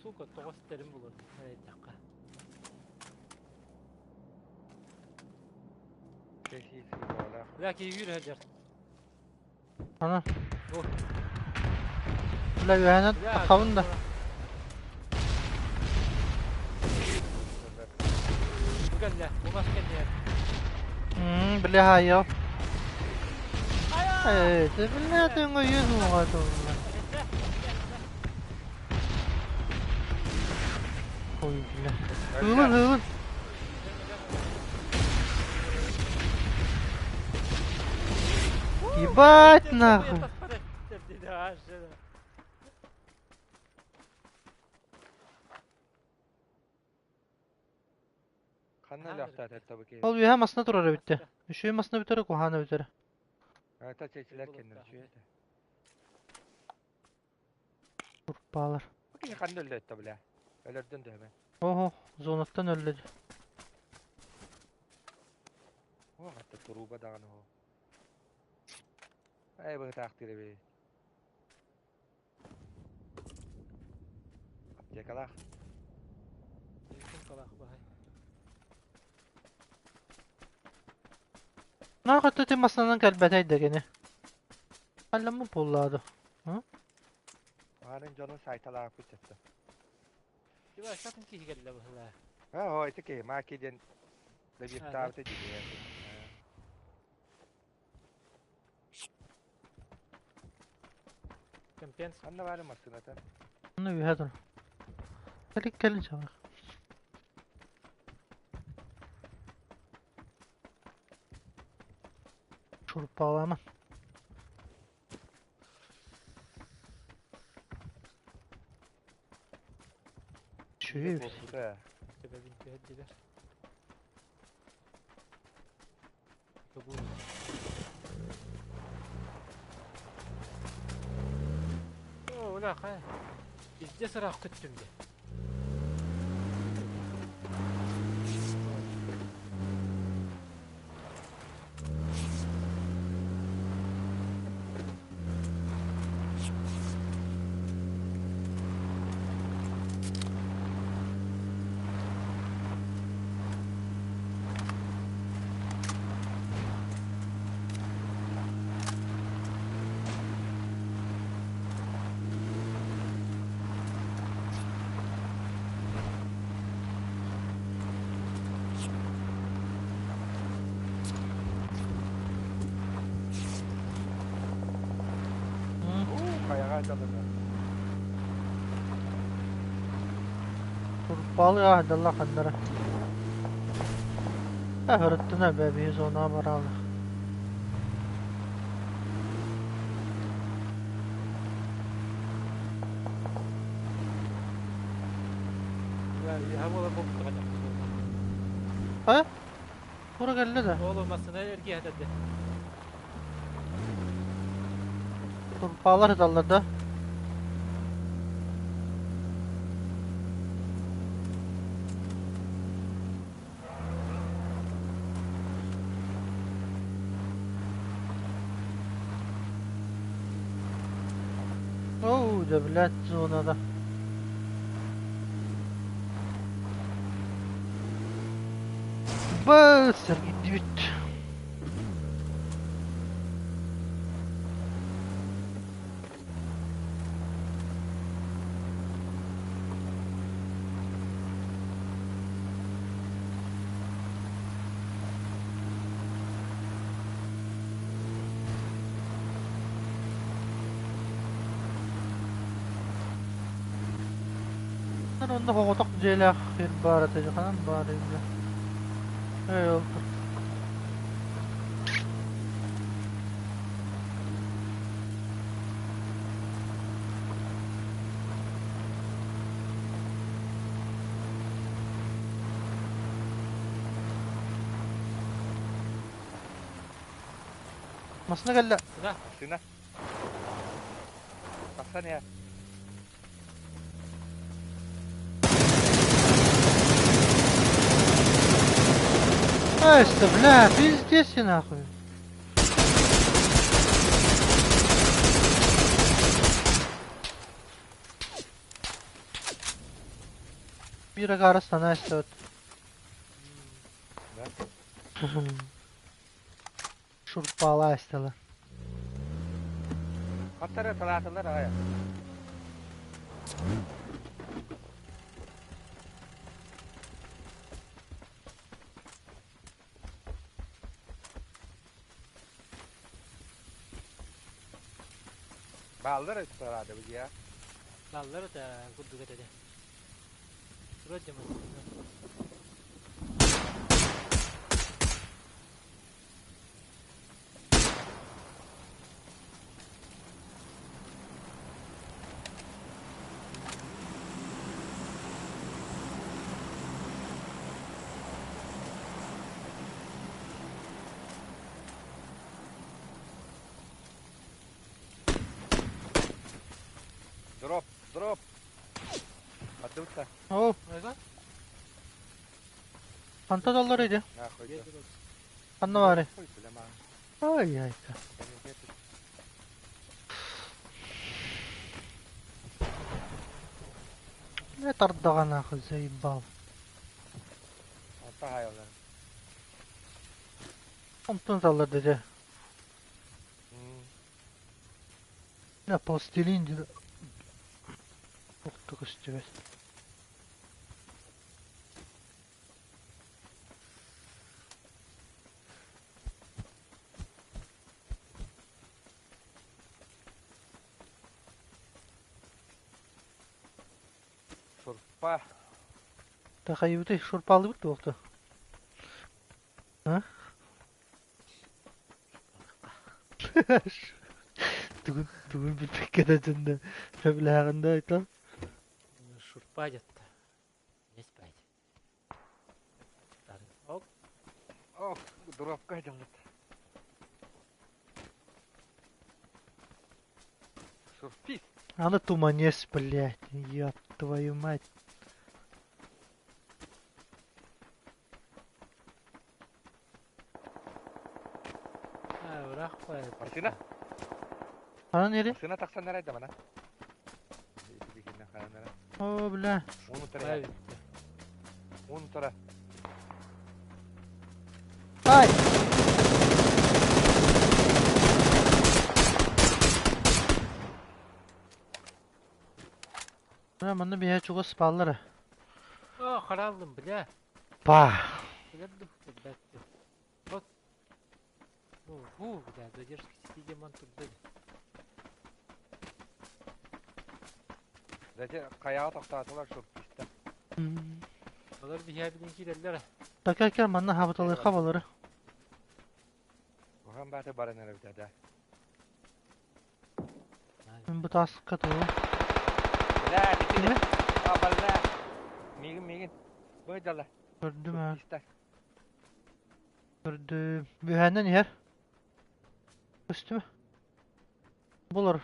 Сука, тоҕо ситэрин булар. Эрэйдэххэ. Кэсии сыылаах. Бля, киһи үүр сылдьар. Ана. Бу. Бля, үөһэнэн Бля, таххабын да. Бу кэллэ. Бу бас кэллэ. Бля, хайо. Э, ты бля, ты ngồi уга тула. Ой, бля. Ылын, ылын. Ебать нахуй. Ханна өлөөхтөөт этэ бу киһи? Ол үөһэ масына турар эбитте. Үшүй масына бүтэрэ, кухана бүтэрэ. Ата чэчилэр кэннэр үчүгэй этэ. Турпалар. Бу киһи ханна өллө этэ бля? Өлөрдүн дөһөмө. Ого, зонаттан өллөдү. О, хатта туруба даҕаны о. Эй, быһытаахтыыр эбит. Аптекалаах. Наҕа ти масынан кэлбэтэй да кини. Алламы буллаады. Аанын дьонун сайталаахпыт сөптө. Сатын киһи кэллэ быһылаа. Аа, ити киһи Маки диэн добиттаабыта дии. Компенс. Ханна баары массыыната? Оны үөһэ тур. Кэлик кэлин чабар. Шурпалама. Үчүгэй эбит. Буолбута. Төбөбүн түһэрдилэр. О, ула, хай. Везде сыраах көттүм де. Уу, хайаҕа дьалына. Турпалы аһдалла ханнара. Ахырыттына бэби зона баралы. Я буола буолбут Ха? Тура кэллэ да. Оолу массына эргиэ хатады. Турпалар хыталлар да. Оу, да блядь, зонада. Бысыр гиддибит. Онно хоҕотох дьиэлээх сир баар этэ, ханан баар эбит. Ээ, ол тур. Массыына кэллэ. Сына. Массыына. Тахсан иһэр. Эссе, бля, пиздец я нахуй. Биир агаара санаа истэбит. Да? Шурпалаа истэлэр. Хаттары талаатылар аҕай. Бааллар өттө бу Бааллар да курдук этэ. Вроде мы. Дроп, дроп. Аттыбытта. О, Ага. ханта доллар иди. Нахуй. Ханна баары. Хуй, бля, маа. Ай-ай. Не тардаҕа нахуй заебал. Онто хайалар. Онтон саллар дede. Не пластилин диде. Охту көстүбэт. Шурпа. Тахайыбыты шурпалыбыт буолту. А? Тугун тугун билбэккэ да дьонно сөбүлээҕин да айтал. Шурпа дьатта. Не спать. Оп. Ох, дропка дьаллыт. Шурпист. Аны туманес, блядь, ёб твою мать. А, урах Массыына. Ханан ери? Массыына тахсан эрэ да мана. О, бля. Уну тара. Уну тара. Ай! Бля, манна биһэ чугас бааллара. О, хараллым, бля. Па! Билэр билбэт. Вот. Ну, фу, бля, задержки сети демон турда. Дәте каяга токтоотулар шурписта. Олар биһэ билин киирэллэр. Такакер манна хабыталы хабалары. Ухан бааты баран эрэ битэ да. Мен бу тааска туу. Бля, битини. Кими? А, бля. Мигин, мигин. Бу дала. Көрдүм ha. Шурписта. Көрдүм. Бүһэннен иһэр. Көстүмү? Булар.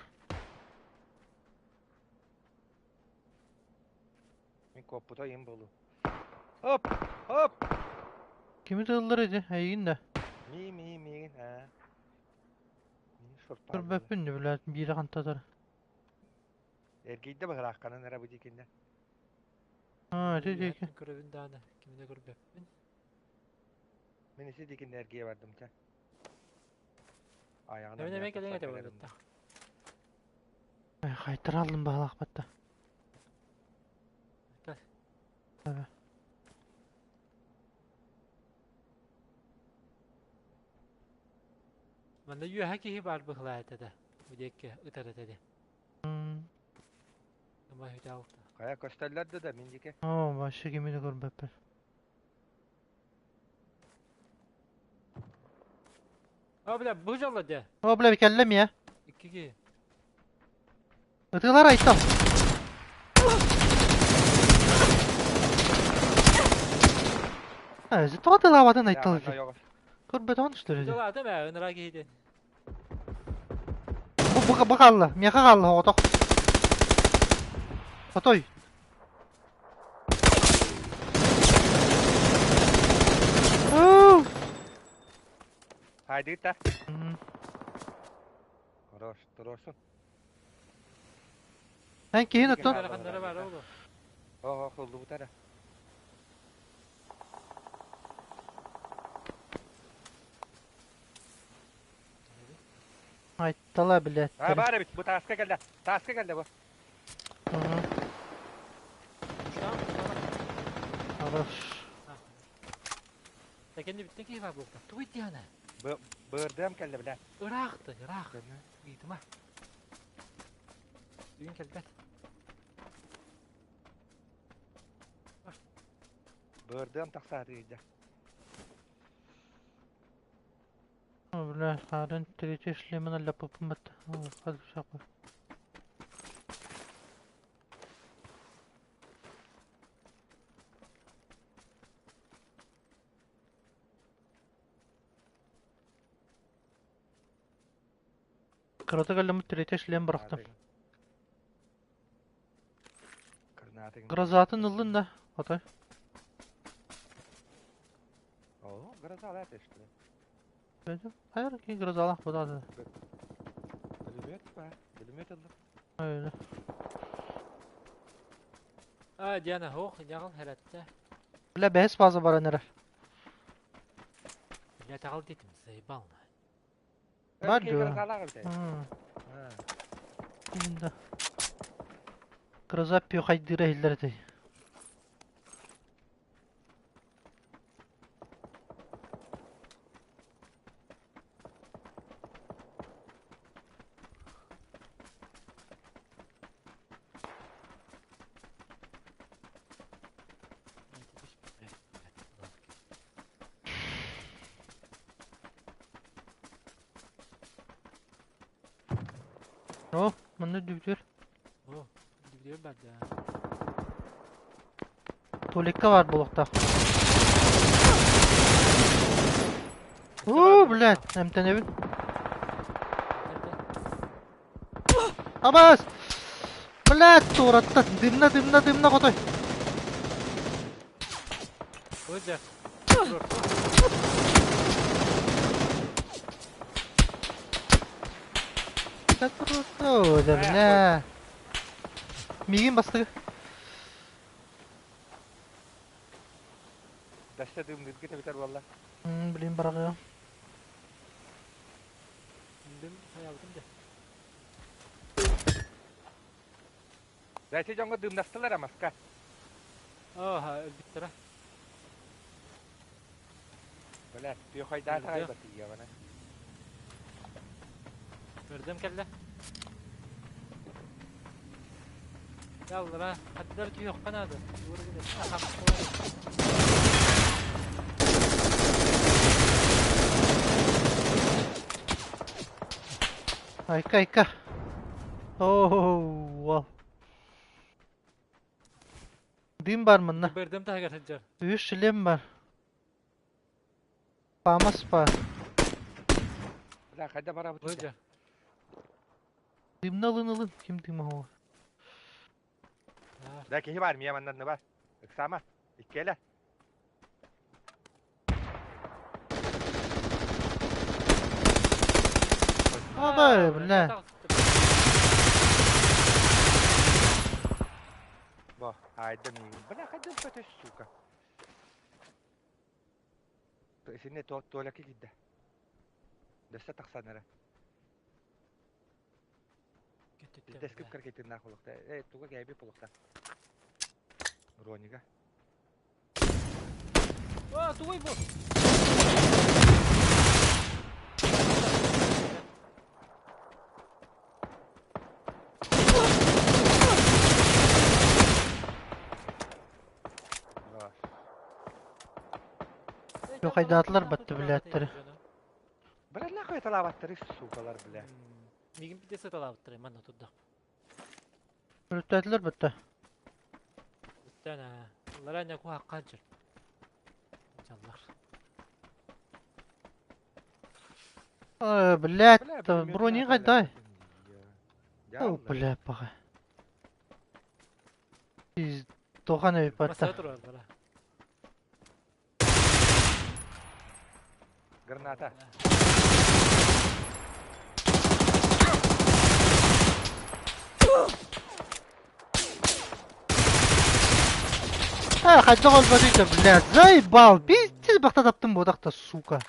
Мин коппута им болу. Хоп, хоп. Кими тыллар иди? Эйигин да. Ми, ми, мигин, ha. Мин шурпа. Көрбөппүн да блядь, биирэ хантатар. Эргийде быһыраакканан эрэ бу дикинне. А, ити диэки. Көрөбүн дааны, кимине көрбөппүн. Мин isi дикинне эргие бардым ча. Аяғынан Эмен эме келең эте кэлэрим. болбутта. Ай, хайтараллым баалаах батта. Кэл. Таба. Манна үөһэ киһи баар быһылаа этэ да. Бу диэки ытар этэ де. Ама хүтэ алта. Кая көстөллөрдү да мин дике. О, вообще кимини көрбөппүн. А, бля, бу жалла де. О, бля, кэллэм я. Икки киһи. Ытыылар айтал. Э, тоҕо тылаабатын айтал Бля, ити. Көрбөтөҕүн үстөр иди. Жалла ата мэ, ыныра киһи ден. бу, бу хаалла. Миэхэ хаалла оҕотох. Хотой. Хайдыт да. Хорош, туруорсун. Эн киһин оттон. Ханнара бар оҕо. Оһо, хуллубута эрэ. Айттала А, билээттэр. баар эбит, бу тааска кэллэ. Тааска кэллэ бу. Хорош. Кэнни бүттен киһи бар буолта. Тугуй диана. Бырдыам кэллэ билэ. Ыраахты, ыраах. Ыйтыма. Бүгүн кэлбэт. Бырдыам тахсааты ыйда. Бля, харын третий шлемін ляпыпмыт. Қазір Кырата кэллэммит третий шлем бырахтым. Грозатын ыллын да, отой. О, гроза это что ли? Хайыр ки грозалах бұдады. Пулемет ба, пулемет ылдым. Öyle. А, Диана, ох, дьаҕал хэрэтте. Бля, бэһис база баран эрэр. Бля, таҕал диэтим, заебал. Бар Ки диyor. грозалах эбит. Инда. Гроза пьюхайдыра иһиллэр этэй. О, манна дүбүтүөр. О, дүбүтүөр бар да. Туалекка бар буолуохтаах. Уу, блядь, эмтэнэбин. Абас! Блядь, туоратта. Дымна, дымна, дымна хотой. Ой, О, да, бля. Миигин бастыгы. Даша дымныргы табитар буолла. Блин, барагыам. Дым хаябытым да. Дача дьоҥҥо дымнастылар амаска. Оха, өлбүттэрэ. Бля, пьюхайдаата хайбат iyявана. Көрдüm кэллэ. Яллара, хаттар түйөх канады. Айка, айка. Оу, вау. Дым бар мынна. Бердем таһыгар сылдьар. Үс шлем бар. Памас бар. Бля, хайда барабыт. Ой, Дымна ылын ылын. Ким дыма ол? Да, киһи бар, мия маннан бар. Ыксама. Иккеле. Абай, бля. Бо, айда миигин. Бля, хайда өтө, сука. Синне туалекке киирдэ. Дөссө тахсан эрэ. Дэскип кэркейтиннаах буолуохта. Э, туга кээби буолуохта. Бронига. О, тугуй бу. Пьюхайдаатылар батты, блядь. Бля, нахуй талаабаттары, сукалар, бля. Мигин пиде сыталаабыттар, манна турдах. Өлүттэтилер бытта. Бүттэн, лара не куха каджыр. Жаллар. Блядь, Бля, брони қайдай? О, бля, паха. Тохан Масса өйпатта. тураллара. Граната. А, хайдах олбатыйда, блядь, заебал. Пиздец, бахта таптым бодақта, сука.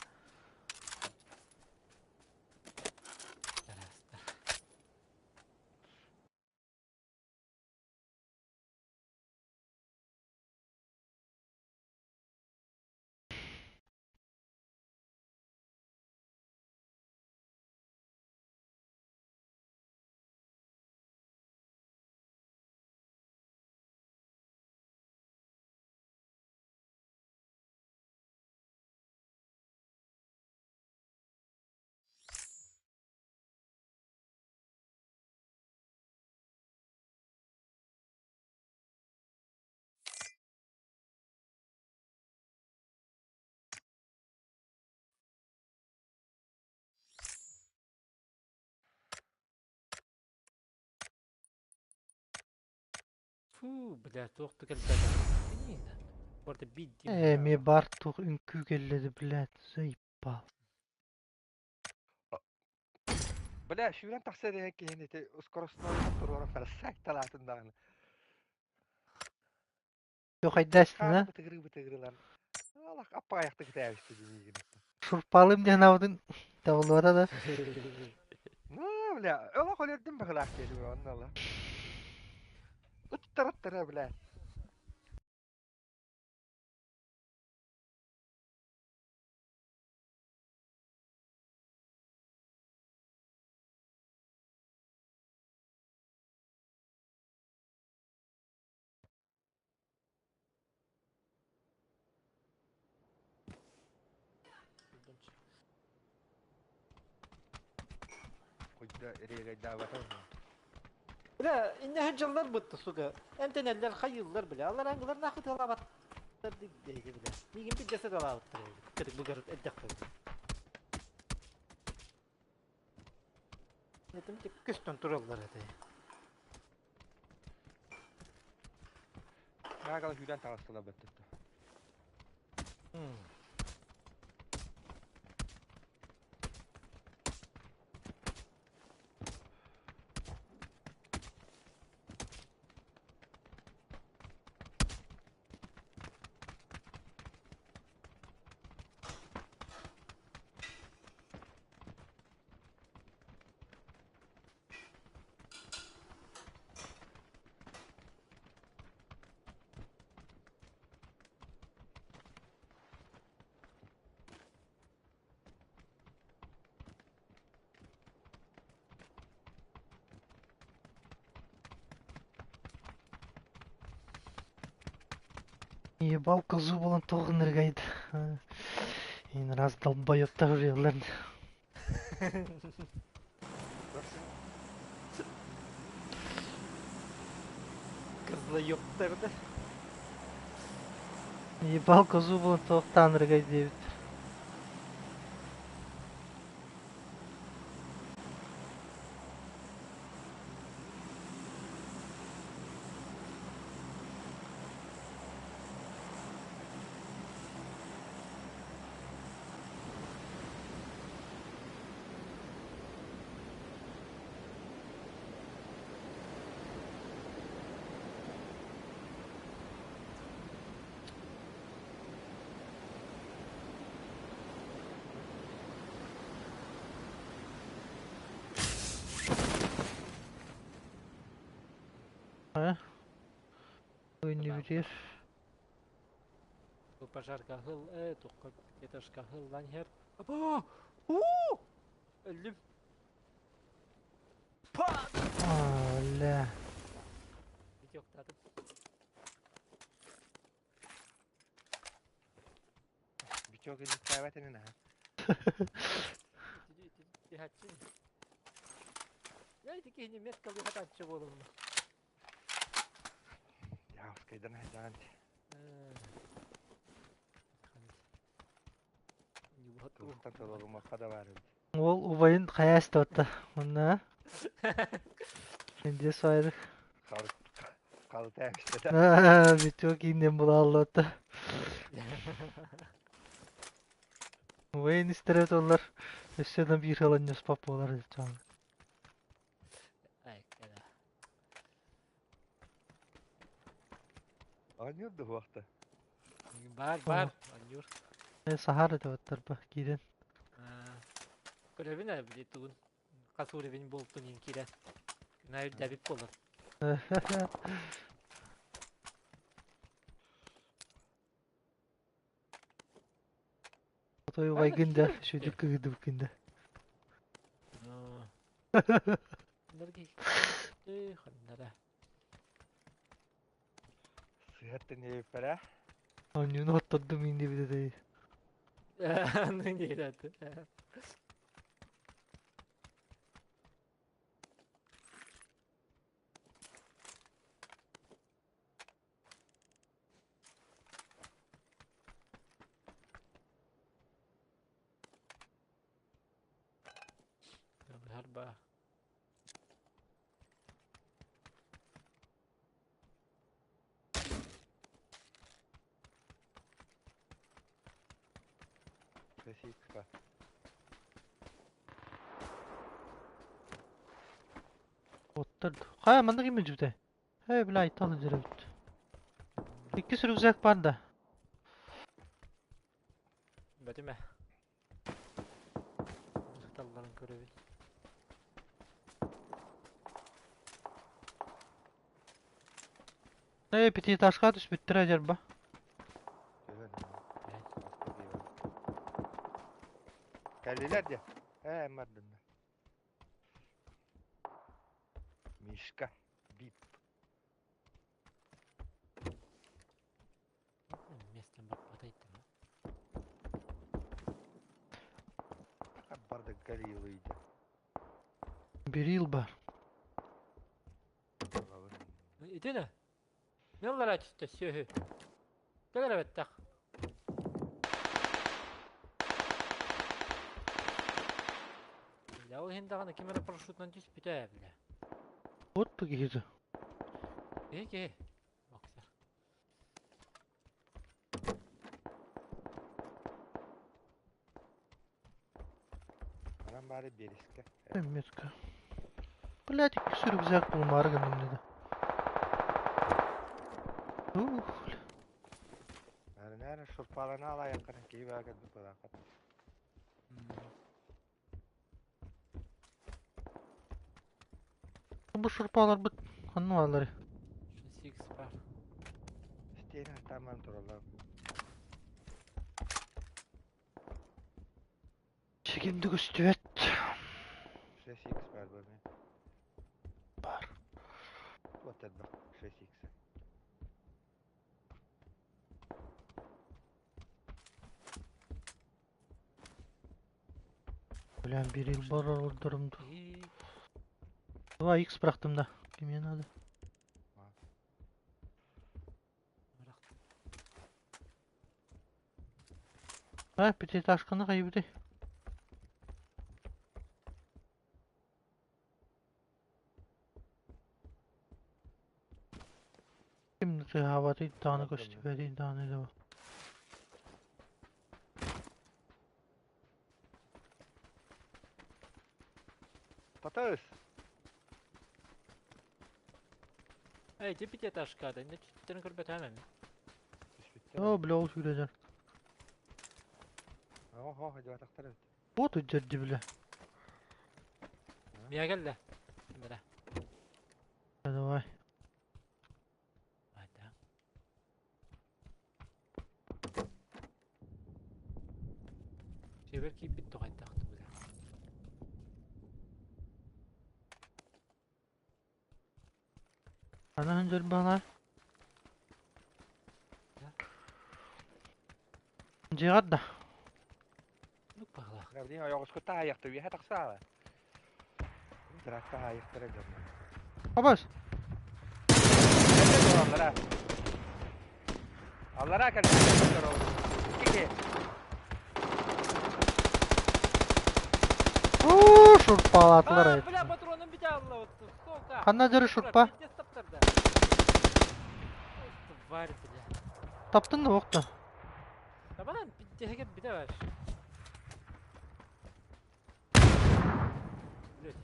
Фу, бля, туох кэлбэтэ. Порта бидди. Эми бар тух үҥкүү кэллэди, блядь, заебал. Бля, сүүрэн тахса диэн киһини ити скоростной туруоран фарсак талаатын даҕаны. Йохайдастын, Хаары а? бытыгырыы бытыгырылан. Алах аппаайахты кытаабысты дии Шурпалым диэн абытын табыллыбата да. Ну, бля, олох өлөрдүм быһылаах диэли онно ла. Ыттара бля. Куйда регайдаабата. Бля, инне хыджаллар бытты, сука. Эмтенеллер хайыллар, бля. Алар аңгылар нахуй талабат. Бля. Мигин бит жаса талабаттар. Кырык бугар эддек кой. Нетим тик көстөн тураллар эте. Наагала сүүрэн таҕыстыла бөттөттө. Ебал козу болан тоғын ныргайд. Ин раз долбоёбтар уреллер. Кызла ёптарды. Ебал козу болан тоқтан ныргайд дебит. Oyunu bitir. Бу пожарка хыл, тухка этажка хыл ланхер. Апа! У! Өллүм. Па! Бля. Битёктатым. Бичок иликтээбэт инин аха. Тихатчы. Я ити киһини метка лыхатаччы буолумна. Яускайдан хадаан. Туохтан толорумахха да баар эбит. Ол убайын хаяс тотта. Онна. Индия сайдык. Халыта эбистэ. Биток ииннен булааллата. Уэйн истэрэ толлар. Өссө да биир ыланньаспап буолар дьон. Ай, кэлэ. Оонньуур дуһуохта. Бар, бар, оонньуур. Саһар этэ ба киирэн. Көрөбүн ээ, били тугун хас уровень буолтун иин киирэн. Күнэ үрдээбит буолар. Той убайгын да, шүдүк кыгыдыбыккын да. Ханнара. Сыһаттын ейпэрэ. Оонньууну оттордум иин диэбит Ну не Харба. Сосиска. Оттор. Хайа манна ким илдьибитэй? Ээ бля айтан илдьэр эбит. Иккис рюкзак бар да. Бэтимэ. Талларын көрөбүн. Ээ пятиэтажка түспүттэрэ дьарба. Кэллилэр дьэ. Ээ мардынна. Мишка. Бип. Местом барбатайдым. Барды гориллы Берил бар. Итини. Не оллара түстэ сүөһү. Кэлэр эбэттэх. Бля, ол иһин даҕаны ким эрэ парашютунан түспүтэ бля. Вот бу киһи. Киһи киһи. Боксер. Анан баары биэрискэ. Метка. Блядь, иккис рюкзак булмаары гынным dedi. Ух, бля. Наар шурпалана алайаккана киһи баа кэлбит балаакат. Бу шурпаларбыт ханна бааллар? Six бар. Стена таман тураллар. Чекимди көстүбэт. 6x бар бу мен. Бар. Вот это 6x. Бля, берил бар ордерымды. И Два X бырахтым да. Кимге надо? бырахтым. А, пятиэтажканы хайыбыты. Ким тыһаабатый даҕаны көстүбэтий даҕаны да. Потас. Эй, ти пятиэтажкада, не түттерин көрбөтөм эми. О, бля, ол сүүрэдэр. Охо, хадьыбатахтар эбит. Вот үддэрди, бля. Мия келле. Бля. Давай. Айда. Север кийбит тухайдахты бля. Ана ханжар бана. Дьиэҕэр да. Нук баҕалаах. Билин ойоҕоско таайахта үөһэ тахсаала. Тракта таайахтара дьонно. Абас. Аллара. Аллара кэлбит. Икки. Уу, шурпалаатылар А, айт. бля, патроным бите алла отты. Сука. Сука! Ханна дьөрү Турар, шурпа? пиздец таптарда. Тварь, бля. Таптын да уохта. Табан, пиздеһигэр битэ бар. Блядь.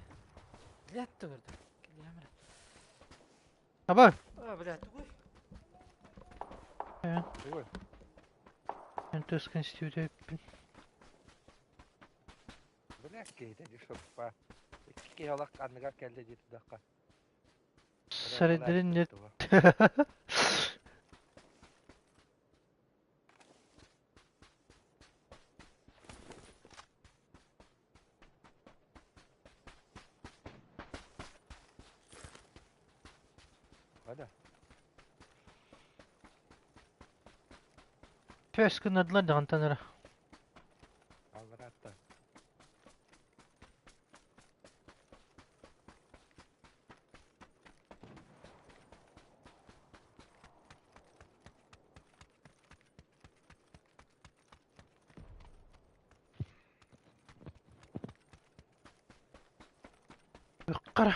Блядь, тугурду. Килиэмэр. Аба. А, блядь, тугуй. Тугуй? Энтөс конституция. Бля, киһитэ дии шурпа. Икки киһи олох анныгар кэллэ дии тудахха. Сарайдарын нет. Hadi. Төс гыннардылар даҕантан эрэ. Аллараатта. Кара.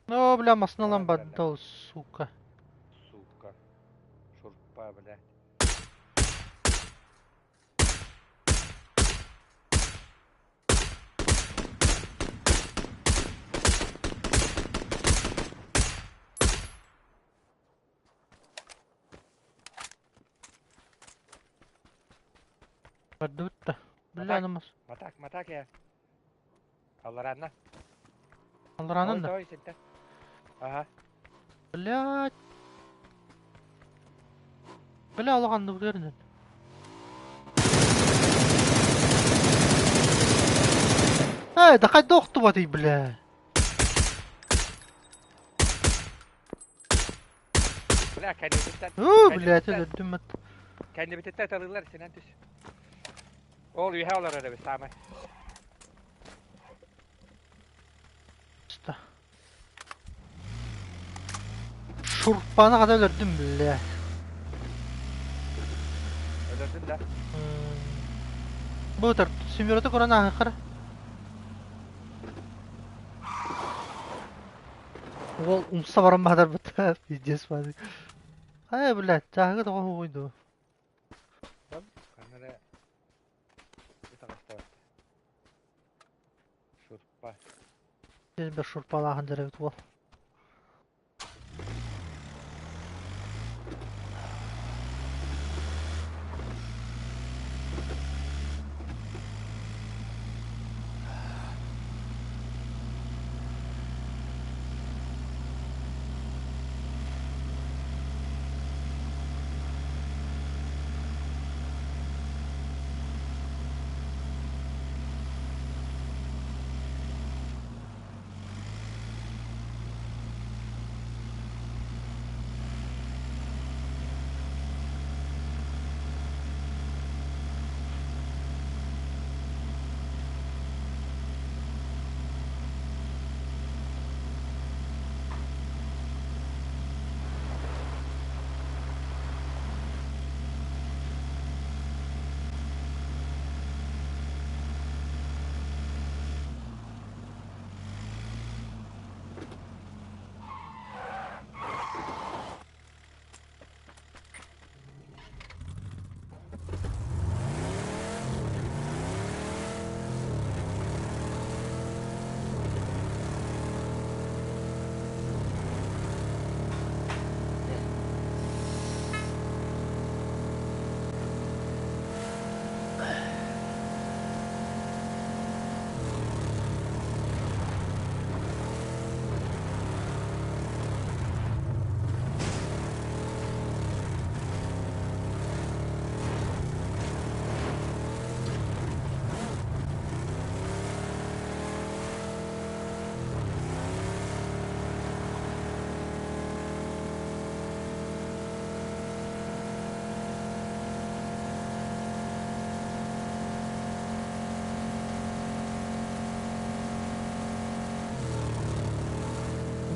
Ну, бля, масналан Давай, бля, баддал, сука. Сука. Шурпа, бля. Бардыбыт да. Бля, Атак. намас. Матак, матак я. Аллараанна. Алларанан Ой, да. той, синтэ. Ага. Блядь. Бля, алаганды билеринен. Эй, да хайда охтубатый, бля. Бля, кэннибиттэн. Уу, блядь, Кэннибиттэн. өлөрдүм эт. Кэннибититтэн талыылар синэн түс. Ол үһэ олорор эбит саамай. Ста. Шурпаны када өлөрдүм, бля. Өлөрдүн да. Бу тар семерото көрөн ахыр. Ол умса баран бадар бит. Пиздец бады. Ай, блядь, тагы да койду. Ханна эрэ ытаҕастабат. Шурпа. Бир шурпалахан деребит ол.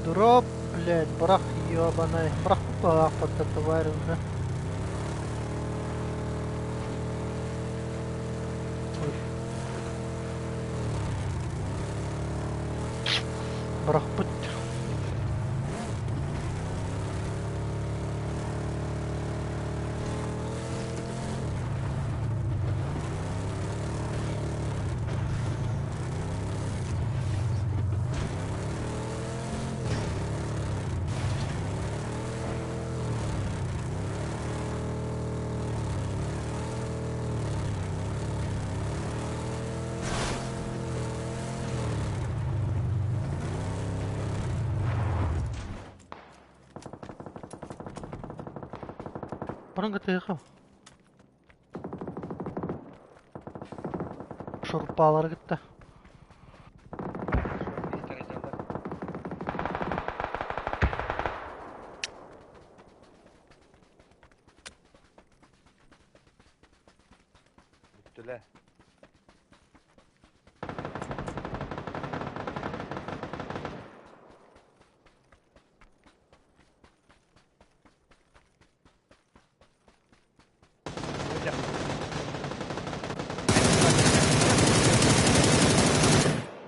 Дроп, блядь, брах ебаный. Брах под тварь уже. Ой. Баран кытыаха. Шурпалары кытта. Бүттүлэр.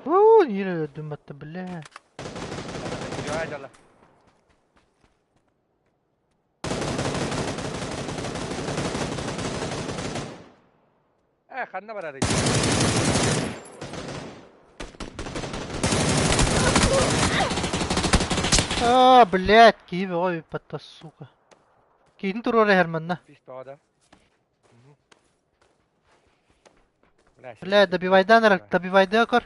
Уу, yine öldüm battı бля. Э, ханна барарый? А, блядь, киһи бөҕө ыыппатта, сука. Киһини туруора иһэр манна. Пис тоҕо да. Бля, добивайдан эрэр, добивайдыа көр.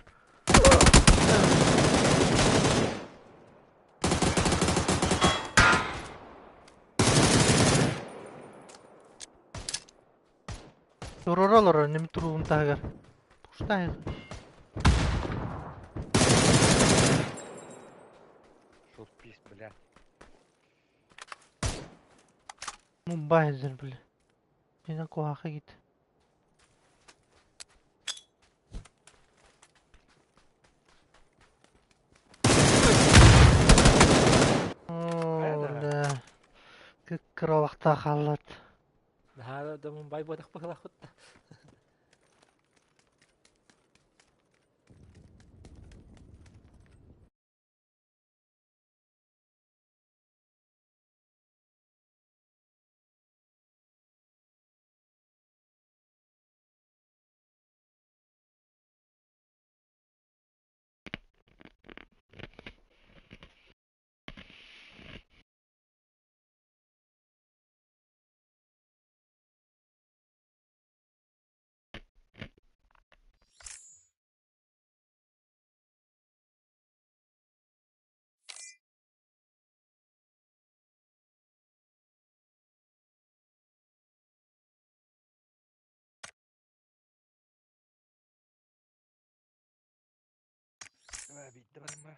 Туруора олорор, ним туруун таһыгар. Пустая. Шурпис, бля. Мумбай эзер, бля. Мина куһаха гит. Оо, бля. Кыккыралахта хааллат. Наһаа да Мумбай буотах быһылаахпыт да. Биитте барым ба.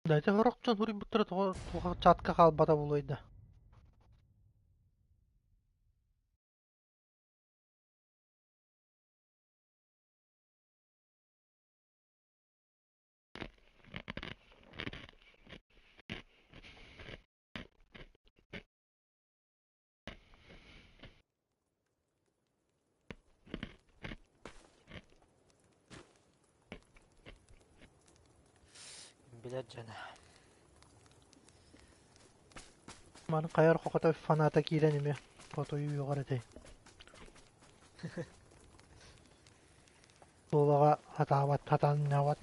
Да, ити сорох дьон суруйбуттара тоҕо туох чатка хаалбата буолуой да. Билэр дьоно. Маны хайар хохото фаната киирэн эмиэ хотойу үөҕэр этэй. Туолаҕа хатаабат, хатаннабат.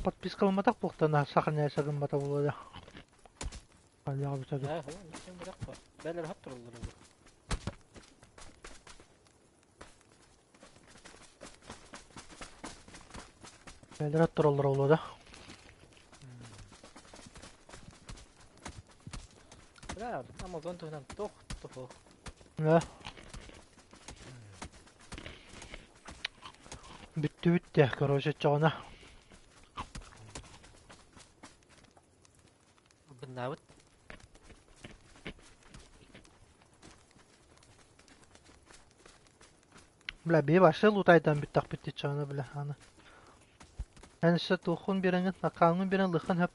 Подпискаламматах буолтана саханяйса гыммата буолуо да. Хайдах эбитэ дуу. Ээ, син бырах бу. Бэлэр хап туруллар бу. Бэлэр тураллар буолуо да. Бля, Amazon туһунан туох туһу. Да. Бүттүбүт дии, короче, оччоҕуна. Быннаабыт. Бля, бии вообще лутайдан бүттэхпит диччаҕына бля, аны. Эн өссө туоххун биэрэҥҥин, аккааҥҥын биэрэн лыххын хөп.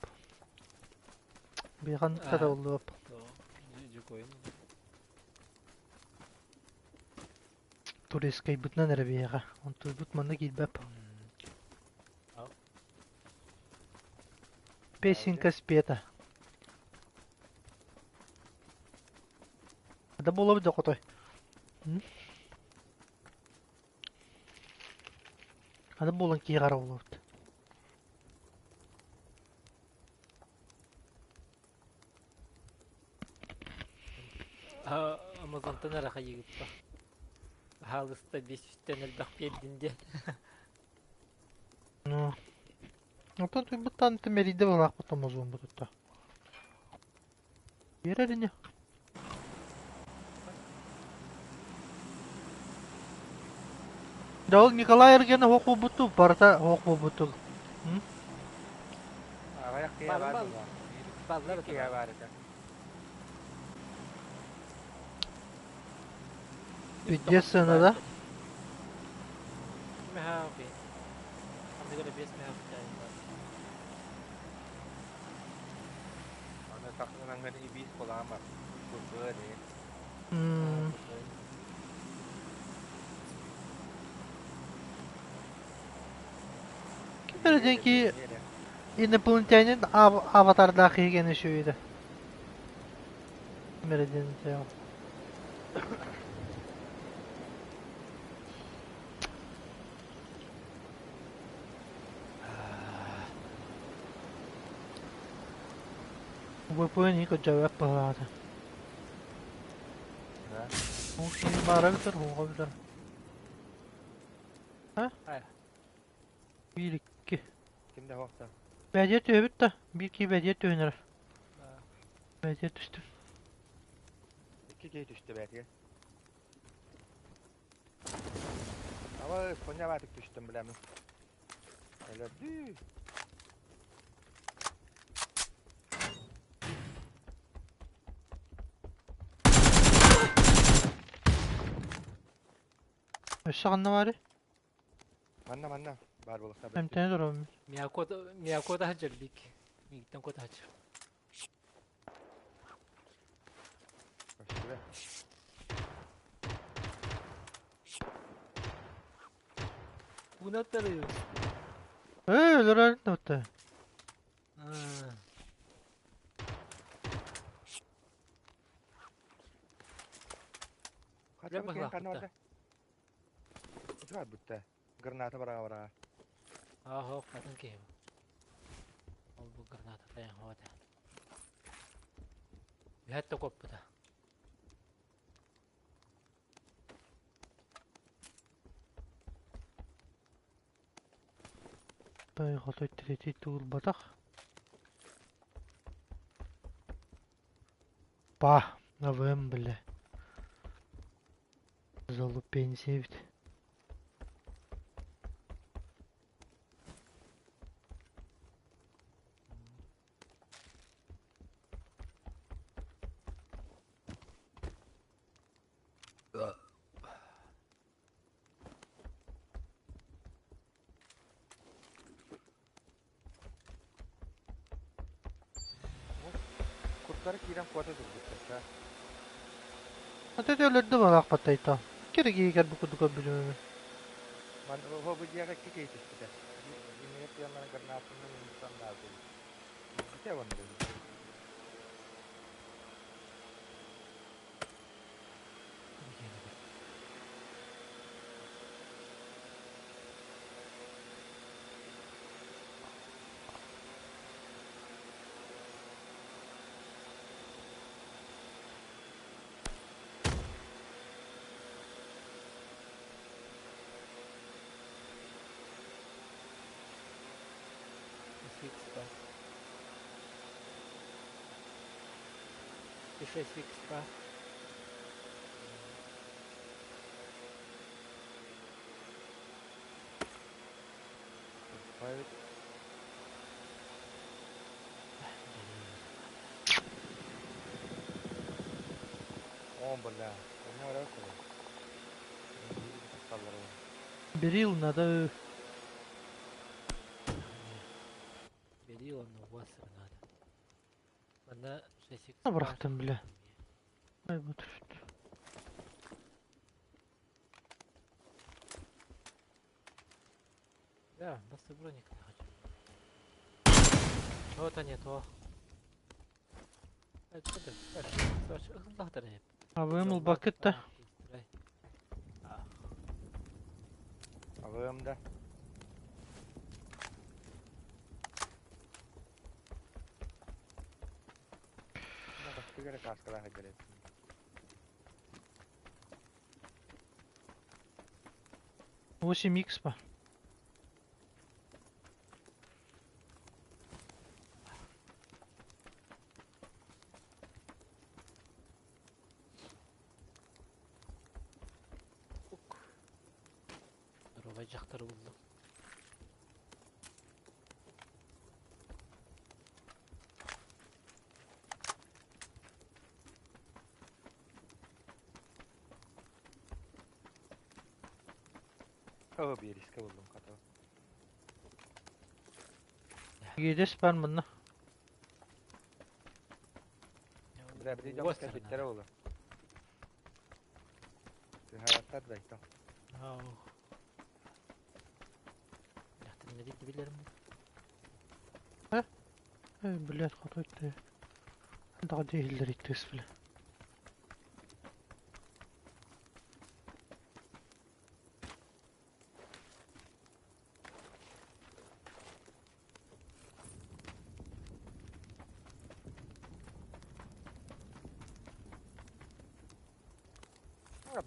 Биэхэн сатабыллыбап. Дьукуйун. Туристскайбытынан эрэ биһиэхэ. Онтуйбут манна киирбэп. Песенка спета. Да буолабыт да хотой. Аны буолан киһи хара буолабыт. Амазонтан эрэ хайыгыппа. Хаалыста 500-тэн элбэх биэрдин диэн. Ну, оттон туйбуттан мэрийдэ былаахпыт Амазон бутутта. Биэрэр ини. Да ол Николай Эргенов ох буолбуттуу, барыта ох буолбуттуу. Аҕыйах киһи баар буолла. Баллар Киһи баар этэ. Пиздец сцена, да? Меха окей. Андыгара 5 меха бутайын бар. Аны сахсынан ибис буолаама. Курбуа дии. Ким эрэ диэки инопланетянин аватардаах киһи үчүгэйдэ. Ким эрэ диэн этэ. VPN көрдөөбөт быһыылаах. Ол киһи баара бүтэр, уоҕа бүтэр. А? Биир икки. Ким да суохта. Бэдиэ түһэбит да, биир киһи бэдиэ түһэн эрэр. Бэдиэ түстүм. Икки киһи түстэ бээтигэр. Ава, коня баатык түстүм билэмин. Өлөрдүү. Өссө ханна баарый? Манна манна баар буолуохтаах. Эмтэнэ тураммын. Миякота хаджарбик. Мигиттен кота хаджар. Көстүбэ. Унаттары. Ээ, өлөрөр да. Хача бу киһи ханна барда? Ити бутта. Граната бараға бараға. Аха, атын киһи. Ол бу граната тайан хота. Үһәт коппута. Той хотой третий туурбатах. Па, АВМ, бля. Залупенсия ведь. Курттары киирэн куота турбуттар. Аты өлөрдө балаах баттайта. Кириги кэр бу курдук билимем. Ман о бу дьиэҕэ икки киһи түспүтэ. Иннигэр тыаммана гранатынан иннитан баарды. Ите онно. Фикс па. И 6 фикс па. Private. О, бля. У меня второй. Усталлар ол. Берил надо. Берил онно уаз надо. Манна 6 Бырахтым бля. Ай бу түшт. Да, басты броник не хочу. Вот не то. Абым ылбакыт да. Абым да. Бастыгара каскалаах кэлэр. 8 икс па. Здоровай дьахтары буллум. О, биэрискэ буллум хата. Едес бар мынна. Бля, били дьон кэлбиттэрэ буолуо. Тыһаабаттар да ito. Ау. Дьахтар билэрим. Эй, блядь, хотой ты. Даға дейілдер иттес, бля.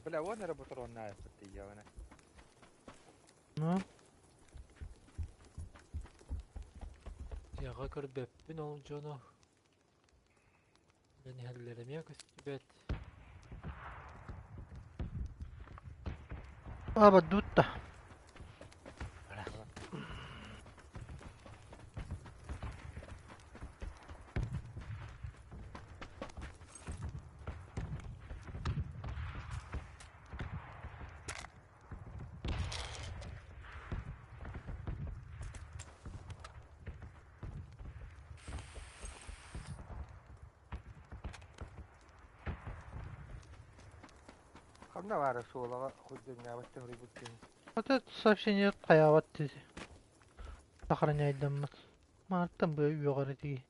Бля, вон работал на тиийэҕинэ. Ну, Яга көрбөппүн ол дьону. Бен иһэллэремиэ көстүбэт. аба дутта. Ханна баара суолаҕа худдуҥнаабат тэҥрийбит киһи. Вот это сообщение хаябат дизи. Сохраняйдаммыт. Мартан бу үөҕэр дии.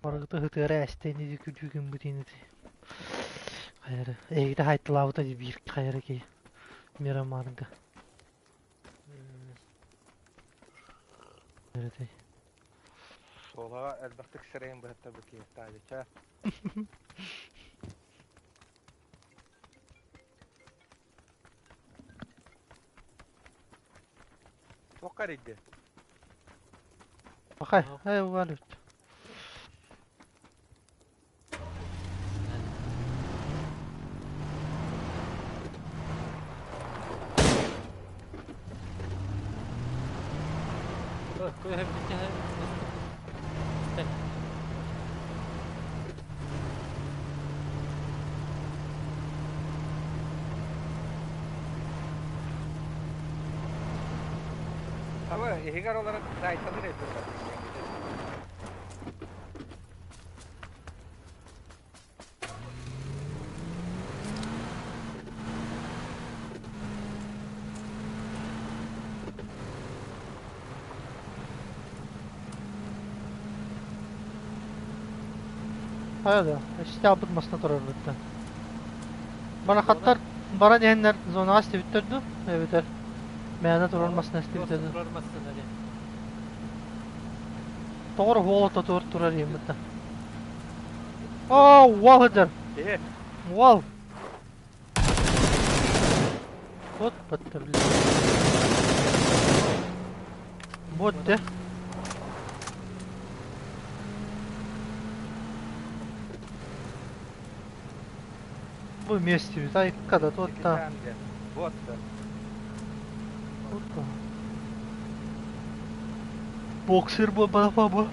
Барыгыты хытыара эстейни ди күдүүгүн бутини ди. Хайары. Эгите хайтлаабыта ди биир хайары ки. Мирамарга. Эрити. Суолаҕа элбэхтик сирэйин быһаттарбыт киһи таайыча. Туохха эрийди? Бакай, ай валют. Ama иһигэр олорон сайтаныр этим. Хайа да, истэ абыт масына турар бытта. Барахаттар баран иһэннэр зонаҕа истибиттэр дуу, эбэтэр мээнэ турар масына истибитэ дуу. Турар массына дии. Тоҕор уол тотуор турар иһин бытта. Оо, уол сылдьар. Киһи. Уол. Вот батта, блин. Вот де. Бу вместе ай когда тот та. Вот да. Опа. Боксер бу баба бу.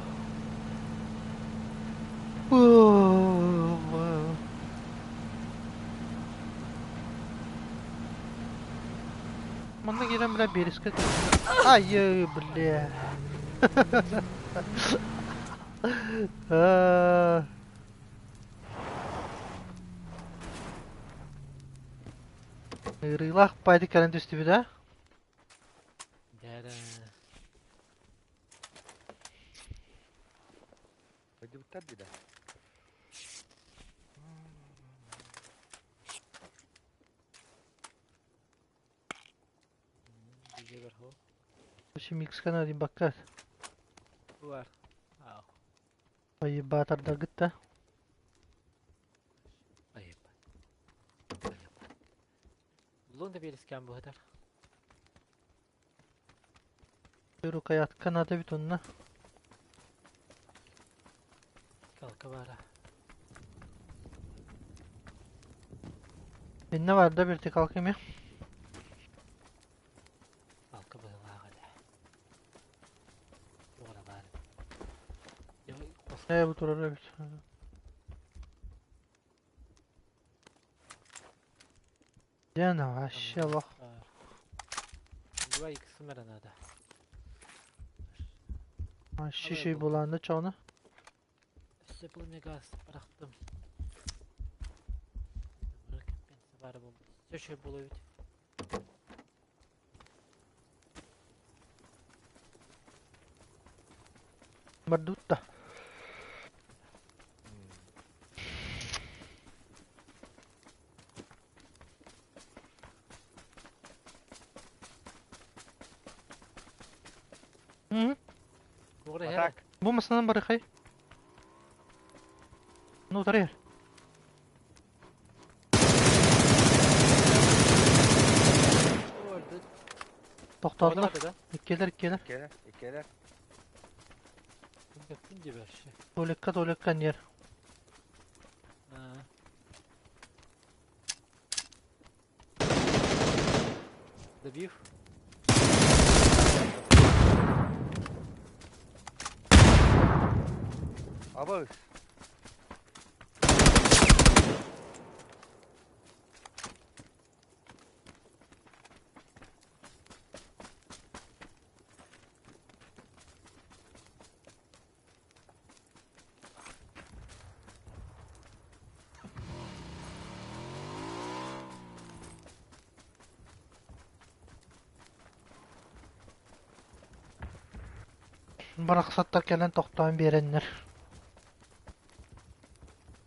Манна киирэн, бля, биэрискэ Ай, бля. Аа. Ыарыылаах баайды кэлэн түстүбүт, а? Да-да. Ойдубуттар дии да. Видео хо. Микскана один баккат. Бар. Ау. Поебатардаргыт да. Айып. Булуң да берискән бу хәтәр. Рукоятка надо бит онна. Kalka бара. Инне бар да bir tek kalkayım ya. Kalka быһылаах эле. Уора бар. Ne bu турар эбит. Дена вообще лох. Два икс мера надо. Шишей буланды чоны. Сцепление газ бырахтым. Бар бу. Все было ведь. Бардутта. Hı. Атак. Бу масынан барыхай. Ну, тарыйар. Тохтоодулар. Иккилэр, иккилэр. Иккилэр, иккилэр. Туалекка, туалекка нер. Добив. Абыз. Барахсаттар кэлэн тохтоон биэрэннэр.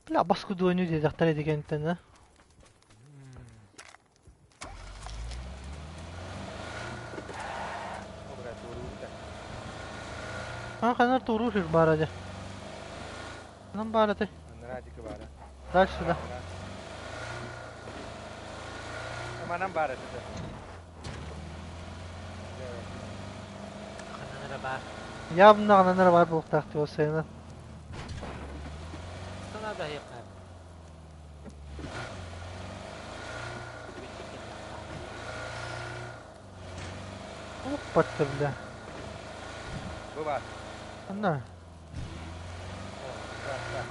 Бля, баскы дуоню диэтэхтэр этигэнтэн а. О, бля, туоруубута. А ханар туоруур сир баара дьэ. Онон баар этэй. Анараа диэки баара. Дальше да. Манан баар этэ. Ханан эрэ баар. Явно ханан эрэ баар буолуохтаах дии сайына. Санаа да Опа-то, бля. Бу баар. Анна. О, да, да.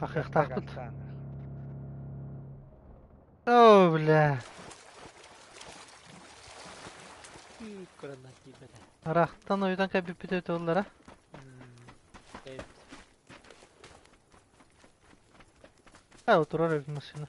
Тахыахтаахпыт. О, бля. Гранат тиийбэтэ. Арахтан ойутан кэбиппит өтөллара. А, турар эбит машина.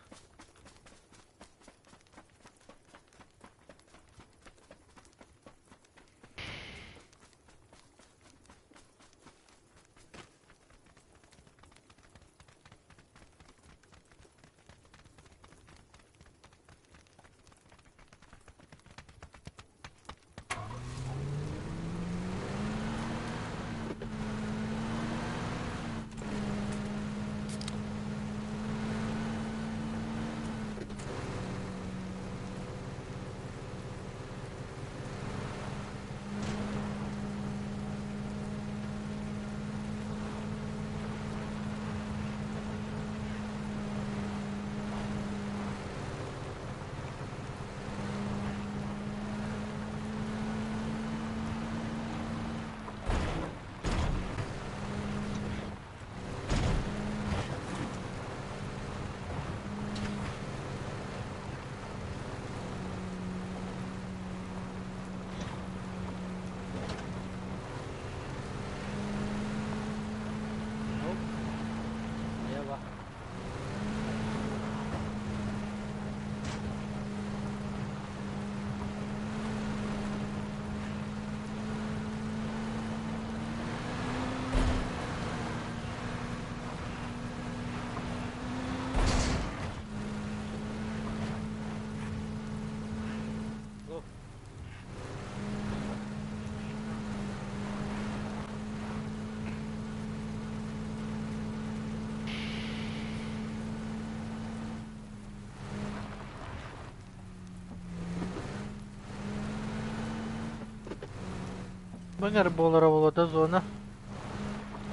Бэҥэр буолара буолуо да зона.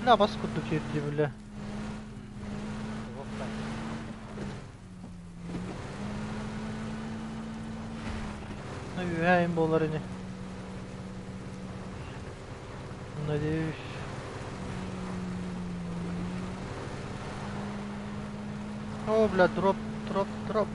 Лабас курдук киирдии бile. Үөһээ буолар ини. Надеюсь. О, бля, дроп, дроп, дроп.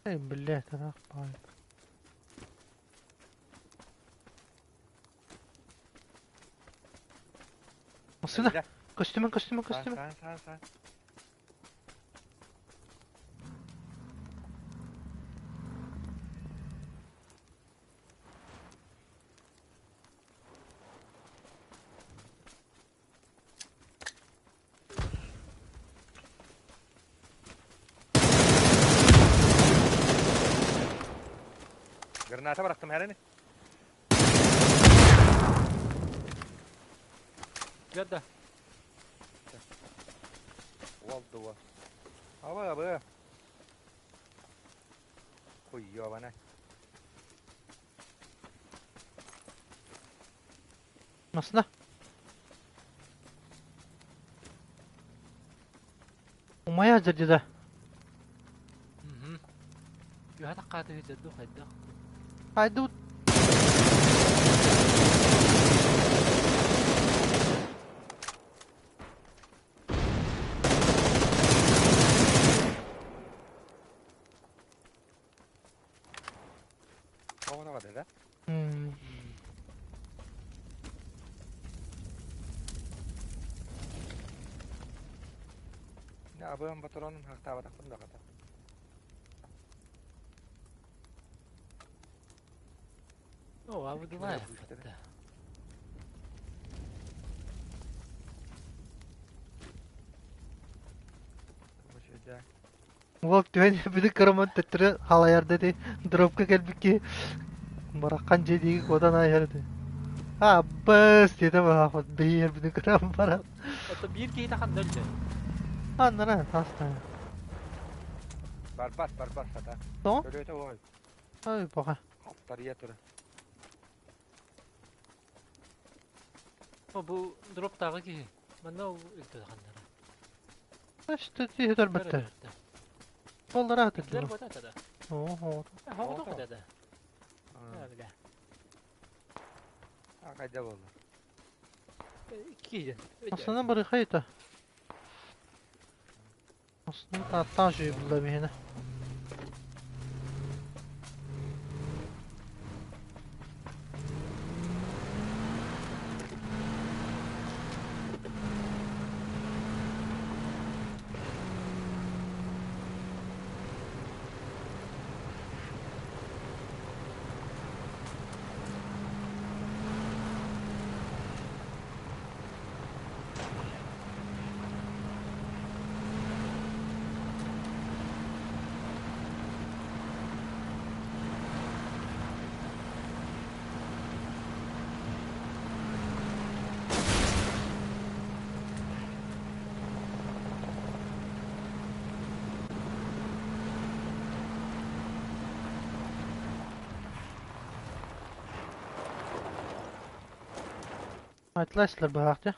Эй, блядь, ыраах баҕайы. Массыына! Көстүмэн, көстүмэн, көстүмэн! Саан, саан, саан. Граната бырахтым хәрини. Гада. Уол дуо. Аба аба. Хуёвана. Массыына! Умайа сылдьар да. Үөһэ таххаата үһү хайдах? Хайдыбыт. Оҕоно да? Абыам патронун хахтаабатахпын да хата. О, абыдылай. Уол түһэн бүтүн кыраман төттөрү халайар да ити дробка кэлбикки бараххан дьиэ диэки куотан ааһар этэ. Аббас диэтэ баһаахпыт бэйиэр бүтүн кырам баран. Ото биир киһи ханна өлдө? Аннара таста. Барбат, барбат сата. Тоҕо? Өрүөтэ ой. Ой, пока. Хаптарыйа тура. О, бу дроптааҕы киһи. Манна ол өлдө ханнара. Что ты көрбөттөр? Боллара Килер атыр. бота да. Оо. Хоҕото да. Бля. А кайда болду? Киһи. Aslında bırakaydı. Aslında тааттаан үчүгэй булла биһиэнэ. Айтлайсылар быһаахтя.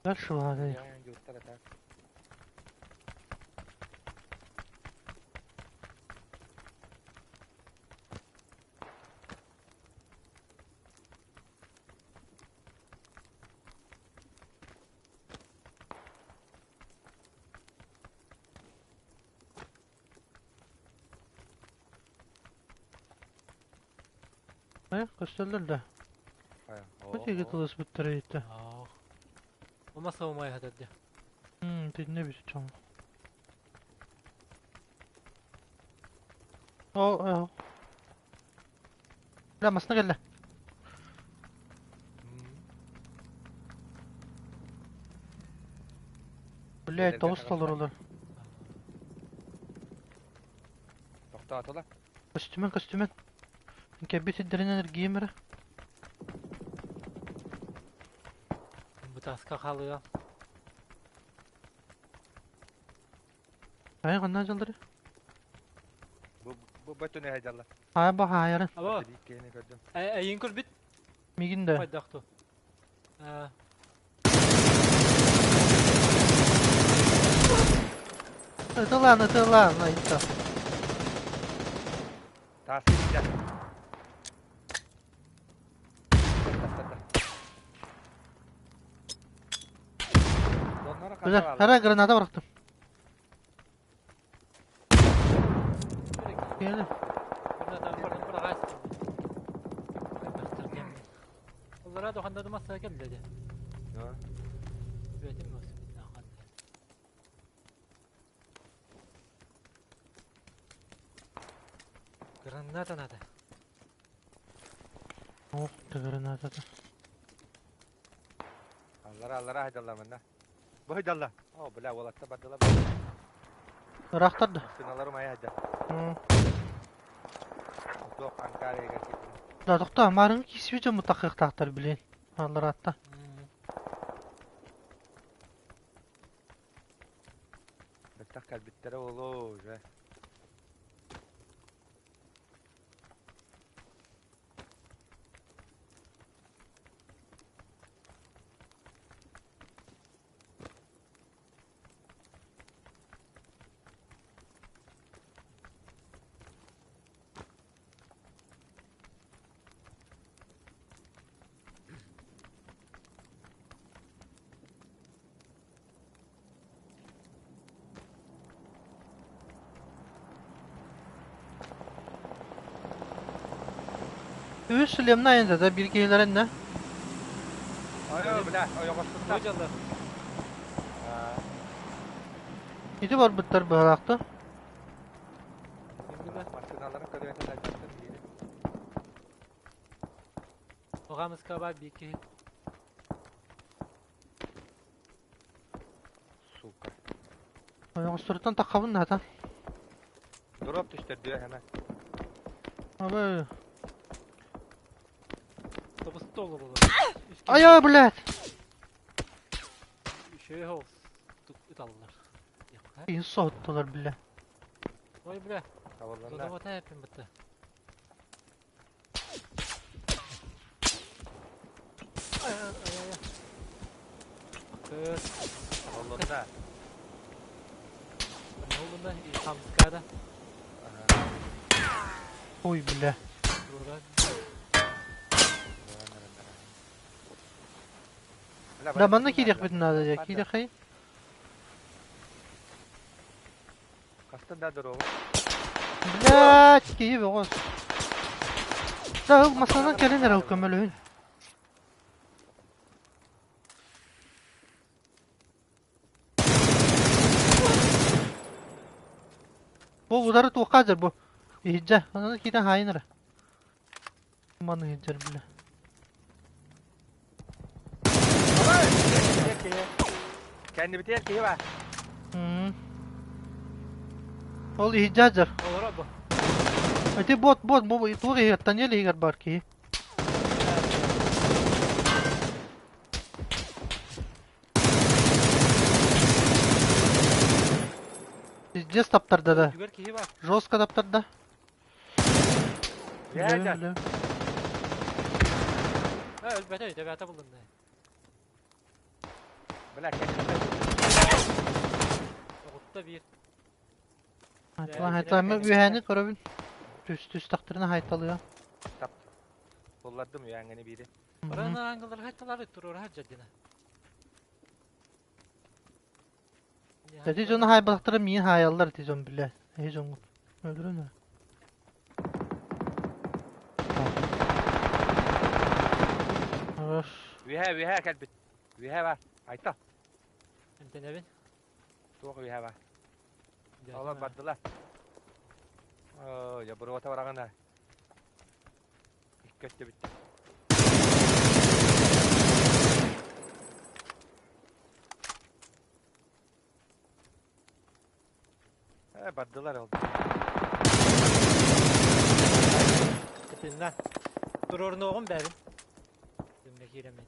Дальше ладно. Э, көстөллөр да. диэки тылыспыттара иһиттэ. Ума саумай хатырды. Тинне бит чоң. О, Бля, масына кэллэ. Блядь, тоҕус толорулар. Тохтоотулар. Көстүмэн, көстүмэн. Кэлбит сирдэринэн эргийим эрэ. Бытааска хаалыа. Хайа ханна дьаллары? Бу бу бөтүнэ дьалла. Хайа бу хаайарын. Алло. Биир көрдүм. Эйин көрбүт? Мигин да. Хайдах ту? Ытылаан, ытылаан, айта. Таас киирдэ. Бля, хара граната бырахтым. Кэлэ. Оллара доханда масса келди. Бетим Граната надо. Ох, ты граната. Аллара аллара хайдалла манна. Бу хайдалла. О, бля, уолатта бардылар. Ыраахтар да. Массыыналарым айа хайда. Туох Анкарыга киирдим. Да, тохтоо, маарыҥы киирсибит дьоммут тахыахтаахтар, блин. Аллараатта. Бэттэх кэлбиттэрэ буолуо уже. Үс шлемна айан да бир киһилэрин Ой, бля, ойоҕоспуттар. Ити барбыттар быһалаахта. Массыыналарын көрүөтэ сылдьыбыттар биири. Оҕамыска бар биир киһи. Сука. Ойоҕосторуттан таххабын наата. Дроп түстэрдүө хэмэ. Абы. Тобус олоролор. Ай, блядь! Үчүгэй соҕустук ыталлар. Киһи соһуттулар, бля. Ой, бля. Табылланна. Додобота эппин бытта. Ай, ай, ай, ай. Көр. Табылланна. Не oldu Хамскада. Ой, бля. Да, манна киириэхпитин наада дии. Киириэхэй. Хастан да здорово. Блядь, киһи бөҕөс. Да, ыл масанан кэлин эрэ көмөлөһүн. Бу удары туохха дьэр бу? Иһирдьэ, онон киирэн хаайын эрэ. Маны иһирдьэр бile. Кэннибитигэр киһи баар. Ол иһирдьэ дьэр. Олоро бу. Ити бот бот бу туох иһигэр тоннель иһигэр баар киһи. Пиздец таптарда да. Түгэр киһи баар. Жестко таптарда. Бля, Билэбин, билэбин. Өлбөтө, төбөтө булунна. Бля, кэннибитигэр. Оҕутта биир. Хайталаан, хайталаан. Мен үөһээни көрөбүн. Түс түстэхтэринэ хайталыа. Тап. Буллардым үөһээҥҥини биири. Баран ангылар хайталары туруора дьадина. Эти дьону хаайбатахтара миин хаайаллар ити дьон билэ. Эһи дьоҥҥут. Өлөрөн ээ. Хорош. Үөһэ, үөһэ кэлбит. Үөһэ бар. Айта. Эмтэнэбин. Туох үөһэ бар. Олор бардылар. Оо, ябыруота бараҕына. Икки өттө бүттэ. Э, бардылар ол. Тытынна. Туруорунуоҕум бэбин. Дүмҥэ киирэммин.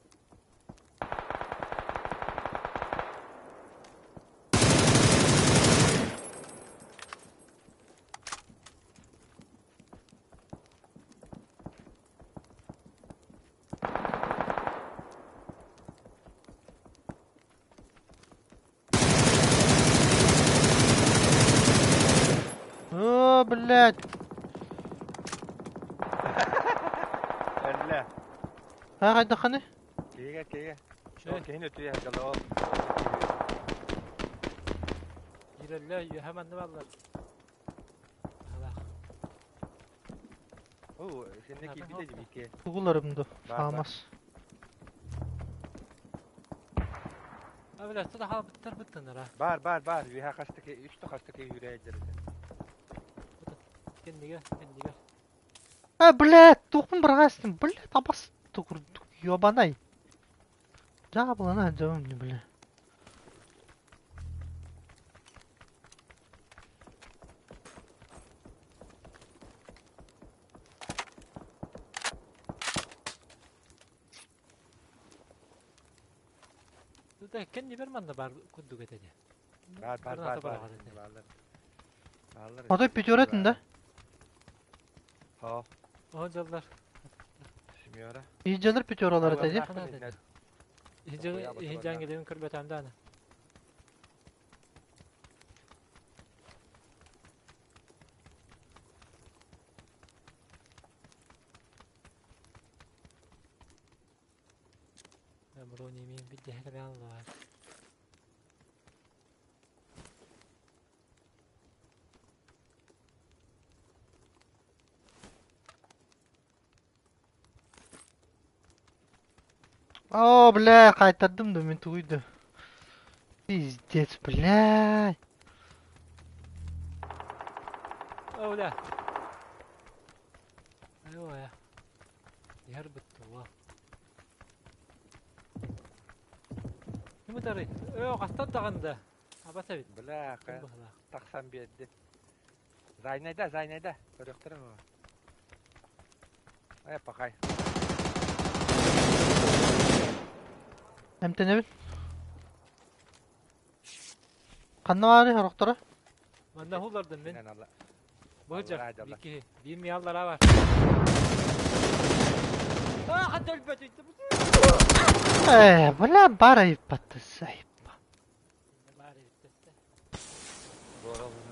О, блядь! Өллө. Ха хайдаххыный? Киһигэ киһигэ. Ол киһини өтүйэ сылдьаллар ол. Киирэллэр, үөһэ манна бааллар. Алаах. Оо, синне киирбитэ дии Тугуларым ду? Бар, бар. Фамас. А, бля, туда хаалбыттар быттанара. Бар, бар, бар. Үөһэ хастык, үстэ хастык үүрээйдэр. Кэннигэ, кэннигэр. А, блядь, туохпун быраҕаастым, блядь, абас курдук, ёбанай. Дьаабылана сылдьабын дии, бля. Туда кэннибэр манна баар курдук этэ дии. Бар, бар, бар, Граната бар. быраҕар этэ. Бааллар. Бааллар. Отой пятератын да? Хоо, Оһон дьаллар. семера. Иһдьэлэр пятералар этэ дии. Иһин дьаҥ көрбөтөм дааны. Брони мин бидде аллар. О, бля, хайтардым да мин тугуйду. Пиздец, бля. О, бля. Айва. Яр бытты Ким ытарый? Өө, хастан даҕаны Абас эбит. Бля, Ким быһалаах? тахсан биэрди. Зайнайда, зайнайда. Көрүөхтэрэ буолуо. Э, пахай. Эмтэнэбин. Ханна баарый сорохторо? Манна хуллардым мин. Инэн алла. Быһыдьар, Аллараа дьалла. биир киһи. Биир ми аллараа бар. Аа, ханна өлбөт Э, бля, баар айыппатты сайпа. Баар эбит Буорал.